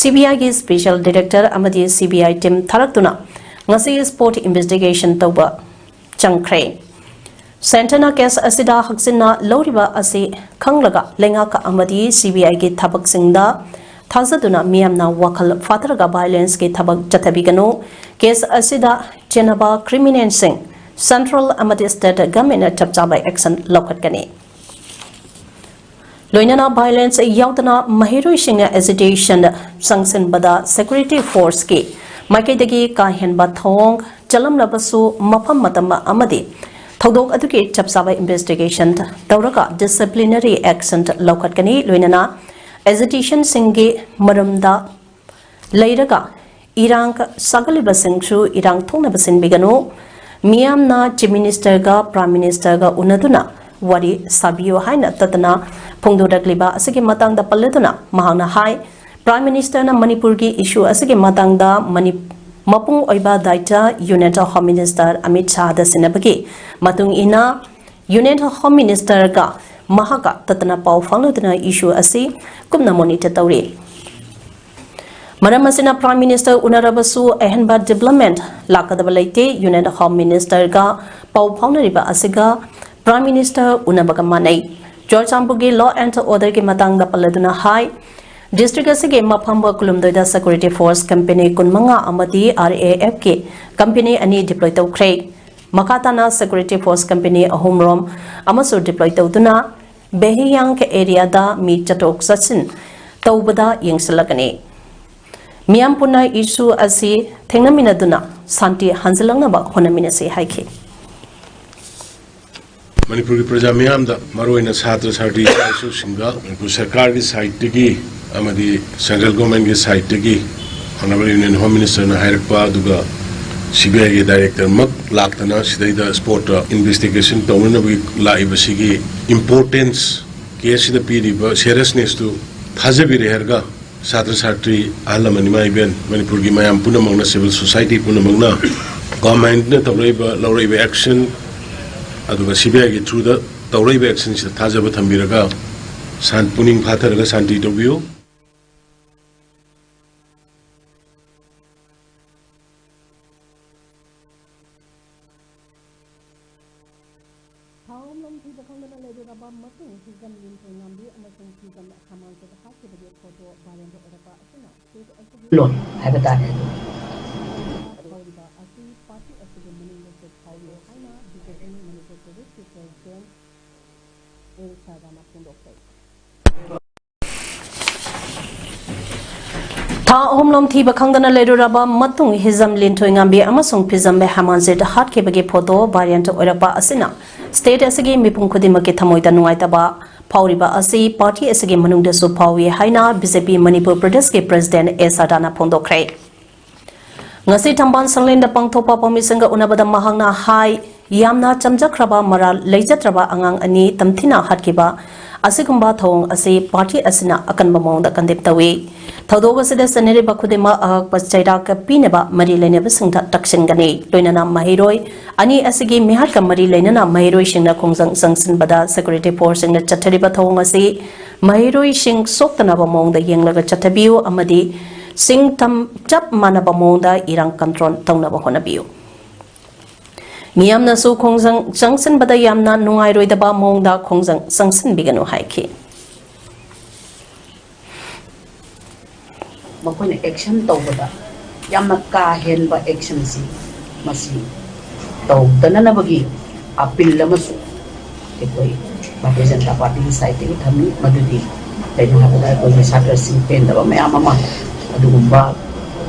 ꯁꯤꯕꯤꯑꯥꯏꯒꯤ ꯁ꯭ꯄꯦꯁꯤꯌꯦꯜ ꯗꯤꯔꯦꯛꯇꯔ ꯑꯃꯗꯤ ꯁꯤꯕꯤꯑꯥꯏ ꯇꯤꯝ ꯊꯥꯔꯛꯇꯨꯅ ꯉꯁꯤ ꯁ꯭ꯄꯣꯠ ꯏꯟꯚꯦꯁꯇꯤꯒꯦꯁꯟ ꯇꯧꯕ ꯆꯪꯈ꯭ꯔꯦ꯫ ꯁꯦꯟꯇꯔꯅ ꯀꯦꯁ ꯑꯁꯤꯗ ꯍꯛꯆꯤꯟꯅ ꯂꯧꯔꯤꯕ ꯑꯁꯤ ꯈꯪꯂꯒ ꯂꯩꯉꯥꯛ ꯑꯃꯗꯤ ꯁꯤꯕꯤꯑꯥꯏꯒꯤ ꯊꯕꯛꯁꯤꯡꯗ ꯊꯥꯖꯗꯨꯅ ꯃꯤꯌꯥꯝꯅ ꯋꯥꯈꯜ ꯐꯥꯊꯔꯒ ꯚꯥꯏꯑꯣꯂꯦꯟꯁꯀꯤ ꯊꯕꯛ ꯆꯠꯊꯕꯤꯒꯅꯨ꯫ ꯀꯦꯁ ꯑꯁꯤꯗ ꯆꯦꯟꯅꯕ ꯀ꯭ꯔꯤꯃꯤꯅꯦꯜꯁꯤꯡ ꯁꯦꯟꯇ꯭ꯔꯦꯜ ꯑꯃꯗꯤ ꯁ꯭ꯇꯦꯠ ꯒꯚꯔꯟꯃꯦꯟꯠꯅ ꯆꯞ ꯆꯥꯕ ꯑꯦꯛꯁꯟ ꯂꯧꯈꯠꯀꯅꯤ꯫ ꯂꯣꯏꯅꯅ violence ꯌꯥꯎꯗꯅ ꯃꯍꯩꯔꯣꯏꯁꯤꯡꯅ agitation ꯆꯪꯁꯤꯟꯕꯗ security forceꯀꯤ ꯃꯥꯏꯀꯩꯗꯒꯤ ꯀꯥ ꯍꯦꯟꯕ ꯊꯧꯑꯣꯡ ꯆꯠꯂꯝꯂꯕꯁꯨ, ꯃꯐꯝ ꯃꯇꯝ ꯑꯃꯗꯤ ꯊꯧꯗꯣꯛ ꯑꯗꯨꯒꯤ ꯆꯞ ꯆꯥꯕ investigation ꯇꯧꯔꯒ disciplinary action ꯂꯧꯈꯠꯀꯅꯤ꯫ ꯂꯣꯏꯅꯅ agitationꯁꯤꯡꯒꯤ ꯃꯔꯝꯗ ꯂꯩꯔꯒ ꯏꯔꯥꯡ ꯁꯥꯒꯠꯂꯤꯕꯁꯤꯡꯁꯨ ꯏꯔꯥꯡ ꯊꯣꯛꯅꯕ ꯁꯤꯟꯕꯤꯒꯅꯨ꯫ ꯃꯤꯌꯥꯝꯅ Chief Ministerꯒ Prime Ministerꯒ ꯎꯅꯗꯨꯅ ꯋꯥꯔꯤ ꯁꯥꯕꯤꯌꯨ ꯍꯥꯏꯅ ꯇꯠꯇꯅ ꯐꯣꯡꯗꯣꯔꯛꯂꯤꯕ ꯑꯁꯤꯒꯤ ꯃꯇꯥꯡꯗ ꯄꯜꯂꯗꯨꯅ ꯃꯍꯥꯛꯅ ꯍꯥꯏ, Prime Ministerꯅ ꯃꯅꯤꯄꯨꯔꯒꯤ issue ꯑꯁꯤꯒꯤ ꯃꯇꯥꯡꯗ ꯃꯅꯤ-, ꯃꯄꯨꯡ ꯑꯣꯏꯕ ꯗꯥꯏꯇ Union Home Minister ꯑꯃꯤꯠ ꯁꯥꯍꯗ ꯁꯤꯟꯅꯕꯒꯤ ꯃꯇꯨꯡ ꯏꯟꯅ Union Home Ministerꯒ ꯃꯍꯥꯛꯀ ꯇꯠꯇꯅ ꯄꯥꯎ ꯐꯥꯎꯅꯗꯨꯅ issue ꯑꯁꯤ ꯀꯨꯞꯅ monitor ꯇꯧꯔꯤ꯫ ꯃꯔꯝ ꯑꯁꯤꯅ Prime Minister ꯎꯅꯔꯕꯁꯨ ꯑꯍꯦꯟꯕ development ꯂꯥꯛꯀꯗꯕ ꯂꯩꯇꯦ꯫ Union Home Ministerꯒ ꯄꯥꯎ ꯐꯥꯎꯅꯔꯤꯕ ꯑꯁꯤꯒ Prime Minister ꯎꯅꯕꯒ ꯃꯥꯟꯅꯩ꯫ ꯆꯨꯔꯆꯥꯟꯄꯨꯔꯒꯤ law and orderꯒꯤ ꯃꯇꯥꯡꯗ ꯄꯜꯂꯗꯨꯅ ꯍꯥꯏ, district ꯑꯁꯤꯒꯤ ꯃꯐꯝ ꯀꯨꯟꯍꯨꯝꯗꯣꯏꯗ security force company ꯀꯨꯟꯃꯉꯥ ꯑꯃꯗꯤ RAFꯀꯤ company ꯑꯅꯤ deploy ꯇꯧꯈ꯭ꯔꯦ꯫ ꯃꯈꯥ ꯇꯥꯅ security force company ꯑꯍꯨꯝꯔꯣꯝ ꯑꯃꯁꯨ deploy ꯇꯧꯗꯨꯅ ꯕꯦꯍꯤꯌꯥꯡ areaꯗ ꯃꯤ ꯆꯠꯊꯣꯛ ꯆꯠꯁꯤꯟ ꯇꯧꯕꯗ ꯌꯦꯡꯁꯤꯜꯂꯒꯅꯤ꯫ ꯃꯤꯌꯥꯝ ꯄꯨꯟꯅ issue ꯑꯁꯤ ꯊꯦꯡꯅꯃꯤꯟꯅꯗꯨꯅ ꯁꯥꯟꯇꯤ ꯍꯟꯖꯤꯜꯂꯛꯅꯕ ꯍꯣꯠꯅꯃꯤꯟꯅꯁꯤ ꯍꯥꯏꯈꯤ꯫ ꯃꯅꯤꯄꯨꯔꯒꯤ ꯄ꯭ꯔꯖꯥ ꯃꯤꯌꯥꯝꯗ, ꯃꯔꯨꯑꯣꯏꯅ ꯁꯥꯇ꯭ꯔ ꯁꯥꯇ꯭ꯔꯤ ꯏꯆꯥ ꯏꯁꯨꯁꯤꯡꯗ ꯃꯅꯤꯄꯨꯔ ꯁꯔꯀꯥꯔꯒꯤ sideꯇꯒꯤ ꯑꯃꯗꯤ central governmentꯀꯤ sideꯇꯒꯤ Honourable Union Home Ministerꯅ ꯍꯥꯏꯔꯛꯄ, ꯑꯗꯨꯒ CBIꯒꯤ directorꯃꯛ ꯂꯥꯛꯇꯅ ꯁꯤꯗꯩꯗ spotꯇ investigation ꯇꯧꯅꯅꯕꯒꯤ ꯂꯥꯛꯏꯕꯁꯤꯒꯤ importance, caseꯁꯤꯗ ꯄꯤꯔꯤꯕ seriousnessꯇꯨ ꯊꯥꯖꯕꯤꯔꯦ ꯍꯥꯏꯔꯒ, ꯁꯥꯇ꯭ꯔ ꯁꯥꯇ꯭ꯔꯤ, ꯑꯍꯜ ꯂꯃꯟ, ꯏꯃꯥ ꯏꯕꯦꯟ, ꯃꯅꯤꯄꯨꯔꯒꯤ ꯃꯌꯥꯝ ꯄꯨꯝꯅꯃꯛꯅ, civil society ꯄꯨꯝꯅꯃꯛꯅ governmentꯅ ꯇꯧꯔꯛꯏꯕ, ꯂꯧꯔꯛꯏꯕ action, ꯑꯗꯨꯒ CBIꯒꯤ throughꯗ ꯇꯧꯔꯛꯏꯕ actionꯁꯤꯗ ꯊꯥꯖꯕ ꯊꯝꯕꯤꯔꯒ, ꯁꯥꯟ-, ꯄꯨꯛꯅꯤꯡ ꯐꯥꯊꯔꯒ ꯁꯥꯟꯇꯤ ꯇꯧꯕꯤꯌꯨ꯫ ꯊꯥꯎ ꯂꯝ ꯊꯤꯕ ꯈꯪꯗꯅ ꯂꯩꯔꯨꯔꯕ ꯃꯇꯨꯡ ꯍꯤꯖꯝ ꯂꯤꯟꯊꯣꯏ ꯉꯝꯕꯤ ꯑꯃꯁꯨꯡ ꯍꯤꯖꯝ ꯁꯃꯥꯟꯁꯨꯗ ꯍꯥꯠꯈꯤꯕꯒꯤ photo viral ꯑꯣꯏꯔꯛꯄ ꯑꯁꯤꯅ case ꯑꯁꯤꯒꯤ ꯂꯣꯟ ꯍꯥꯏꯕ ꯇꯥꯔꯦ꯫ ꯐꯥꯎꯔꯤꯕ ꯑꯁꯤ party ꯑꯁꯤꯒꯤ ꯃꯅꯨꯡꯗꯁꯨ ꯐꯥꯎꯔꯤ ꯍꯥꯏꯅ BJP ꯃꯅꯤꯄꯨꯔ ꯄ꯭ꯔꯗꯦꯁꯀꯤ president ꯑꯦꯜ ꯁꯔꯗꯥꯅ ꯐꯣꯡꯗꯣꯛꯈ꯭ꯔꯦ꯫ ꯊꯥ ꯑꯍꯨꯝꯂꯣꯝ ꯊꯤꯕ ꯈꯪꯗꯅ ꯂꯩꯔꯨꯔꯕ ꯃꯇꯨꯡ ꯍꯤꯖꯝ ꯂꯤꯟꯊꯣꯏꯉꯥꯝꯕꯤ ꯑꯃꯁꯨꯡ ꯐꯤꯖꯝꯕꯦ ꯍꯦꯃꯟꯖꯤꯠ ꯍꯥꯠꯈꯤꯕꯒꯤ ꯐꯣꯇꯣ ꯚꯥꯏꯔꯦꯟ ꯑꯣꯏꯔꯛꯄ ꯑꯁꯤꯅ ꯁ꯭ꯇꯦꯠ ꯑꯁꯤꯒꯤ ꯃꯤꯄꯨꯝ ꯈꯨꯗꯤꯡꯃꯛꯀꯤ ꯊꯃꯣꯏꯗ ꯅꯨꯡꯉꯥꯏꯇꯕ ꯐꯥꯎꯔꯤꯕ ꯑꯁꯤ ꯄꯥꯔꯇꯤ ꯑꯁꯤꯒꯤ ꯃꯅꯨꯡꯗꯁꯨ ꯐꯥꯎꯏ ꯍꯥꯏꯅ ꯕꯤ ꯖꯦ ꯄꯤ ꯃꯅꯤꯄꯨꯔ ꯄ꯭ꯔꯗꯦꯁꯀꯤ ꯄ꯭ꯔꯦꯁꯤꯗꯦꯟꯠ ꯑꯦ ꯁꯥꯗꯥꯅ ꯐꯣꯡꯗꯣꯛꯈ꯭ꯔꯦ꯫ ꯉꯁꯤ ꯊꯝꯕꯥꯜ ꯁꯪꯂꯦꯟꯗ ꯄꯥꯡꯊꯣꯛꯄ ꯄꯥꯎꯃꯤꯁꯤꯡꯒ ꯎꯅꯕꯗ ꯃꯍꯥꯛꯅ ꯍꯥꯏ, ꯌꯥꯝꯅ ꯆꯝꯖꯈ꯭ꯔꯕ ꯃꯔꯥꯜ ꯂꯩꯖꯗ꯭ꯔꯕ ꯑꯉꯥꯡ ꯑꯅꯤ ꯇꯝꯊꯤꯅ ꯍꯥꯠꯈꯤꯕ ꯑꯁꯤꯒꯨꯝꯕ ꯊꯧꯑꯣꯡ ꯑꯁꯤ ꯄꯥꯔꯇꯤ ꯑꯁꯤꯅ ꯑꯀꯟꯕ ꯃꯑꯣꯡꯗ ꯀꯟꯗꯦꯝ ꯇꯧꯏ꯫ ꯊꯧꯗꯣꯛ ꯑꯁꯤꯗ ꯆꯦꯟꯅꯔꯤꯕ ꯈꯨꯗꯤꯡꯃꯛ ꯑꯍꯛꯄ ꯆꯩꯔꯥꯛ ꯄꯤꯅꯕ ꯃꯔꯤ ꯂꯩꯅꯕꯁꯤꯡꯗ ꯇꯛꯁꯤꯟꯒꯅꯤ꯫ ꯂꯣꯏꯅꯅ ꯃꯍꯩꯔꯣꯏ ꯑꯅꯤ ꯑꯁꯤꯒꯤ ꯃꯤꯍꯥꯠꯀ ꯃꯔꯤ ꯂꯩꯅꯅ ꯃꯍꯩꯔꯣꯏꯁꯤꯡꯅ ꯈꯣꯡꯖꯪ ꯆꯪꯁꯤꯟꯕꯗ ꯁꯦꯀ꯭ꯌꯨꯔꯤꯇꯤ ꯐꯣꯔꯁꯁꯤꯡꯅ ꯆꯠꯊꯔꯤꯕ ꯊꯧꯑꯣꯡ ꯑꯁꯤ ꯃꯍꯩꯔꯣꯏꯁꯤꯡ ꯁꯣꯛꯇꯅꯕ ꯃꯑꯣꯡꯗ ꯌꯦꯡꯂꯒ ꯆꯠꯊꯕꯤꯌꯨ ꯑꯃꯗꯤ ꯁꯤꯡꯇꯝ ꯆꯞ ꯃꯥꯟꯅꯕ ꯃꯑꯣꯡꯗ ꯏꯔꯥꯡ ꯀꯟꯇ꯭ꯔꯣꯜ ꯇꯧꯅꯕ ꯍꯣꯠꯅꯕꯤꯌꯨ꯫ ꯃꯤꯌꯥꯝꯅꯁꯨ ꯈꯣꯡꯖꯪ ꯆꯪꯁꯤꯟꯕꯗ ꯌꯥꯝꯅ ꯅꯨꯡꯉꯥꯏꯔꯣꯏꯗꯕ ꯃꯑꯣꯡꯗ ꯈꯣꯡꯖꯪ ꯆꯪꯁꯤꯟꯕꯤꯒꯅꯨ ꯍꯥꯏꯈꯤ꯫ ꯃꯈꯣꯏꯅ ꯑꯦꯛꯁꯟ ꯇꯧꯕꯗ ꯌꯥꯝꯅ ꯀꯥ ꯍꯦꯟꯕ ꯑꯦꯛꯁꯟꯁꯤ ꯃꯁꯤ ꯇꯧꯗꯅꯅꯕꯒꯤ ꯑꯄꯤꯜ ꯑꯃꯁꯨ ꯑꯩꯈꯣꯏ ꯚꯥꯔꯇꯤꯌ ꯖꯅꯇꯥ ꯄꯥꯔꯇꯤꯒꯤ ꯁꯥꯏꯠꯇꯒꯤ ꯊꯝꯃꯤ꯫ ꯃꯗꯨꯗꯤ ꯀꯩꯅꯣ ꯍꯥꯏꯕꯗ ꯑꯩꯈꯣꯏꯒꯤ ꯁꯥꯇ꯭ꯔꯁꯤꯡ ꯄꯦꯟꯗꯕ ꯃꯌꯥꯝ ꯑꯃ ꯑꯗꯨꯒꯨꯝꯕ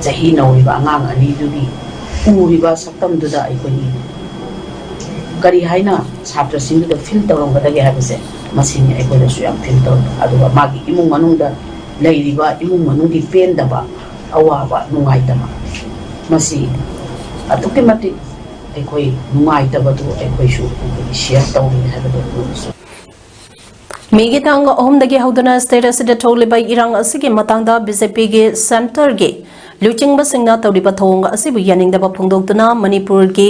ꯆꯍꯤ ꯅꯧꯔꯤꯕ ꯑꯉꯥꯡ ꯑꯅꯤꯗꯨꯒꯤ ꯎꯔꯤꯕ ꯁꯛꯇꯝꯗꯨꯗ ꯑꯩꯈꯣꯏꯒꯤ ꯀꯔꯤ ꯍꯥꯏꯅ ꯁꯥꯇ꯭ꯔꯁꯤꯡꯗꯨꯗ ꯐꯤꯜ ꯇꯧꯔꯝꯒꯗꯒꯦ ꯍꯥꯏꯕꯁꯦ ꯃꯁꯤꯅꯤ ꯑꯩꯈꯣꯏꯗꯁꯨ ꯌꯥꯝ ꯐꯤꯜ ꯇꯧꯔꯦ꯫ ꯑꯗꯨꯒ ꯃꯥꯒꯤ ꯏꯃꯨꯡ ꯃꯅꯨꯡꯗ ꯂꯩꯔꯤꯕ ꯏꯃꯨꯡ ꯃꯅꯨꯡꯒꯤ ꯄꯦꯟꯗꯕ, ꯑꯋꯥꯕ, ꯅꯨꯡꯉꯥꯏꯇꯕ, ꯃꯁꯤ ꯑꯗꯨꯛꯀꯤ ꯃꯇꯤꯛ ꯑꯩꯈꯣꯏ ꯅꯨꯡꯉꯥꯏꯇꯕꯗꯨ ꯑꯩꯈꯣꯏꯁꯨ ꯑꯩꯈꯣꯏꯒꯤ ꯁꯤꯌꯔ ꯇꯧꯔꯤ ꯍꯥꯏꯕꯗꯨ ꯑꯩꯈꯣꯏꯁꯨ꯫ ꯃꯦꯒꯤ ꯇꯥꯡ ꯑꯍꯨꯝꯗꯒꯤ ꯍꯧꯗꯨꯅ ꯁ꯭ꯇꯦꯠ ꯑꯁꯤꯗ ꯊꯣꯛꯂꯤꯕ ꯏꯔꯥꯡ ꯑꯁꯤꯒꯤ ꯃꯇꯥꯡꯗ ꯕꯤ ꯖꯦ ꯄꯤꯒꯤ ꯁꯦꯟꯇꯔꯒꯤ ꯂꯨꯆꯤꯡꯕꯁꯤꯡꯅ ꯇꯧꯔꯤꯕ ꯊꯧꯑꯣꯡ ꯑꯁꯤꯕꯨ ꯌꯥꯅꯤꯡꯗꯕ ꯐꯣꯡꯗꯣꯛꯇꯨꯅ ꯃꯅꯤꯄꯨꯔꯒꯤ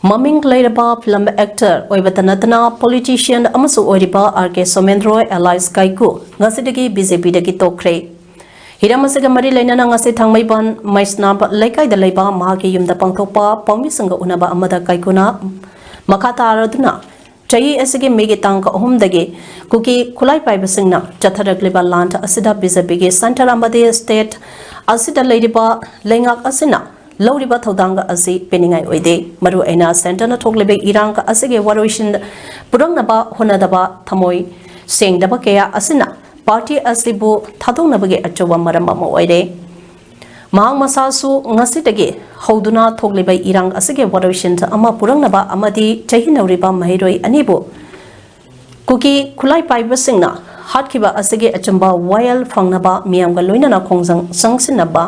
ꯃꯃꯤꯡ ꯂꯩꯔꯕ ꯐꯤꯂꯝ ꯑꯦꯛꯇꯔ ꯑꯣꯏꯕꯇ ꯅꯠꯇꯅ ꯄꯣꯂꯤꯇꯤꯁꯤꯌꯟ ꯑꯃꯁꯨ ꯑꯣꯏꯔꯤꯕ ꯑꯥꯔ ꯀꯦ ꯁꯣꯃꯦꯟꯗ꯭ꯔꯣ alias ꯀꯥꯏꯀꯨ ꯉꯁꯤꯗꯒꯤ ꯕꯤ ꯖꯦ ꯄꯤꯗꯒꯤ ꯇꯣꯛꯈ꯭ꯔꯦ꯫ ꯍꯤꯔꯝ ꯑꯁꯤꯒ ꯃꯔꯤ ꯂꯩꯅꯅ ꯉꯁꯤ ꯊꯥꯡꯃꯩꯕꯟ ꯃꯩꯁꯅꯥꯝ ꯂꯩꯀꯥꯏꯗ ꯂꯩꯕ ꯃꯍꯥꯛꯀꯤ ꯌꯨꯝꯗ ꯄꯥꯡꯊꯣꯛꯄ ꯄꯥꯎꯃꯤꯁꯤꯡꯒ ꯎꯅꯕ ꯑꯃꯗ ꯀꯥꯏꯀꯨꯅ ꯃꯈꯥ ꯇꯥꯔꯗꯨꯅ ꯆꯍꯤ ꯑꯁꯤꯒꯤ ꯃꯦꯒꯤ ꯇꯥꯡ ꯑꯍꯨꯝꯗꯒꯤ ꯀꯨꯀꯤ ꯈꯨꯠꯂꯥꯏ ꯄꯥꯏꯕꯁꯤꯡꯅ ꯆꯠꯊꯔꯛꯂꯤꯕ ꯂꯥꯟ ꯑꯁꯤꯗ ꯕꯤ ꯖꯦ ꯄꯤꯒꯤ ꯁꯦꯟꯇꯔ ꯑꯃꯗꯤ ꯁ꯭ꯇꯦꯠ ꯑꯁꯤꯗ ꯂꯩꯔꯤꯕ ꯂꯩꯉꯥꯛ ꯑꯁꯤꯅ ꯂꯧꯔꯤꯕ ꯊꯧꯗꯥꯡ ꯑꯁꯤ ꯄꯦꯟꯅꯤꯡꯉꯥꯏ ꯑꯣꯏꯗꯦ꯫ ꯃꯔꯨꯑꯣꯏꯅ ꯁꯦꯟꯇꯔꯅ ꯊꯣꯛꯂꯤꯕ ꯏꯔꯥꯡ ꯑꯁꯤꯒꯤ ꯋꯥꯔꯣꯏꯁꯤꯟ ꯄꯨꯔꯛꯅꯕ ꯍꯣꯠꯅꯗꯕ ꯊꯃꯣꯏ ꯁꯦꯡꯗꯕ ꯀꯌꯥ ꯑꯁꯤꯅ ꯄꯥꯔꯇꯤ ꯑꯁꯤꯕꯨ ꯊꯥꯗꯣꯛꯅꯕꯒꯤ ꯑꯆꯧꯕ ꯃꯔꯝ ꯑꯃ ꯑꯣꯏꯔꯦ꯫ ꯃꯍꯥꯛ ꯃꯁꯥꯁꯨ ꯉꯁꯤꯗꯒꯤ ꯍꯧꯗꯨꯅ ꯊꯣꯛꯂꯤꯕ ꯏꯔꯥꯡ ꯑꯁꯤꯒꯤ ꯋꯥꯔꯣꯏꯁꯤꯟ ꯑꯃ ꯄꯨꯔꯛꯅꯕ ꯑꯃꯗꯤ ꯆꯍꯤ ꯅꯧꯔꯤꯕ ꯃꯍꯩꯔꯣꯏ ꯑꯅꯤꯕꯨ ꯀꯨꯀꯤ ꯈꯨꯠꯂꯥꯏ ꯄꯥꯏꯕꯁꯤꯡꯅ ꯍꯥꯠꯈꯤꯕ ꯑꯁꯤꯒꯤ ꯑꯆꯨꯝꯕ ꯋꯥꯌꯦꯜ ꯐꯪꯅꯕ ꯃꯤꯌꯥꯝꯒ ꯂꯣꯏꯅꯅ ꯈꯣꯡꯖꯪ ꯆꯪꯁꯤꯟꯅꯕ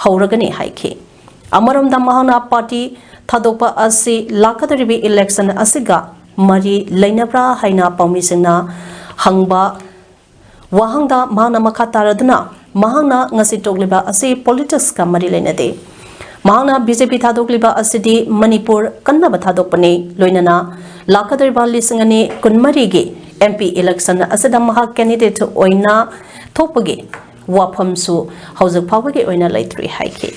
ꯍꯧꯔꯒꯅꯤ ꯍꯥꯏꯈꯤ꯫ ꯑꯃꯔꯣꯝꯗ ꯃꯍꯥꯛꯅ ꯄꯥꯔꯇꯤ ꯊꯥꯗꯣꯛꯄ ꯑꯁꯤ ꯂꯥꯛꯀꯗꯧꯔꯤꯕ ꯏꯂꯦꯛꯁꯟ ꯑꯁꯤꯒ ꯃꯔꯤ ꯂꯩꯅꯕ꯭ꯔꯥ ꯍꯥꯏꯅ ꯄꯥꯎꯃꯤꯁꯤꯡꯅ ꯍꯪꯕ ꯋꯥꯍꯪꯗ ꯃꯍꯥꯛꯅ ꯃꯈꯥ ꯇꯥꯔꯗꯨꯅ ꯃꯍꯥꯛꯅ ꯉꯁꯤ ꯊꯣꯛꯂꯤꯕ ꯑꯁꯤ ꯄꯣꯂꯤꯇꯤꯛꯁꯀ ꯃꯔꯤ ꯂꯩꯅꯗꯦ꯫ ꯃꯍꯥꯛꯅ ꯕꯤ ꯖꯦ ꯄꯤ ꯊꯥꯗꯣꯛꯂꯤꯕ ꯑꯁꯤꯗꯤ ꯃꯅꯤꯄꯨꯔ ꯀꯟꯅꯕ ꯊꯥꯗꯣꯛꯄꯅꯤ, ꯂꯣꯏꯅꯅ ꯂꯥꯛꯀꯗꯧꯔꯤꯕ ꯂꯤꯁꯤꯡ ꯑꯅꯤ ꯀꯨꯟꯃꯔꯤꯒꯤ ꯑꯦꯝ ꯄꯤ ꯏꯂꯦꯛꯁꯟ ꯑꯁꯤꯗ ꯃꯍꯥꯛ ꯀꯦꯟꯗꯤꯗꯦꯠ ꯑꯣꯏꯅ ꯊꯣꯛꯄꯒꯤ ꯋꯥꯐꯝꯁꯨ ꯍꯧꯖꯤꯛ ꯐꯥꯎꯕꯒꯤ ꯑꯣꯏꯅ ꯂꯩꯇ꯭ꯔꯤ ꯍꯥꯏꯈꯤ꯫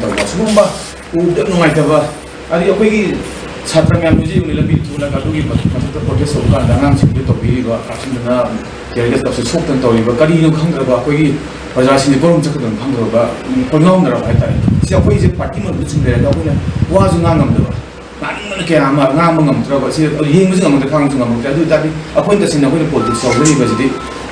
ꯇꯧꯕ ꯁꯤꯒꯨꯝꯕ ꯎꯕꯗ ꯅꯨꯡꯉꯥꯏꯇꯕ, ꯑꯗꯒꯤ ꯑꯩꯈꯣꯏꯒꯤ ꯁꯥꯇ꯭ꯔ ꯃꯌꯥꯝ ꯍꯧꯖꯤꯛ ꯌꯦꯡꯉꯨꯅꯦ, ꯂꯝꯕꯤ ꯊꯣꯛꯂꯒ ꯑꯗꯨꯒꯤ ꯃꯊꯛꯇ ꯄ꯭ꯔꯣꯇꯦꯁ ꯇꯧꯕ ꯀꯥꯟꯗ ꯑꯉꯥꯡꯁꯤꯡꯗ ꯇꯧꯕꯤꯔꯤꯕ, ꯀꯥꯞꯁꯤꯟꯗꯅ ꯇꯤꯌꯔ ꯒꯦꯁ ꯀꯥꯞꯁꯤꯟ ꯁꯣꯛꯇꯅ ꯇꯧꯔꯤꯕ, ꯀꯔꯤꯅꯣ ꯈꯪꯗ꯭ꯔꯕ ꯑꯩꯈꯣꯏꯒꯤ ꯄ꯭ꯔꯖꯥꯁꯤꯡꯁꯦ ꯀꯔꯣꯝ ꯆꯠꯀꯗꯕꯅꯣ ꯈꯪꯗ꯭ꯔꯕ, ꯀꯣꯏꯉꯥꯎꯅꯔꯕ ꯍꯥꯏꯇꯥꯔꯦ꯫ ꯁꯤ ꯑꯩꯈꯣꯏꯁꯦ ꯄꯥꯔꯇꯤ ꯃꯅꯨꯡꯗ ꯁꯨꯝ ꯂꯩꯔꯒ ꯑꯩꯈꯣꯏꯅ ꯋꯥꯁꯨ ꯉꯥꯡ ꯉꯝꯗꯕ, ꯉꯥꯡꯅꯤꯡꯕꯅ ꯀꯌꯥ ꯑꯃ ꯉꯥꯡꯕ ꯉꯝꯗ꯭ꯔꯕ, ꯁꯤ ꯌꯦꯡꯕꯁꯨ ꯉꯝꯃꯛꯇ꯭ꯔꯦ, ꯈꯥꯡꯕꯁꯨ ꯉꯝꯃꯛꯇ꯭ꯔꯦ꯫ ꯑꯗꯨ ꯑꯣꯏ ꯇꯥꯔꯗꯤ ꯑꯩꯈꯣꯏꯅ ꯇꯁꯦꯡꯅ ꯑꯩꯈꯣꯏꯅ ꯄꯣꯂꯤꯇꯤꯛꯁ ꯇꯧꯖꯔꯤꯕꯁꯤꯗꯤ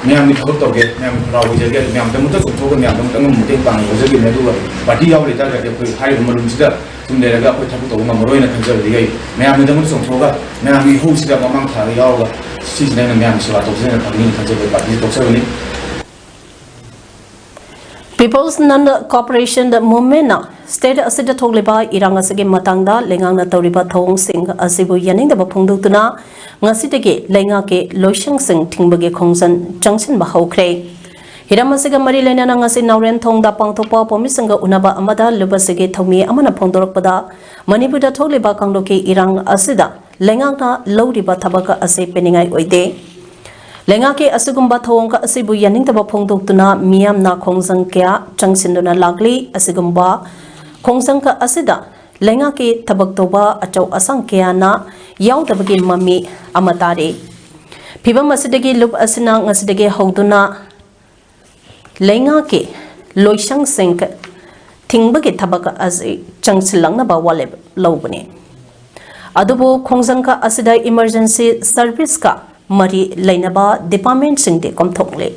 ꯃꯌꯥꯝꯒꯤ ꯊꯕꯛ ꯇꯧꯒꯦ, ꯃꯌꯥꯝꯒꯤ ꯈꯣꯔꯥ ꯑꯣꯏꯖꯒꯦ, ꯑꯗꯨ ꯃꯌꯥꯝꯗꯃꯛꯇ ꯆꯣꯡꯊꯣꯛꯑꯒ ꯃꯌꯥꯝꯗꯃꯛꯇ ꯑꯉꯝꯕ ꯃꯇꯦꯡ ꯄꯥꯡꯉꯦ ꯍꯥꯏꯖꯒꯤꯕꯅꯤ꯫ ꯑꯗꯨꯒ ꯄꯥꯔꯇꯤ ꯌꯥꯎꯗ꯭ꯔ ꯇꯥꯔꯒꯗꯤ ꯑꯩꯈꯣꯏ ꯍꯥꯏꯔꯤꯕ ꯃꯔꯨꯝꯁꯤꯗ ꯁꯨꯝ ꯂꯩꯔꯒ ꯑꯩꯈꯣꯏ ꯊꯕꯛ ꯇꯧꯕ ꯉꯝꯃꯔꯣꯏꯅ ꯈꯟꯖꯕꯗꯒꯤ ꯑꯩ ꯃꯌꯥꯝꯒꯤꯗꯃꯛꯇ ꯆꯣꯡꯊꯣꯛꯑꯒ ꯃꯌꯥꯝꯒꯤ ꯏꯍꯧꯁꯤꯗ ꯃꯃꯥꯡ ꯊꯥꯗ ꯌꯥꯎꯔꯒ ꯁꯤꯁꯤꯅ ꯑꯩꯅ ꯃꯌꯥꯝꯒꯤ ꯁꯦꯕꯥ ꯇꯧꯖꯒꯦꯅ ꯐꯒꯅꯤꯅ ꯈꯟꯖꯕ ꯄꯥꯔꯇꯤꯁꯤ ꯇꯣꯛꯆꯕꯅꯤ꯫ People's Non Cooperation Movementꯅ ꯁ꯭ꯇꯦꯠ ꯑꯁꯤꯗ ꯊꯣꯛꯂꯤꯕ ꯏꯔꯥꯡ ꯑꯁꯤꯒꯤ ꯃꯇꯥꯡꯗ ꯂꯩꯉꯥꯛꯅ ꯇꯧꯔꯤꯕ ꯊꯧꯑꯣꯡꯁꯤꯡ ꯑꯁꯤꯕꯨ ꯌꯥꯅꯤꯡꯗꯕ ꯐꯣꯡꯗꯣꯛꯇꯨꯅ ꯉꯁꯤꯗꯒꯤ ꯂꯩꯉꯥꯛꯀꯤ ꯂꯣꯏꯁꯪꯁꯤꯡ ꯊꯤꯡꯕꯒꯤ ꯈꯣꯡꯖꯪ ꯆꯪꯁꯤꯟꯕ ꯍꯧꯈ꯭ꯔꯦ꯫ ꯍꯤꯔꯝ ꯑꯁꯤꯒ ꯃꯔꯤ ꯂꯩꯅꯅ ꯉꯁꯤ ꯅꯥꯎꯔꯦꯝꯊꯣꯡꯗ ꯄꯥꯡꯊꯣꯛꯄ ꯄꯣꯃꯤꯁꯤꯡꯒ ꯎꯅꯕ ꯑꯃꯗ ꯂꯨꯞ ꯑꯁꯤꯒꯤ ꯊꯧꯃꯤ ꯑꯃꯅ ꯐꯣꯡꯗꯣꯔꯛꯄꯗ ꯃꯅꯤꯄꯨꯔꯗ ꯊꯣꯛꯂꯤꯕ ꯀꯥꯡꯂꯨꯞꯀꯤ ꯏꯔꯥꯡ ꯑꯁꯤꯗ ꯂꯩꯉꯥꯛꯅ ꯂꯧꯔꯤꯕ ꯊꯕꯛ ꯑꯁꯤ ꯄꯦꯟꯅꯤꯡꯉꯥꯏ ꯑꯣꯏꯗꯦ꯫ ꯂꯩꯉꯥꯛꯀꯤ ꯑꯁꯤꯒꯨꯝꯕ ꯊꯧꯑꯣꯡ ꯑꯁꯤꯕꯨ ꯌꯥꯅꯤꯡꯗꯕ ꯐꯣꯡꯗꯣꯛꯇꯨꯅ ꯃꯤꯌꯥꯝꯅ ꯈꯣꯡꯖꯪ ꯀꯌꯥ ꯆꯪꯁꯤꯟꯗꯨꯅ ꯂꯥꯛꯂꯤ꯫ ꯑꯁꯤꯒꯨꯝꯕ ꯈꯣꯡꯖꯪ ꯑꯁꯤꯗ ꯂꯩꯉꯥꯛꯀꯤ ꯊꯕꯛ ꯇꯧꯕ ꯑꯆꯧ ꯑꯁꯥꯡ ꯀꯌꯥꯅ ꯌꯥꯎꯗꯕꯒꯤ ꯃꯃꯤ ꯑꯃ ꯇꯥꯔꯤ꯫ ꯐꯤꯚꯝ ꯑꯁꯤꯗꯒꯤ ꯂꯨꯞ ꯑꯁꯤꯅ ꯉꯁꯤꯗꯒꯤ ꯍꯧꯗꯨꯅ ꯂꯩꯉꯥꯛꯀꯤ ꯂꯣꯏꯁꯪꯁꯤꯡ ꯊꯤꯡꯕꯒꯤ ꯊꯕꯛ ꯑꯁꯤ ꯆꯪꯁꯤꯜꯂꯛꯅꯕ ꯋꯥꯔꯦꯞ ꯂꯧꯕꯅꯤ꯫ ꯑꯗꯨꯕꯨ ꯈꯣꯡꯖꯪ ꯑꯁꯤꯗ emergency service ꯀ ꯃꯔꯤ ꯂꯩꯅꯕ department ꯁꯤꯡꯗꯤ ꯀꯣꯝꯊꯣꯛꯂꯦ꯫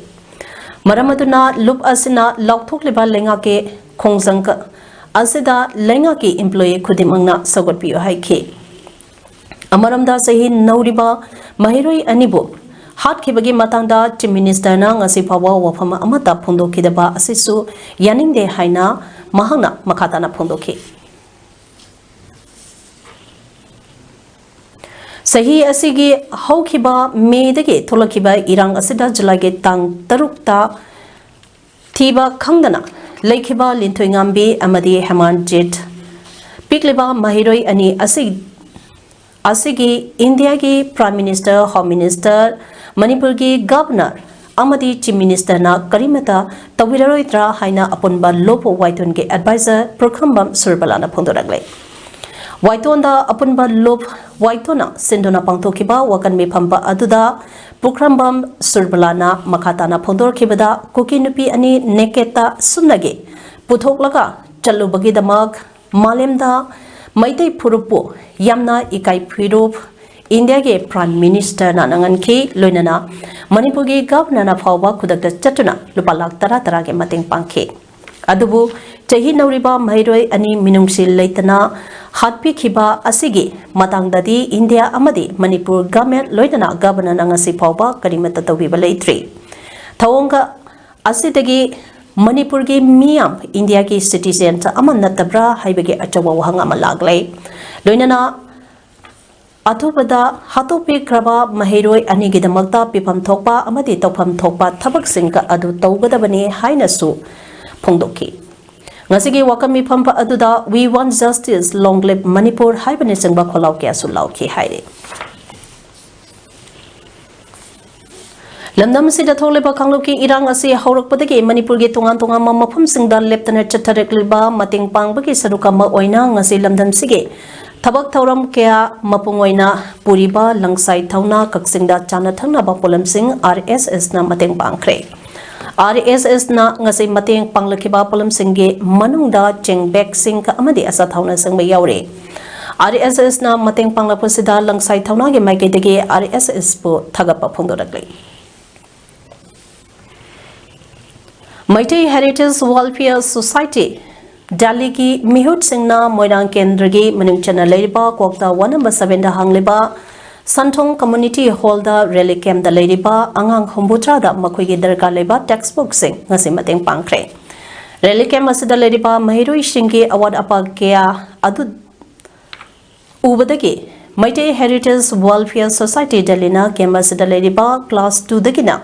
ꯃꯔꯝ ꯑꯗꯨꯅ ꯂꯨꯞ ꯑꯁꯤꯅ ꯂꯥꯎꯊꯣꯛꯂꯤꯕ ꯂꯩꯉꯥꯛꯀꯤ ꯈꯣꯡꯖꯪ ꯑꯁꯤꯗ ꯂꯩꯉꯥꯛꯀꯤ employee ꯈꯨꯗꯤꯡꯃꯛꯅ ꯁꯧꯒꯠꯄꯤꯌꯨ ꯍꯥꯏꯈꯤ꯫ ꯑꯃꯔꯣꯝꯗ ꯆꯍꯤ ꯅꯧꯔꯤꯕ ꯃꯍꯩꯔꯣꯏ ꯑꯅꯤꯕꯨ ꯍꯥꯠꯈꯤꯕꯒꯤ ꯃꯇꯥꯡꯗ Chief Minister ꯅ ꯉꯁꯤ ꯐꯥꯎꯕ ꯋꯥꯐꯝ ꯑꯃꯠꯇ ꯐꯣꯡꯗꯣꯛꯈꯤꯗꯕ ꯑꯁꯤꯁꯨ ꯌꯥꯅꯤꯡꯗꯦ ꯍꯥꯏꯅ ꯃꯍꯥꯛꯅ ꯃꯈꯥ ꯇꯥꯅ ꯐꯣꯡꯗꯣꯛꯈꯤ꯫ ꯆꯍꯤ ꯑꯁꯤꯒꯤ ꯍꯧꯈꯤꯕ ꯃꯦꯗꯒꯤ ꯊꯣꯛꯂꯛꯈꯤꯕ ꯏꯔꯥꯡ ꯑꯁꯤꯗ ꯖꯨꯂꯥꯏꯒꯤ ꯇꯥꯡ ꯇꯔꯨꯛꯇ ꯊꯤꯕ ꯈꯪꯗꯅ ꯂꯩꯈꯤꯕ ꯂꯤꯟꯊꯣꯏꯉꯥꯝꯕꯤ ꯑꯃꯗꯤ ꯍꯦꯃꯥꯟꯖꯤꯠ ꯄꯤꯛꯂꯤꯕ ꯃꯍꯩꯔꯣꯏ ꯑꯅꯤ ꯑꯁꯤ, ꯑꯁꯤꯒꯤ ꯏꯟꯗꯤꯌꯥꯒꯤ Prime Minister, Home Minister, ꯃꯅꯤꯄꯨꯔꯒꯤ Governor ꯑꯃꯗꯤ Chief Minister ꯅ ꯀꯔꯤꯃꯠꯇ ꯇꯧꯕꯤꯔꯔꯣꯏꯗ꯭ꯔꯥ ꯍꯥꯏꯅ ꯑꯄꯨꯟꯕ ꯂꯨꯞ ꯋꯥꯏꯇꯣꯟꯒꯤ advisor ꯄꯨꯈ꯭ꯔꯝꯕꯝ ꯁꯨꯔꯕꯂꯥꯅ ꯐꯣꯡꯗꯣꯔꯛꯂꯦ꯫ ꯋꯥꯏꯇꯣꯟꯗ ꯑꯄꯨꯟꯕ ꯂꯨꯞ ꯋꯥꯏꯇꯣꯟꯅ ꯁꯤꯟꯗꯨꯅ ꯄꯥꯡꯊꯣꯛꯈꯤꯕ ꯋꯥꯀꯟ ꯃꯤꯐꯝ ꯑꯗꯨꯗ ꯄꯨꯈ꯭ꯔꯝꯕꯝ ꯁꯨꯔꯕꯂꯥꯅ ꯃꯈꯥ ꯇꯥꯅ ꯐꯣꯡꯗꯣꯔꯛꯈꯤꯕꯗ ꯀꯨꯀꯤ ꯅꯨꯄꯤ ꯑꯅꯤ ꯅꯦꯀꯦꯠꯇ ꯁꯨꯞꯅꯒꯤ ꯄꯨꯊꯣꯛꯂꯒ ꯆꯠꯂꯨꯕꯒꯤꯗꯃꯛ ꯃꯥꯂꯦꯝꯗ ꯃꯩꯇꯩ ꯐꯨꯔꯨꯞꯄꯨ ꯌꯥꯝꯅ ꯏꯀꯥꯏ ꯐꯨꯔꯨꯞ ꯏꯟꯗꯤꯌꯥꯒꯤ Prime Minister ꯅ ꯅꯪꯍꯟꯈꯤ꯫ ꯂꯣꯏꯅꯅ ꯃꯅꯤꯄꯨꯔꯒꯤ Governor ꯅ ꯐꯥꯎꯕ ꯈꯨꯗꯛꯇ ꯆꯠꯇꯨꯅ ꯂꯨꯄꯥ ꯂꯥꯈ ꯇꯔꯥ ꯇꯔꯥꯒꯤ ꯃꯇꯦꯡ ꯄꯥꯡꯈꯤ꯫ ꯑꯗꯨꯕꯨ ꯆꯍꯤ ꯅꯧꯔꯤꯕ ꯃꯍꯩꯔꯣꯏ ꯑꯅꯤ ꯃꯤꯅꯨꯡꯁꯤ ꯂꯩꯇꯅ ꯍꯥꯠꯄꯤꯈꯤꯕ ꯑꯁꯤꯒꯤ ꯃꯇꯥꯡꯗꯗꯤ ꯏꯟꯗꯤꯌꯥ ꯑꯃꯗꯤ ꯃꯅꯤꯄꯨꯔ Government ꯂꯣꯏꯅꯅ Governor ꯅ ꯉꯁꯤ ꯐꯥꯎꯕ ꯀꯔꯤꯃꯠꯇ ꯇꯧꯕꯤꯕ ꯂꯩꯇ꯭ꯔꯤ꯫ ꯊꯧꯑꯣꯡ ꯑꯁꯤꯗꯒꯤ ꯃꯅꯤꯄꯨꯔꯒꯤ ꯃꯤꯌꯥꯝ ꯏꯟꯗꯤꯌꯥꯒꯤ citizen ꯑꯃ ꯅꯠꯇꯕ꯭ꯔꯥ ꯍꯥꯏꯕꯒꯤ ꯑꯆꯧꯕ ꯋꯥꯍꯪ ꯑꯃ ꯂꯥꯛꯂꯦ꯫ ꯂꯣꯏꯅꯅ ꯑꯊꯨꯕꯗ ꯍꯥꯠꯇꯣꯛꯄꯤꯈ꯭ꯔꯕ ꯃꯍꯩꯔꯣꯏ ꯑꯅꯤꯒꯤꯗꯃꯛꯇ ꯄꯤꯐꯝ ꯊꯣꯛꯄ ꯑꯃꯗꯤ ꯇꯧꯐꯝ ꯊꯣꯛꯄ ꯊꯕꯛꯁꯤꯡ ꯑꯗꯨ ꯇꯧꯒꯗꯕꯅꯤ ꯍꯥꯏꯅꯁꯨ ꯐꯣꯡꯗꯣꯛꯈꯤ꯫ ꯉꯁꯤꯒꯤ ꯋꯥꯀꯟ ꯃꯤꯐꯝ ꯑꯗꯨꯗ "We want justice, long live Manipur" ꯍꯥꯏꯕꯅꯆꯤꯡꯕ ꯈꯣꯜꯂꯥꯎ ꯀꯌꯥꯁꯨ ꯂꯥꯎꯈꯤ ꯍꯥꯏꯔꯤ꯫ ꯂꯝꯗꯝ ꯑꯁꯤꯗ ꯊꯣꯛꯂꯤꯕ ꯀꯥꯡꯂꯨꯞꯀꯤ ꯏꯔꯥꯡ ꯑꯁꯤ ꯍꯧꯔꯛꯄꯗꯒꯤ ꯃꯅꯤꯄꯨꯔꯒꯤ ꯇꯣꯉꯥꯟ ꯇꯣꯉꯥꯟꯕ ꯃꯐꯝꯁꯤꯡꯗ ꯂꯦꯞꯇꯅ ꯆꯠꯊꯔꯛꯂꯤꯕ ꯃꯇꯦꯡ ꯄꯥꯡꯕꯒꯤ ꯁꯔꯨꯛ ꯑꯃ ꯑꯣꯏꯅ ꯉꯁꯤ ꯂꯝꯗꯝꯁꯤꯒꯤ ꯊꯕꯛ ꯊꯧꯔꯝ ꯀꯌꯥ, ꯃꯄꯨꯡ ꯑꯣꯏꯅ ꯄꯨꯔꯤꯕ ꯂꯪꯁꯥꯏ ꯊꯧꯅ ꯀꯛꯆꯤꯡꯗ ꯆꯥꯅ ꯊꯛꯅꯕ ꯄꯣꯠꯂꯝꯁꯤꯡ ꯑꯥꯔ ꯑꯦꯁ ꯑꯦꯁꯅ ꯃꯇꯦꯡ ꯄꯥꯡꯈ꯭ꯔꯦ꯫ ꯑꯥꯔ ꯑꯦꯁ ꯑꯦꯁꯅ ꯉꯁꯤ ꯃꯇꯦꯡ ꯄꯥꯡꯂꯛꯈꯤꯕ ꯄꯣꯠꯂꯝꯁꯤꯡꯒꯤ ꯃꯅꯨꯡꯗ ꯆꯦꯡ ꯕꯦꯒꯁꯤꯡ ꯑꯃꯗꯤ ꯑꯆꯥꯊꯥꯎꯅꯆꯤꯡꯕ ꯌꯥꯎꯔꯤ꯫ ꯑꯥꯔ ꯑꯦꯁ ꯑꯦꯁꯅ ꯃꯇꯦꯡ ꯄꯥꯡꯂꯛꯄꯁꯤꯗ ꯂꯪꯁꯥꯏ ꯊꯧꯅꯥꯒꯤ ꯃꯥꯏꯀꯩꯗꯒꯤ ꯑꯥꯔ ꯑꯦꯁ ꯑꯦꯁꯄꯨ ꯊꯥꯒꯠꯄ ꯐꯣꯡꯗꯣꯔꯛꯂꯤ꯫ ꯃꯩꯇꯩ ꯍꯦꯔꯤꯇꯦꯖ ꯋꯦꯜꯐꯤꯌꯔ ꯁꯣꯁꯥꯏꯇꯤ ꯗꯦꯜꯂꯤꯒꯤ ꯃꯤꯍꯨꯠꯁꯤꯡꯅ ꯃꯣꯏꯔꯥꯡ ꯀꯦꯟꯗ꯭ꯔꯒꯤ ꯃꯅꯨꯡ ꯆꯟꯅ ꯂꯩꯔꯤꯕ ꯀ꯭ꯋꯥꯛꯇꯥ ꯋꯥꯔꯗ ꯅꯝꯕꯔ ꯁꯚꯦꯟꯗ ꯍꯥꯡꯂꯤꯕ ꯁꯟꯊꯣꯡ ꯀꯝꯃ꯭ꯌꯨꯅꯤꯇꯤ ꯍꯣꯜꯗ ꯔꯦꯂꯤ ꯀꯦꯝꯗ ꯂꯩꯔꯤꯕ ꯑꯉꯥꯡ ꯍꯨꯝꯐꯨꯇꯔꯥꯗ ꯃꯈꯣꯏꯒꯤ ꯗꯔꯀꯥꯔ ꯂꯩꯕ ꯇꯦꯛꯁ ꯕꯨꯛꯁꯤꯡ ꯉꯁꯤ ꯃꯇꯦꯡ ꯄꯥꯡꯈ꯭ꯔꯦ꯫ ꯔꯦꯂꯤ ꯀꯦꯝ ꯑꯁꯤꯗ ꯂꯩꯔꯤꯕ ꯃꯍꯩꯔꯣꯏꯁꯤꯡꯒꯤ ꯑꯋꯥꯠ ꯑꯄꯥ ꯀꯌꯥ ꯑꯗꯨ ꯎꯕꯗꯒꯤ ꯃꯩꯇꯩ ꯍꯦꯔꯤꯇꯦꯖ ꯋꯦꯜꯐꯤꯌꯔ ꯁꯣꯁꯥꯏꯇꯤ ꯗꯦꯜꯂꯤꯅ ꯀꯦꯝ ꯑꯁꯤꯗ ꯂꯩꯔꯤꯕ ꯀ꯭ꯂꯥꯁ ꯇꯨꯗꯒꯤꯅ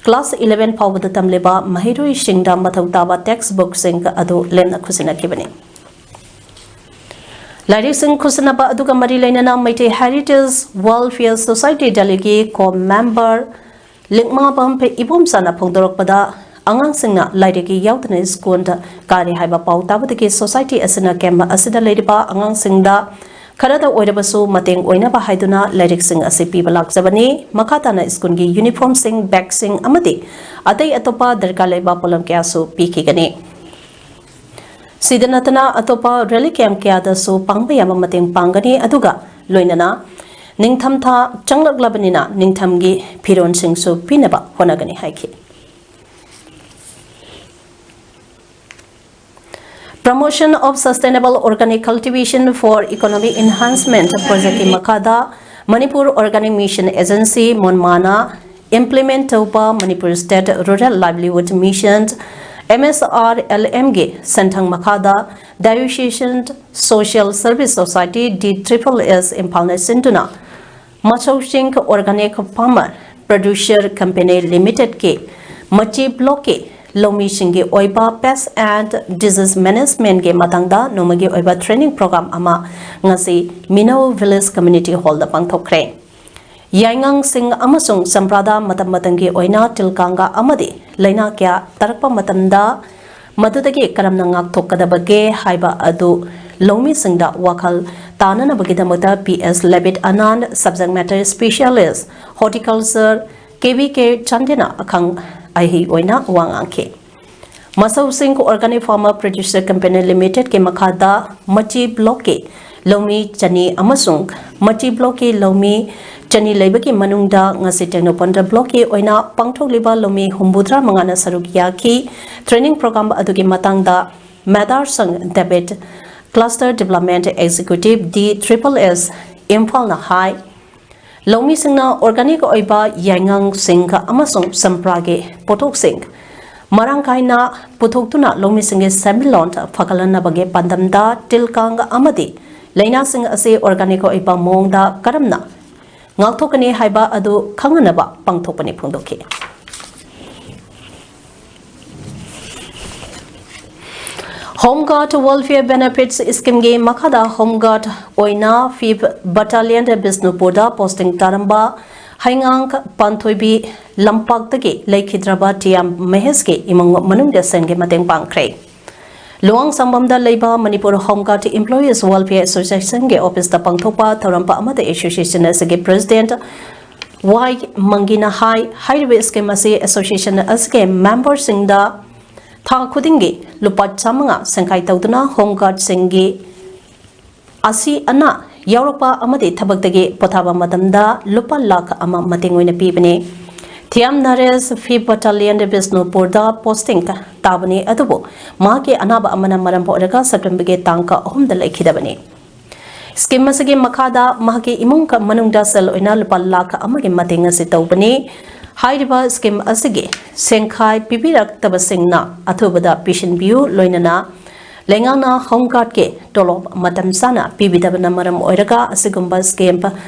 ꯀ꯭ꯂꯥꯁ ꯏꯂꯦꯚꯦꯟ ꯐꯥꯎꯕꯗ ꯇꯝꯂꯤꯕ ꯃꯍꯩꯔꯣꯏꯁꯤꯡꯗ ꯃꯊꯧ ꯇꯥꯕ ꯇꯦꯛꯁ ꯕꯨꯛꯁꯤꯡ ꯑꯗꯨ ꯂꯦꯝꯅ ꯈꯨꯠꯁꯤꯟꯅꯈꯤꯕꯅꯤ꯫ ꯂꯥꯏꯔꯤꯛꯁꯤꯡ ꯈꯨꯠꯁꯤꯟꯅꯕ ꯑꯗꯨꯒ ꯃꯔꯤ ꯂꯩꯅꯅ ꯃꯩꯇꯩ ꯍꯦꯔꯤꯇꯦꯖ ꯋꯦꯜꯐꯤꯌꯔ ꯁꯣꯁꯥꯏꯇꯤ ꯗꯦꯜꯂꯤꯒꯤ ꯀꯣ ꯃꯦꯝꯕꯔ ꯂꯤꯛꯃꯥꯕꯝ ꯏꯕꯣꯝꯆꯥꯅ ꯐꯣꯡꯗꯣꯔꯛꯄꯗ, ꯑꯉꯥꯡꯁꯤꯡꯅ ꯂꯥꯏꯔꯤꯛ ꯌꯥꯎꯗꯅ ꯁ꯭ꯀꯨꯜꯗ ꯀꯥꯔꯤ ꯍꯥꯏꯕ ꯄꯥꯎ ꯇꯥꯕꯗꯒꯤ ꯁꯣꯁꯥꯏꯇꯤ ꯑꯁꯤꯅ ꯀꯦꯝ ꯑꯁꯤꯗ ꯂꯩꯔꯤꯕ ꯑꯉꯥꯡꯁꯤꯡꯗ ꯈꯔꯗ ꯑꯣꯏꯔꯕꯁꯨ ꯃꯇꯦꯡ ꯑꯣꯏꯅꯕ ꯍꯥꯏꯗꯨꯅ ꯂꯥꯏꯔꯤꯛꯁꯤꯡ ꯑꯁꯤ ꯄꯤꯕ ꯂꯥꯛꯆꯕꯅꯤ꯫ ꯃꯈꯥ ꯇꯥꯅ ꯁ꯭ꯀꯨꯜꯒꯤ ꯌꯨꯅꯤꯐꯣꯔꯝꯁꯤꯡ, ꯕꯦꯒꯁꯤꯡ ꯑꯃꯗꯤ ꯑꯇꯩ ꯑꯇꯣꯞꯄ ꯗꯔꯀꯥꯔ ꯂꯩꯕ ꯄꯣꯠꯂꯝ ꯀꯌꯥꯁꯨ ꯄꯤꯈꯤꯒꯅꯤ꯫ ꯁꯤꯗ ꯅꯠꯇꯅ ꯑꯇꯣꯞꯄ ꯔꯦꯂꯤ ꯀꯦꯝ ꯀꯌꯥꯗꯁꯨ ꯄꯥꯡꯕ ꯌꯥꯕ ꯃꯇꯦꯡ ꯄꯥꯡꯒꯅꯤ, ꯑꯗꯨꯒ ꯂꯣꯏꯅꯅ ꯅꯤꯡꯊꯝꯊꯥ ꯆꯪꯂꯛꯂꯕꯅꯤꯅ ꯅꯤꯡꯊꯝꯒꯤ ꯐꯤꯔꯣꯟꯁꯤꯡꯁꯨ ꯄꯤꯅꯕ ꯍꯣꯠꯅꯒꯅꯤ ꯍꯥꯏꯈꯤ꯫ Promotion of Sustainable Organic Cultivation for Economic Enhancement ꯄ꯭ꯔꯣꯖꯦꯛꯀꯤ ꯃꯈꯥꯗ Manipur Organic Mission Agency, ꯃꯣꯟꯃꯥꯅ implement ꯇꯧꯕ Manipur State Rural Livelihood Mission, M S R L M ꯒꯤ ꯁꯦꯟꯊꯪ ꯃꯈꯥꯗ Diocesan Social Service Society, D triple S, ꯏꯝꯐꯥꯜꯅ ꯁꯤꯟꯗꯨꯅ ꯃꯆꯧꯁꯤꯡ Organic Farmer Producer Company Limited ꯀꯤ ꯃꯆꯤ block ꯀꯤ ꯂꯧꯃꯤꯁꯤꯡꯒꯤ ꯑꯣꯏꯕ Pest and Disease Management ꯀꯤ ꯃꯇꯥꯡꯗ ꯅꯣꯡꯃꯒꯤ ꯑꯣꯏꯕ training program ꯑꯃ ꯉꯁꯤ ꯃꯤꯅꯧ Village Community Hall ꯗ ꯄꯥꯡꯊꯣꯛꯈ꯭ꯔꯦ꯫ ꯌꯥꯏꯉꯪꯁꯤꯡ ꯑꯃꯁꯨꯡ ꯆꯝꯄ꯭ꯔꯥꯗ ꯃꯇꯝ ꯃꯇꯝꯒꯤ ꯑꯣꯏꯅ ꯇꯤꯜ ꯀꯥꯡꯒ ꯑꯃꯗꯤ ꯂꯥꯏꯅꯥ ꯀꯌꯥ ꯇꯥꯔꯛꯄ ꯃꯇꯝꯗ ꯃꯗꯨꯗꯒꯤ ꯀꯔꯝꯅ ꯉꯥꯛꯊꯣꯛꯀꯗꯕꯒꯦ ꯍꯥꯏꯕ ꯑꯗꯨ ꯂꯧꯃꯤꯁꯤꯡꯗ ꯋꯥꯈꯜ ꯇꯥꯅꯅꯕꯒꯤꯗꯃꯛꯇ P S Levit Anand, Subject Matter Specialist, Horticulture, K V K Chandina ꯑꯈꯪ ꯑꯍꯩ ꯑꯣꯏꯅ ꯋꯥ ꯉꯥꯡꯈꯤ꯫ ꯃꯆꯧꯁꯤꯡ Organic Farmer Producer Company Limited ꯀꯤ ꯃꯈꯥꯗ ꯃꯆꯤ block ꯀꯤ ꯂꯧꯃꯤ ꯆꯅꯤ ꯑꯃꯁꯨꯡ ꯃꯆꯤ blockꯀꯤ ꯂꯧꯃꯤ ꯆꯅꯤ ꯂꯩꯕꯒꯤ ꯃꯅꯨꯡꯗ ꯉꯁꯤ ꯇꯦꯡꯅꯧꯄꯜ blockꯀꯤ ꯑꯣꯏꯅ ꯄꯥꯡꯊꯣꯛꯂꯤꯕ ꯂꯧꯃꯤ ꯍꯨꯝꯐꯨꯇꯔꯥ ꯃꯉꯥꯅ ꯁꯔꯨꯛ ꯌꯥꯈꯤ꯫ Training program ꯑꯗꯨꯒꯤ ꯃꯇꯥꯡꯗ ꯃꯦꯗꯥꯔ ꯁꯪ debit, Cluster Development Executive, D triple S, ꯏꯝꯐꯥꯜꯅ ꯍꯥꯏ, ꯂꯧꯃꯤꯁꯤꯡꯅ organic ꯑꯣꯏꯕ ꯌꯥꯏꯉꯪꯁꯤꯡ ꯑꯃꯁꯨꯡ ꯆꯝꯄ꯭ꯔꯥꯒꯤ ꯄꯣꯠꯊꯣꯛꯁꯤꯡ ꯃꯔꯥꯡ ꯀꯥꯏꯅ ꯄꯨꯊꯣꯛꯇꯨꯅ ꯂꯧꯃꯤꯁꯤꯡꯒꯤ ꯁꯦꯟꯃꯤꯠꯂꯣꯟ ꯐꯒꯠꯍꯟꯅꯕꯒꯤ ꯄꯥꯟꯗꯝꯗ ꯇꯤꯜ ꯀꯥꯡ ꯑꯃꯗꯤ ꯂꯥꯏꯅꯥꯁꯤꯡ ꯑꯁꯤ organic ꯑꯣꯏꯕ ꯃꯑꯣꯡꯗ ꯀꯔꯝꯅ ꯉꯥꯛꯊꯣꯛꯀꯅꯤ ꯍꯥꯏꯕ ꯑꯗꯨ ꯈꯪꯍꯟꯅꯕ ꯄꯥꯡꯊꯣꯛꯄꯅꯤ ꯐꯣꯡꯗꯣꯛꯈꯤ꯫ Home Guard Welfare Benefits Schemeꯒꯤ ꯃꯈꯥꯗ Home Guard ꯑꯣꯏꯅ Fifth Battalion ꯕꯤꯁꯅꯨꯄꯨꯔꯗ posting ꯇꯥꯔꯝꯕ ꯍꯩꯉꯥꯡ ꯄꯥꯟꯊꯣꯏꯕꯤ ꯂꯝꯄꯥꯛꯇꯒꯤ ꯂꯩꯈꯤꯗ꯭ꯔꯕ ꯇꯤꯌꯥꯝ ꯃꯍꯦꯁꯀꯤ ꯏꯃꯨꯡ ꯃꯅꯨꯡꯗ ꯁꯦꯟꯒꯤ ꯃꯇꯦꯡ ꯄꯥꯡꯈ꯭ꯔꯦ꯫ ꯂꯨꯋꯥꯡꯁꯥꯡꯕꯝꯗ ꯂꯩꯕ Manipur Home Guard Employees Welfare Associationꯒꯤ officeꯇ ꯄꯥꯡꯊꯣꯛꯄ ꯊꯧꯔꯝ ꯑꯃꯗ association ꯑꯁꯤꯒꯤ president ꯋꯥꯏ ꯃꯪꯒꯤꯅ ꯍꯥꯏ, ꯍꯥꯏꯔꯤꯕ scheme ꯑꯁꯤ association ꯑꯁꯤꯒꯤ memberꯁꯤꯡꯗ ꯊꯥ ꯈꯨꯗꯤꯡꯒꯤ ꯂꯨꯄꯥ ꯆꯥꯃꯉꯥ ꯁꯦꯟꯈꯥꯏ ꯇꯧꯗꯨꯅ Home Guardꯁꯤꯡꯒꯤ ꯑꯁꯤ ꯑꯅꯥ ꯌꯥꯎꯔꯛꯄ ꯑꯃꯗꯤ ꯊꯕꯛꯇꯒꯤ ꯄꯣꯊꯥꯕ ꯃꯇꯝꯗ ꯂꯨꯄꯥ ꯂꯥꯈ ꯑꯃ ꯃꯇꯦꯡ ꯑꯣꯏꯅ ꯄꯤꯕꯅꯤ꯫ ꯊꯤꯌꯥꯝ ꯅꯔꯦꯁ Fifth Battalion ꯕꯤꯁꯅꯨꯄꯨꯔꯗ posting ꯇꯥꯕꯅꯤ, ꯑꯗꯨꯕꯨ ꯃꯍꯥꯛꯀꯤ ꯑꯅꯥꯕ ꯑꯃꯅ ꯃꯔꯝ ꯑꯣꯏꯔꯒ Septemberꯒꯤ ꯇꯥꯡ ꯑꯍꯨꯝꯗ ꯂꯩꯈꯤꯗꯕꯅꯤ꯫ Scheme ꯑꯁꯤꯒꯤ ꯃꯈꯥꯗ ꯃꯍꯥꯛꯀꯤ ꯏꯃꯨꯡ ꯃꯅꯨꯡꯗ ꯁꯦꯜ ꯑꯣꯏꯅ ꯂꯨꯄꯥ ꯂꯥꯈ ꯑꯃꯒꯤ ꯃꯇꯦꯡ ꯑꯁꯤ ꯇꯧꯕꯅꯤ꯫ ꯍꯥꯏꯔꯤꯕ scheme ꯑꯁꯤꯒꯤ ꯁꯦꯟꯈꯥꯏ ꯄꯤꯕꯤꯔꯛꯇꯕꯁꯤꯡꯅ ꯑꯊꯨꯕꯗ ꯄꯤꯁꯤꯟꯕꯤꯌꯨ, ꯂꯣꯏꯅꯅ ꯂꯩꯉꯥꯛꯅ Home Guardꯀꯤ ꯇꯣꯂꯣꯞ ꯃꯇꯝ ꯆꯥꯅ ꯄꯤꯕꯤꯗꯕꯅ ꯃꯔꯝ ꯑꯣꯏꯔꯒ ꯑꯁꯤꯒꯨꯝꯕ scheme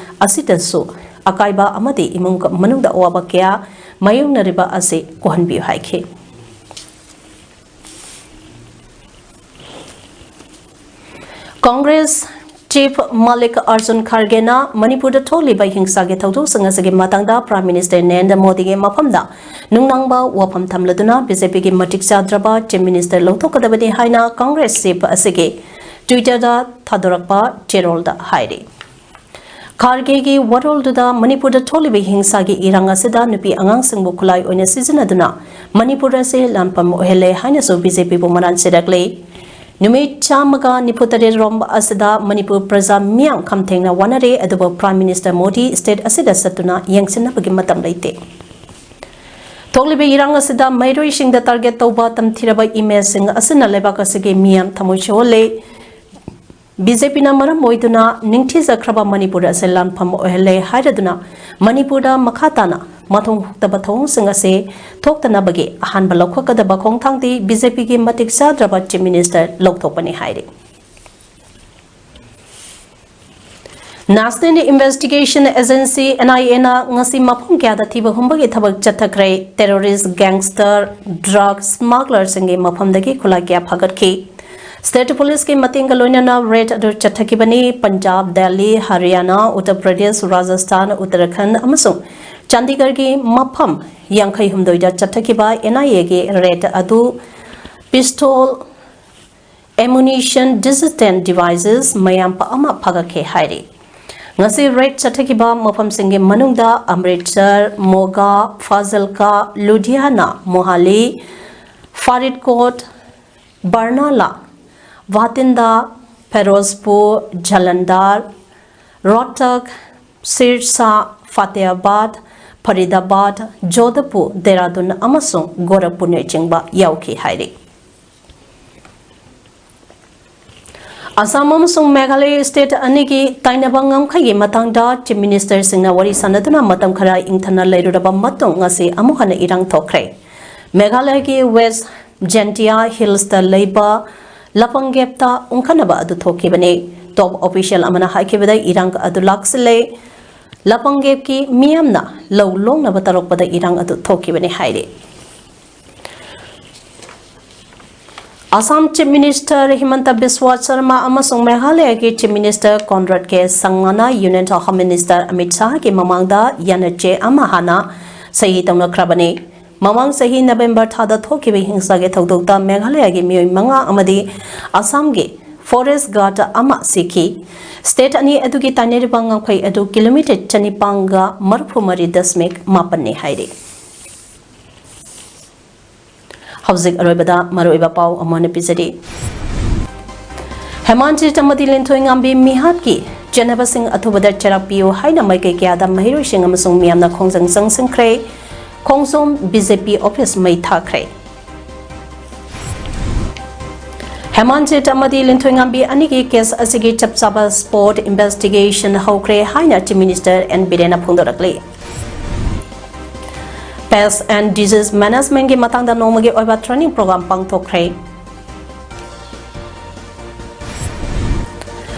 ꯑꯁꯤꯗꯁꯨ ꯑꯀꯥꯏꯕ ꯑꯃꯗꯤ ꯏꯃꯨꯡ ꯃꯅꯨꯡꯗ ꯑꯋꯥꯕ ꯀꯌꯥ ꯃꯥꯌꯣꯛꯅꯔꯤꯕ ꯑꯁꯤ ꯀꯣꯛꯍꯟꯕꯤꯌꯨ ꯍꯥꯏꯈꯤ꯫ Congress Chief ꯃꯥꯂꯤꯛ ꯑꯔꯖꯨꯟ ꯈꯥꯔꯒꯦꯅ ꯃꯅꯤꯄꯨꯔꯗ ꯊꯣꯛꯂꯤꯕ ꯍꯤꯡꯁꯥꯒꯤ ꯊꯧꯗꯣꯛꯁꯤꯡ ꯑꯁꯤꯒꯤ ꯃꯇꯥꯡꯗ Prime Minister ꯅꯔꯦꯟꯗ꯭ꯔ ꯃꯣꯗꯤꯒꯤ ꯃꯐꯝꯗ ꯅꯨꯡꯅꯥꯡꯕ ꯋꯥꯐꯝ ꯊꯝꯂꯗꯨꯅ BJPꯒꯤ ꯃꯇꯤꯛ ꯆꯥꯗ꯭ꯔꯕ Chief Minister ꯂꯧꯊꯣꯛꯀꯗꯕꯅꯤ ꯍꯥꯏꯅ Congress Chief ꯑꯁꯤꯒꯤ Twitterꯗ ꯊꯥꯗꯣꯔꯛꯄ ꯆꯦꯔꯣꯜꯗ ꯍꯥꯏꯔꯤ꯫ ꯈꯥꯔꯒꯦꯒꯤ ꯋꯥꯔꯣꯜꯗꯨꯗ ꯃꯅꯤꯄꯨꯔꯗ ꯊꯣꯛꯂꯤꯕ ꯍꯤꯡꯁꯥꯒꯤ ꯏꯔꯥꯡ ꯑꯁꯤꯗ ꯅꯨꯄꯤ ꯑꯉꯥꯡꯁꯤꯡꯕꯨ ꯈꯨꯠꯂꯥꯏ ꯑꯣꯏꯅ ꯁꯤꯖꯤꯟꯅꯗꯨꯅ ꯃꯅꯤꯄꯨꯔ ꯑꯁꯤ ꯂꯥꯟꯐꯝ ꯑꯣꯏꯍꯜꯂꯦ ꯍꯥꯏꯅꯁꯨ BJPꯕꯨ ꯃꯔꯥꯟ ꯁꯤꯔꯛꯂꯤ꯫ ꯅꯨꯃꯤꯠ ꯆꯥꯝꯃꯒ ꯅꯤꯐꯨ ꯇꯔꯦꯠ ꯔꯣꯝ ꯑꯁꯤꯗ ꯃꯅꯤꯄꯨꯔ ꯄ꯭ꯔꯖꯥ ꯃꯤꯌꯥꯝ ꯈꯝꯊꯦꯡꯅ ꯋꯥꯅꯔꯦ, ꯑꯗꯨꯕꯨ Prime Minister ꯃꯣꯗꯤ state ꯑꯁꯤꯗ ꯆꯠꯇꯨꯅ ꯌꯦꯡꯁꯤꯟꯅꯕꯒꯤ ꯃꯇꯝ ꯂꯩꯇꯦ꯫ ꯊꯣꯛꯂꯤꯕ ꯏꯔꯥꯡ ꯑꯁꯤꯗ ꯃꯍꯩꯔꯣꯏꯁꯤꯡꯗ target ꯇꯧꯕ ꯇꯝꯊꯤꯔꯕ emailꯁꯤꯡ ꯑꯁꯤꯅ ꯂꯩꯕꯥꯛ ꯑꯁꯤꯒꯤ ꯃꯤꯌꯥꯝ ꯊꯃꯣꯏ ꯁꯣꯛꯍꯜꯂꯦ꯫ BJPꯅ ꯃꯔꯝ ꯑꯣꯏꯗꯨꯅ ꯅꯤꯡꯊꯤꯖꯈ꯭ꯔꯕ ꯃꯅꯤꯄꯨꯔ ꯑꯁꯤ ꯂꯥꯟꯐꯝ ꯑꯣꯏꯍꯜꯂꯦ ꯍꯥꯏꯔꯗꯨꯅ ꯃꯅꯤꯄꯨꯔꯗ ꯃꯈꯥ ꯇꯥꯅ ꯃꯊꯣꯡ ꯍꯨꯛꯇꯕ ꯊꯧꯑꯣꯡꯁꯤꯡ ꯑꯁꯤ ꯊꯣꯛꯇꯅꯕꯒꯤ ꯑꯍꯥꯟꯕ ꯂꯧꯈꯠꯀꯗꯕ ꯈꯣꯡꯊꯥꯡꯗꯤ BJPꯒꯤ ꯃꯇꯤꯛ ꯆꯥꯗ꯭ꯔꯕ Chief Minister ꯂꯧꯊꯣꯛꯄꯅꯤ ꯍꯥꯏꯔꯤ꯫ National Investigation Agency, NIAꯅ ꯉꯁꯤ ꯃꯐꯝ ꯀꯌꯥꯗ ꯊꯤꯕ ꯍꯨꯝꯕꯒꯤ ꯊꯕꯛ ꯆꯠꯊꯈ꯭ꯔꯦ꯫ Terrorist, gangster, drug smugglerꯁꯤꯡꯒꯤ ꯃꯐꯝꯗꯒꯤ ꯈꯨꯠꯂꯥꯏ ꯀꯌꯥ ꯐꯥꯒꯠꯈꯤ꯫ State Policeꯀꯤ ꯃꯇꯦꯡꯒ ꯂꯣꯏꯅꯅ raid ꯑꯗꯨ ꯆꯠꯊꯈꯤꯕꯅꯤ꯫ ꯄꯟꯖꯥꯕ, ꯗꯦꯜꯂꯤ, ꯍꯔꯤꯌꯥꯅꯥ, ꯎꯠꯇꯔ ꯄ꯭ꯔꯗꯦꯁ, ꯔꯥꯖꯁꯊꯥꯟ, ꯎꯠꯇꯔꯈꯟꯗ ꯑꯃꯁꯨꯡ ꯆꯥꯟꯗꯤꯒꯔꯒꯤ ꯃꯐꯝ ꯌꯥꯡꯈꯩ ꯍꯨꯝꯗꯣꯏꯗ ꯆꯠꯊꯈꯤꯕ NIAꯒꯤ raid ꯑꯗꯨ pistol, ammunition, digital devices ꯃꯌꯥꯝ ꯑꯃ ꯐꯥꯒꯠꯈꯤ ꯍꯥꯏꯔꯤ꯫ ꯉꯁꯤ raid ꯆꯠꯊꯈꯤꯕ ꯃꯐꯝꯁꯤꯡꯒꯤ ꯃꯅꯨꯡꯗ ꯑꯃ꯭ꯔꯤꯠꯁꯔ, ꯃꯣꯒꯥ, ꯐꯥꯖꯤꯜꯀꯥ, ꯂꯨꯙꯤꯌꯥꯅꯥ, ꯃꯣꯍꯥꯂꯤ, ꯐꯔꯤꯗꯀꯣꯠ, ꯕꯔꯅꯥꯂꯥ, ꯚꯥꯇꯤꯟꯗꯥ, ꯐꯤꯔꯣꯖꯄꯨꯔ, ꯖꯂꯟꯙꯔ, ꯔꯣꯍꯇꯛ, ꯁꯤꯔꯁꯥ, ꯐꯇꯦꯍꯥꯕꯥꯗ, ꯐꯔꯤꯗꯥꯕꯥꯗ, ꯖꯣꯙꯄꯨꯔ, ꯗꯦꯔꯥꯗꯨꯟ ꯑꯃꯁꯨꯡ ꯒꯣꯔꯈꯄꯨꯔꯅꯆꯤꯡꯕ ꯌꯥꯎꯈꯤ ꯍꯥꯏꯔꯤ꯫ ꯑꯁꯥꯝ ꯑꯃꯁꯨꯡ ꯃꯦꯘꯥꯂꯌ state ꯑꯅꯤꯒꯤ ꯇꯥꯏꯅꯕ ꯉꯝꯈꯩꯒꯤ ꯃꯇꯥꯡꯗ Chief Ministerꯁꯤꯡꯅ ꯋꯥꯔꯤ ꯁꯥꯟꯅꯗꯨꯅ ꯃꯇꯝ ꯈꯔ ꯏꯪꯊꯅ ꯂꯩꯔꯨꯔꯕ ꯃꯇꯨꯡ ꯉꯁꯤ ꯑꯃꯨꯛ ꯍꯟꯅ ꯏꯔꯥꯡ ꯊꯣꯛꯈ꯭ꯔꯦ꯫ ꯃꯦꯘꯥꯂꯌꯒꯤ West Jaintia Hillsꯇ ꯂꯩꯕ ꯂꯄꯪꯒꯦꯞꯇ ꯎꯪꯈꯠꯅꯕ ꯑꯗꯨ ꯊꯣꯛꯈꯤꯕꯅꯤ꯫ Top official ꯑꯃꯅ ꯍꯥꯏꯈꯤꯕꯗ ꯏꯔꯥꯡ ꯑꯗꯨ ꯂꯥꯛꯁꯤꯜꯂꯦ꯫ ꯂꯄꯪꯒꯦꯞꯀꯤ ꯃꯤꯌꯥꯝꯅ ꯂꯧ ꯂꯣꯛꯅꯕ ꯇꯧꯔꯛꯄꯗ ꯏꯔꯥꯡ ꯑꯗꯨ ꯊꯣꯛꯈꯤꯕꯅꯤ ꯍꯥꯏꯔꯤ꯫ ꯑꯁꯥꯝ Chief Minister ꯍꯤꯃꯟꯇ ꯕꯤꯁ꯭ꯋ ꯁꯔꯃ ꯑꯃꯁꯨꯡ ꯃꯦꯘꯥꯂꯌꯒꯤ Chief Minister Conrad K ꯁꯪꯃꯥꯅ Union Home Minister Amit ꯁꯥꯍꯒꯤ ꯃꯃꯥꯡꯗ ꯌꯥꯅꯆꯦ ꯑꯃ ꯍꯥꯟꯅ ꯁꯍꯤ ꯇꯧꯅꯈ꯭ꯔꯕꯅꯤ꯫ ꯃꯃꯥꯡ ꯆꯍꯤ ꯅꯕꯦꯝꯕꯔ ꯊꯥꯗ ꯊꯣꯛꯈꯤꯕ ꯍꯤꯡꯁꯥꯒꯤ ꯊꯧꯗꯣꯛꯇ ꯃꯦꯘꯥꯂꯌꯒꯤ ꯃꯤꯑꯣꯏ ꯃꯉꯥ ꯑꯃꯗꯤ ꯑꯁꯥꯝꯒꯤ forest guard ꯑꯃ ꯁꯤꯈꯤ꯫ State ꯑꯅꯤ ꯑꯗꯨꯒꯤ ꯇꯥꯏꯅꯔꯤꯕ ꯉꯝꯈꯩ ꯑꯗꯨ kilometre ꯆꯅꯤꯄꯥꯟꯒ ꯃꯔꯤꯐꯨ ꯃꯔꯤ ꯗꯁꯃꯤꯛ ꯃꯥꯄꯟꯅꯤ ꯍꯥꯏꯔꯤ꯫ ꯍꯧꯖꯤꯛ ꯑꯔꯣꯏꯕꯗ ꯃꯔꯨꯑꯣꯏꯕ ꯄꯥꯎ ꯑꯃꯨꯛ ꯍꯟꯅ ꯄꯤꯖꯔꯤ꯫ ꯍꯦꯃꯥꯟꯖꯤꯠ ꯑꯃꯗꯤ ꯂꯤꯟꯊꯣꯏꯉꯥꯝꯕꯤ ꯃꯤꯍꯥꯠꯀꯤ ꯆꯦꯟꯅꯕꯁꯤꯡ ꯑꯊꯨꯕꯗ ꯆꯦꯔꯥꯛ ꯄꯤꯌꯨ ꯍꯥꯏꯅ ꯃꯥꯏꯀꯩ ꯀꯌꯥꯗ ꯃꯍꯩꯔꯣꯏꯁꯤꯡ ꯑꯃꯁꯨꯡ ꯃꯤꯌꯥꯝꯅ ꯈꯣꯡꯖꯪ ꯆꯪꯁꯤꯟꯈ꯭ꯔꯦ꯫ ꯈꯣꯡꯖꯣꯝ ꯕꯤ ꯖꯦ ꯄꯤ ꯑꯣꯐꯤꯁ ꯃꯩ ꯊꯥꯈ꯭ꯔꯦ꯫ ꯍꯦꯃꯥꯟꯖꯤꯠ ꯑꯃꯗꯤ ꯂꯤꯟꯊꯣꯏꯉꯥꯝꯕꯤ ꯑꯅꯤꯒꯤ ꯀꯦꯁ ꯑꯁꯤꯒꯤ ꯆꯞ ꯆꯥꯕ ꯁ꯭ꯄꯣꯠ ꯏꯟꯚꯦꯁꯇꯤꯒꯦꯁꯟ ꯍꯧꯈ꯭ꯔꯦ ꯍꯥꯏꯅ ꯆꯤꯐ ꯃꯤꯅꯤꯁꯇꯔ ꯑꯦꯟ ꯕꯤꯔꯦꯟꯅ ꯐꯣꯡꯗꯣꯔꯛꯂꯤ꯫ ꯄꯦꯁ ꯑꯦꯟ ꯗꯤꯖꯤꯖ ꯃꯦꯅꯦꯖꯃꯦꯟꯒꯤ ꯃꯇꯥꯡꯗ ꯅꯣꯡꯃꯒꯤ ꯑꯣꯏꯕ ꯇ꯭ꯔꯦꯅꯤꯡ ꯄ꯭ꯔꯣꯒ꯭ꯔꯥꯝ ꯄꯥꯡꯊꯣꯛꯈ꯭ꯔꯦ꯫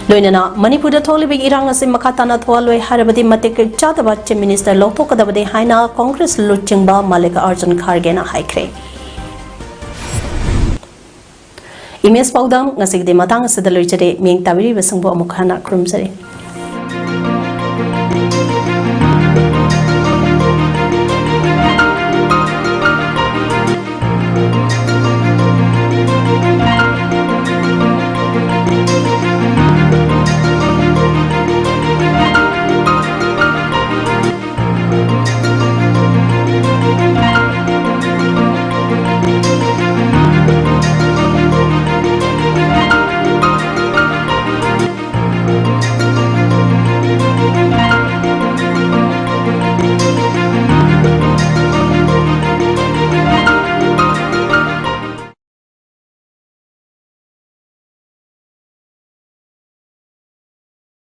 ꯂꯣꯏꯅꯅ ꯃꯅꯤꯄꯨꯔꯗ ꯊꯣꯛꯂꯤꯕ ꯏꯔꯥꯡ ꯑꯁꯤ ꯃꯈꯥ ꯇꯥꯅ ꯊꯣꯛꯍꯜꯂꯣꯏ ꯍꯥꯏꯔꯕꯗꯤ ꯃꯇꯤꯛ ꯆꯥꯗꯕ ꯆꯤꯐ ꯃꯤꯅꯤꯁꯇꯔ ꯂꯧꯊꯣꯛꯀꯗꯕꯅꯤ ꯍꯥꯏꯅ ꯀꯣꯡꯒ꯭ꯔꯦꯁ ꯂꯨꯆꯤꯡꯕ ꯃꯜꯂꯤꯀꯥꯔꯖꯨꯟ ꯈꯥꯔꯒꯦꯅ ꯍꯥꯏꯈ꯭ꯔꯦ꯫ ꯏꯃꯦꯖ ꯄꯥꯎꯗꯝ ꯉꯁꯤꯒꯤꯗꯤ ꯃꯇꯥꯡ ꯑꯁꯤꯗ ꯂꯣꯏꯖꯔꯦ꯫ ꯃꯤꯠꯌꯦꯡ ꯇꯥꯕꯤꯔꯤꯕꯁꯤꯡꯕꯨ ꯑꯃꯨꯛ ꯍꯟꯅ ꯈꯨꯔꯨꯝꯖꯔꯤ꯫